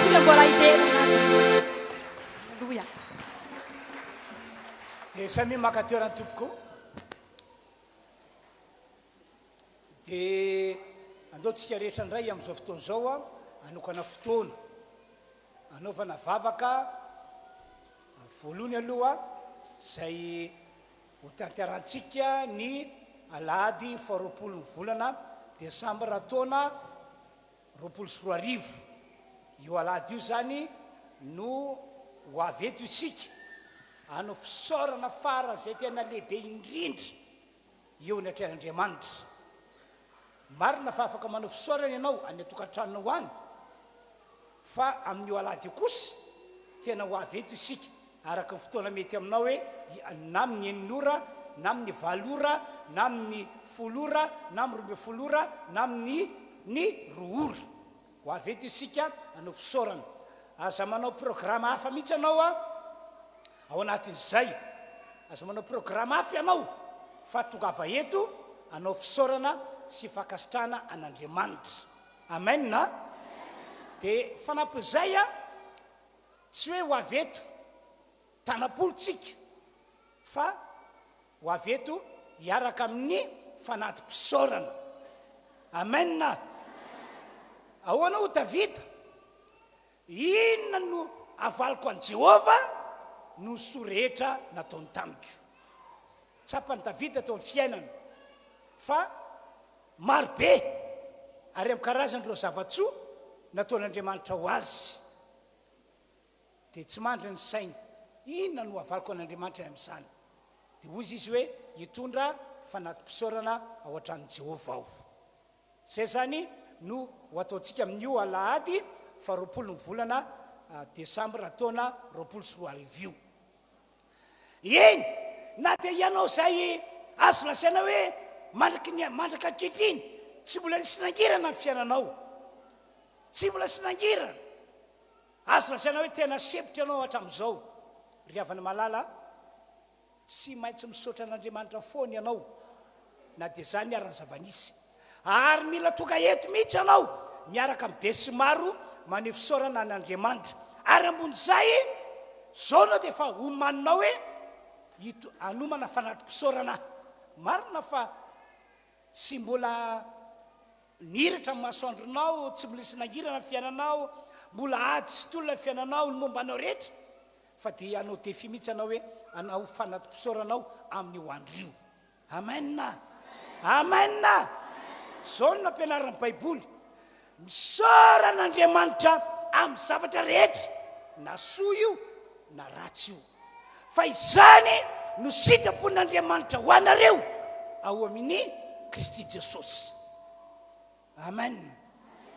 tsika mbola hidera an'Andriamanitra. Aleloia. Dia samia maka toerana tompoko. Dia andao tsika rehetra indray amin'izao fotoana izao hanokana fotoana hanaovana vavaka voalohany aloha izay ho tanterahantsika ny alahady faharoapolo ny volana desambra taona 2020. Io alahady io izany no ho avy eto isika hanao fisaorana faran'izay tena lehibe indrindra eo anatrehan'Andriamanitra. Marina fa afaka manao fisaorana ianao any an-tokantranonao any, fa amin'io alahady io kosa, tena ho avy eto isika, araka ny fotoana mety aminao hoe na amin'ny enina ora, na amin'ny valo ora, na amin'ny folo ora, na amin'ny 12 ora, na amin'ny ny roa ora. Ho avy eto isika hanao fisaorana. Aza manao programa hafa mihitsy ianao a! Ao anatin'izay. Aza manao programa hafa ianao fa tongava eto hanao fisaorana sy fankasitrahana an'Andriamanitra. Amen a! Dia fanampin'izay a, tsy hoe ho avy eto tanam-polo tsika fa Ho avy eto hiaraka amin'ny fanati-pisaorana. Amen! Ahoana hoy Davida? Inona no havaliko an'i Jehovah noho ny soa rehetra nataony tamiko? Tsapan'i Davida teo amin'ny fiainany fa maro be ary amin'ny karazany ireo zava-tsoa nataon'Andriamanitra ho azy. Dia tsy mandry ny sainy. Inona no havaliko an'Andriamanitra amin'izany? Dia hoy izy hoe, Hitondra fanati-pisaorana ao an-tranon'i Jehovah aho. Izay izany no ho ataontsika amin'io alahady faharoapolo ny volana desambra taona 2020 io. Eny, na dia ianao izay azo lazaina hoe mandrak ny mandraka ankehitriny tsy mbola nisy nangirana ny fiainanao, tsy mbola nisy nangirana. Azo lazaina hoe tena sempotra ianao hatramin'izao, ry havana malala a! Tsy maintsy misaotra an'Andriamanitra foana ianao, na dia izany ara ny zava-nisy. Ary mila tonga eto mihitsy ianao, miaraka amin'ny besinimaro, maneho fisaorana an'Andriamanitra. Ary ambon'izay, izao ianao dia efa omaninao hoe, hito, hanomana fanati-pisaorana aho. Marina fa tsy mbola. Niratra ny masoandronao, tsy mbola nisy nangirana ny fiainanao, mbola ady sy tolona ny fiainanao, ny momba anao rehetra, fa dia hanao défi mihitsy ianao hoe hanao fanati-pisaorana aho amin'io andro io. Amen! Amen! Izao no nampianarin'ny Baiboly, Misaora an'Andriamanitra amin'ny zavatra rehetra, na soa io na ratsy io. Fa izany no sitrapon'Andriamanitra ho anareo ao amin'i Kristy Jesosy. Amen.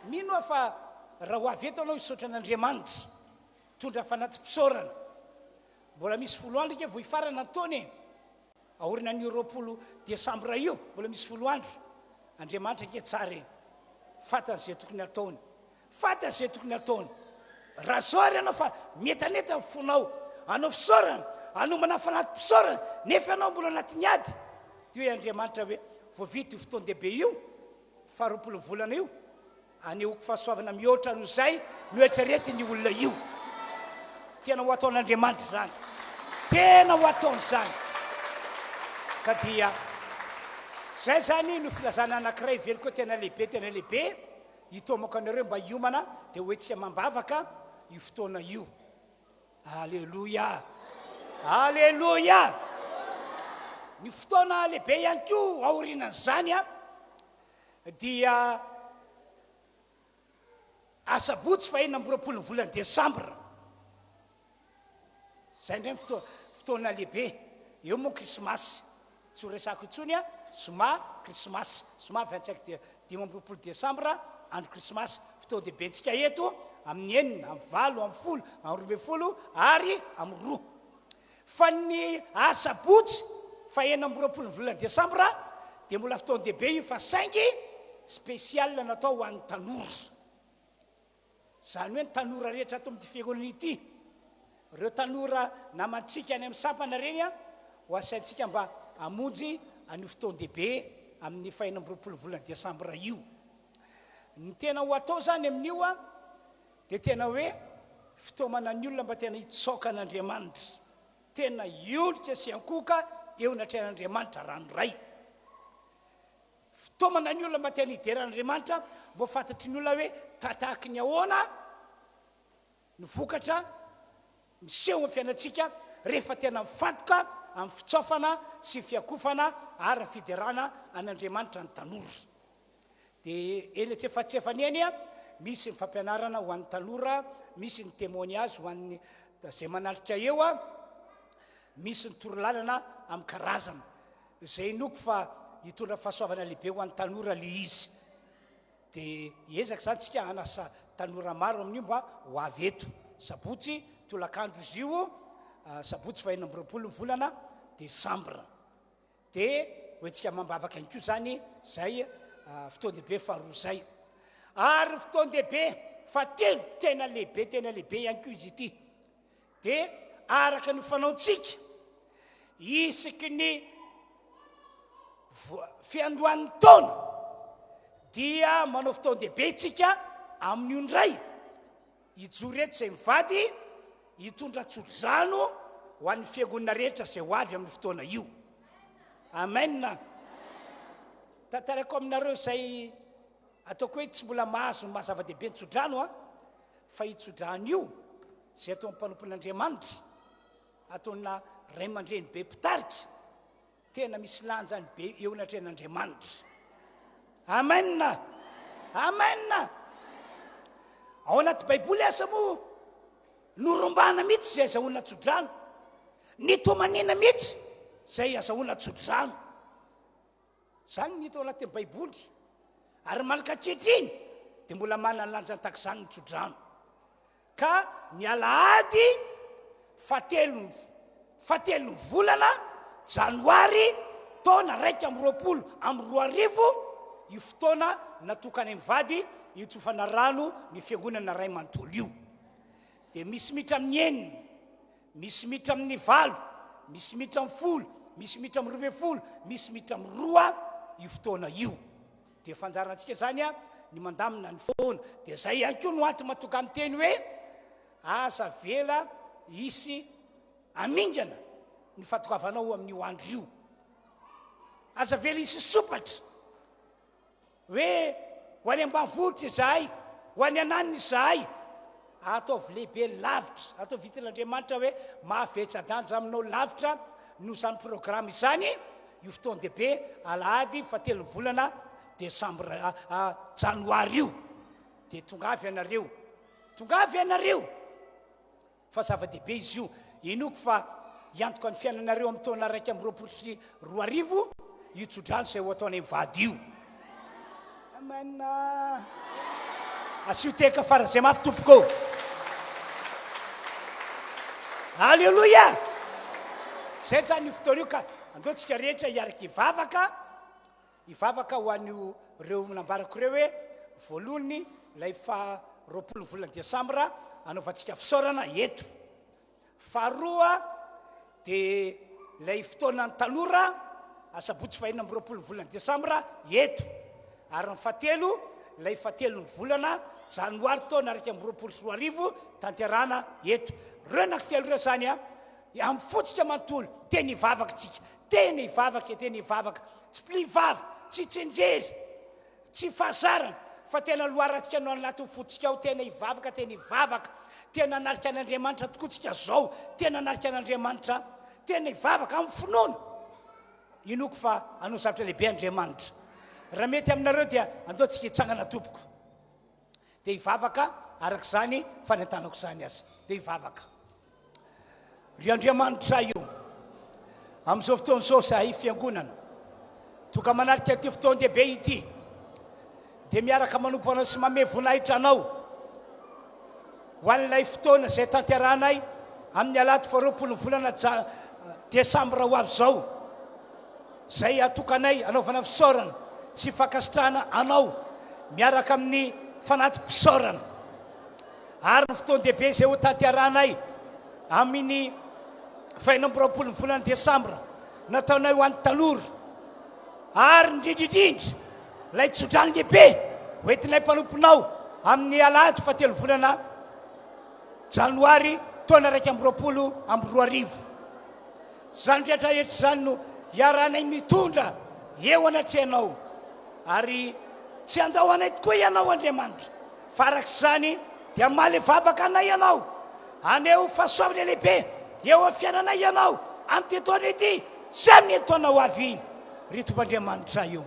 Mino aho fa raha ho avy eto ianao hisaotra an'Andriamanitra, hitondra fanati-pisaorana. Mbola misy folo andro ange vao hifarana ny taona e. Aorinan'io 20 desambra io, mbola misy folo andro. Andriamanitra ange tsara e. Fantany izay tokony hataony. Fantany izay tokony hataony. Raha zao ary ianao fa mientanentana ny fonao, hanao fisaorana, hanomana fanati-pisaorana, nefa ianao mbola anatin'ny ady, dia hoy Andriamanitra hoe, vao vita io fotoan-dehibe io, faha-roapolo volana io, Anehoako fahasoavana mihoatra noho izay noeritreretin'io olona io. Tena ho ataon'Andriamanitra izany. Tena ho ataony izany. Ka dia izay izany no filazana anankiray heveriko hoe tena lehibe, tena lehibe, hitaomako anareo mba hiomana, dia ho entintsika amam-bavaka io fotoana io. Aleloia! Aleloia! Ny fotoana lehibe ihany koa aorianan'izany dia asabotsy faha 26 ny volana desambra. Izay indray ny fotoa, fotoana lehibe. Eo moa krismasy, tsy ho resako intsony a, zoma krismasy, zoma 25 de 25 desambra, andro krismasy, fotoan-dehibentsika eto amin'ny enina, amin'ny valo, amin'ny folo, amin'ny 12 ary amin'ny roa. Fa ny asabotsy faha 26 ny volana desambra dia mbola fotoan-dehibe io fa saingy spécial natao ho an'ny tanora. Izany hoe ny tanora rehetra ato amin'ity fiangonana ity, ireo tanora namantsika any amin'ny sampana ireny ho asaintsika mba hamonjy an'io fotoan-dehibe amin'ny faha 26 volana desambra io. Ny tena ho atao izany amin'io. Dia tena hoe fitaomana ny olona mba tena hitsaoka an'Andriamanitra. Tena hiolika sy hiankohoka eo anatrehan'Andriamanitra ranoray. Fitaomana ny olona mba tena hidera an'Andriamanitra, mba ho fantatry ny olona hoe tatahaky ny ahoana ny vokatra miseho amin'ny fiainantsika rehefa tena mifantoka amin'ny fitsaofana sy ny fiankofana ary ny fiderana an'Andriamanitra ny tanora. Dia eny antsefatsefany eny misy ny fampianarana ho an'ny tanora, misy ny témoignage ho an'ny izay manatrika eo, misy ny torolalana amin'ny karazana. Izay inoako fa hitondra fahasoavana lehibe ho an'ny tanora ilay izy. Dia hiezaka izany tsika hanasa tanora maro amin'io mba ho avy eto. Sabotsy tolakandro izy io, sabotsy faha 26 ny volana desambra. Dia ho entsika amam-bavaka ihany koa izany izay fotoan-dehibe faharoa izay. Ary ny fotoan-dehibe fahatelo, tena lehibe tena lehibe ihany koa izy ity, dia araka ny fanaontsika isaky ny fiandohan'ny taona dia manao fotoan-dehibe isika amin'io indray. Hijoro eto izay mivady hitondra tsodrano ho an'ny fiangonana rehetra izay ho avy amin'ny fotoana io. Amen. Tantaraiko aminareo izay ataoko hoe tsy mbola mahazo ny maha zava-dehibe ny tsodrano an, fa io tsodrano io izay ataon'ny mpanompon'Andriamanitra, ataona ray aman-dreny be mpitarika, Tena misy lanjany be eo anatrehan'Andriamanitra. Amen! Amen! Ao anaty Baiboly aza moa norombahana mihitsy izay azahoana tsodrano. Nitomanina mihitsy izay azahoana tsodrano. Izany ny hita ao anatin'ny Baiboly. Ary mankakehitriny dia mbola manana ny lanjany tahaka izany ny tsodrano. Ka ny alahady fahatelo fahatelon'ny volana janoary taona 2021 io fotoana natokanay mivady hitsofana rano ny fiangonana ray manontolo io. Dia misy minitra amin'ny enina, misy minitra amin'ny valo, misy minitra amin'ny folo, misy minitra amin'ny 12, misy minitra amin'ny roa io fotoana io. Dia fanjarantsika izany ny mandamina ny fotoana. Dia izay ihany koa no antony mahatonga miteny hoe aza avela hisy hamingana ny fahatongavanao amin'io andro io. Aza avela hisy sompatra hoe ho any ambanivohitra izahay, ho any ananona izahay. Ataovy lehibe lavitra, ataovy hitan'Andriamanitra hoe mahavetsa-danja aminao lavitra noho izany programa izany io fotoan-dehibe alahady fahatelon'ny volana desambra janoary io. Dia tongava ianareo, tongava ianareo. Fa zava-dehibe izy io. Inoako fa hiantoka ny fiainanareo amin'ny taona 2021 io tsodrano izay ho ataonay mivady io. Amen. Asio tehaka faran'izay mafy tompoko. Alléluia. Zay zany io fotoana io ka andao tsika rehetra hiaraka hivavaka. Hivavaka ho an'io reo nambarako ireo hoe voalohany ilay faha 20 volana desambra anaovantsika fisaorana eto. Faharoa dia ilay fotoanan'ny tanora asabotsy faha 26 volana desambra eto. Ary ny fahatelo ilay fahatelon'ny volana janoary taona 2021 tanterahana eto. Ireo anankitelo ireo izany an, amin'ny fontsika manontolo teny hivavaka tsika. Tena hivavaka e, tena hivavaka. Tsy pli vava, tsy tsinjery, tsy fahazarana, fa tena loharantsika no anatin'ny fontsika ao, tena hivavaka, tena hivavaka. Tena hanatrika an'Andriamanitra tokoa tsika zao, tena hanatrika an'Andriamanitra, tena hivavaka amin'ny finoana. Inoako fa hanao zavatra lehibe Andriamanitra. Raha mety aminareo dia andao tsika hitsangana tompoko. Dia hivavaka araka izany fanentanako izany aza. Dia hivavaka. Ry Andriamanitray o, amin'izao fotoana izao izahay fiangonana, tonga manatrika ity fotoan-dehibe ity, dia miaraka manompo Anao sy mamehy voninahitra Anao ho an'ilay fotoana izay tanterahanay amin'ny alahady faharoapolo ny volana desambra ho avy izao, izay atokanay hanaovana fisaorana sy fankasitrahana Anao miaraka amin'ny fanati-pisaorana. Ary ny fotoan-dehibe izay ho tanterahanay amin'ny faha 26 ny volana desambra, nataonay ho an'ny tanora, ary indrindra indrindra ilay tsodrano lehibe hoentinay mpanomponao amin'ny alahady fahatelo volana. Janoary taona 2021. Izany rehetra rehetra izany no iarahanay mitondra eo anatrehanao ary tsy handao anay tokoa Ianao Andriamanitra fa araka izany dia hamaly vavaka anay Ianao, haneho fahasoavana lehibe eo amin'ny fiainanay Ianao amin'ity taona ity sy amin'ny taona ho avy ry Tompo Andriamanitray o.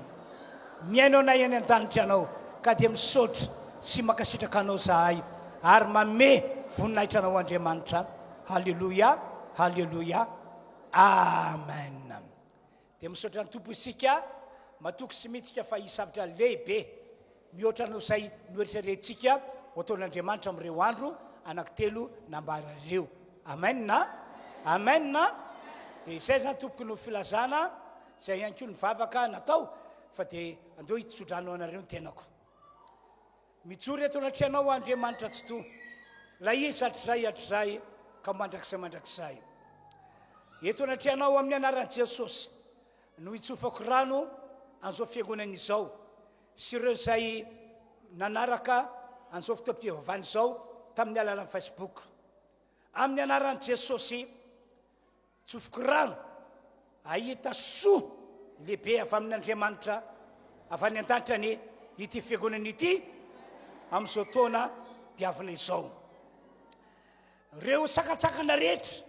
Mihaino anay any an-danitra Ianao ka dia misaotra sy mankasitraka Anao zahay ary manome voninahitra Anao Andriamanitra. Haleloia, haleloia, amen. Dia misaotra ny Tompo isika, matoky sy mihitsika fa hisy zavatra lehibe mihoatra noho izay noeritreretintsika ho ataon'Andriamanitra amin'ireo andro anankitelo nambara ireo. Amen. Amen. Dia izay izany tompoko no filazana izay ihany koa ny vavaka natao fa dia andeo hitsodrano anareo ny tenako. Mijoro eto anatrehanao aho Andriamanitra Tsitoha, ilay Izy hatrizay hatrizay ka mandrakizay mandrakizay. Eto anatrehanao amin'ny anaran'i Jesosy no itsofako rano an'izao fiangonana izao sy ireo izay nanaraka an'izao fotoam-pivavahana izao tamin'ny alalan'ny Facebook. Amin'ny anaran'i Jesosy, Tsofiko rano hahita soa lehibe avy amin'Andriamanitra avy any an-danitra anie ity fiangonana ity amin'izao taona diavina izao. Ireo sakantsakana rehetra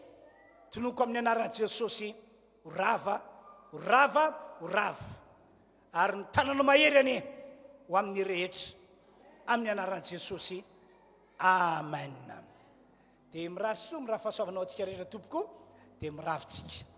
tononiko amin'ny anaran'i Jesosy ho rava, ho rava, ho rava. Ary ny tananao mahery anie ho amin'ny rehetra amin'ny anaran'i Jesosy. Amen. Dia mirary soa, mirary fahasoavana ho antsika rehetra tompoko, dia mirary tsika.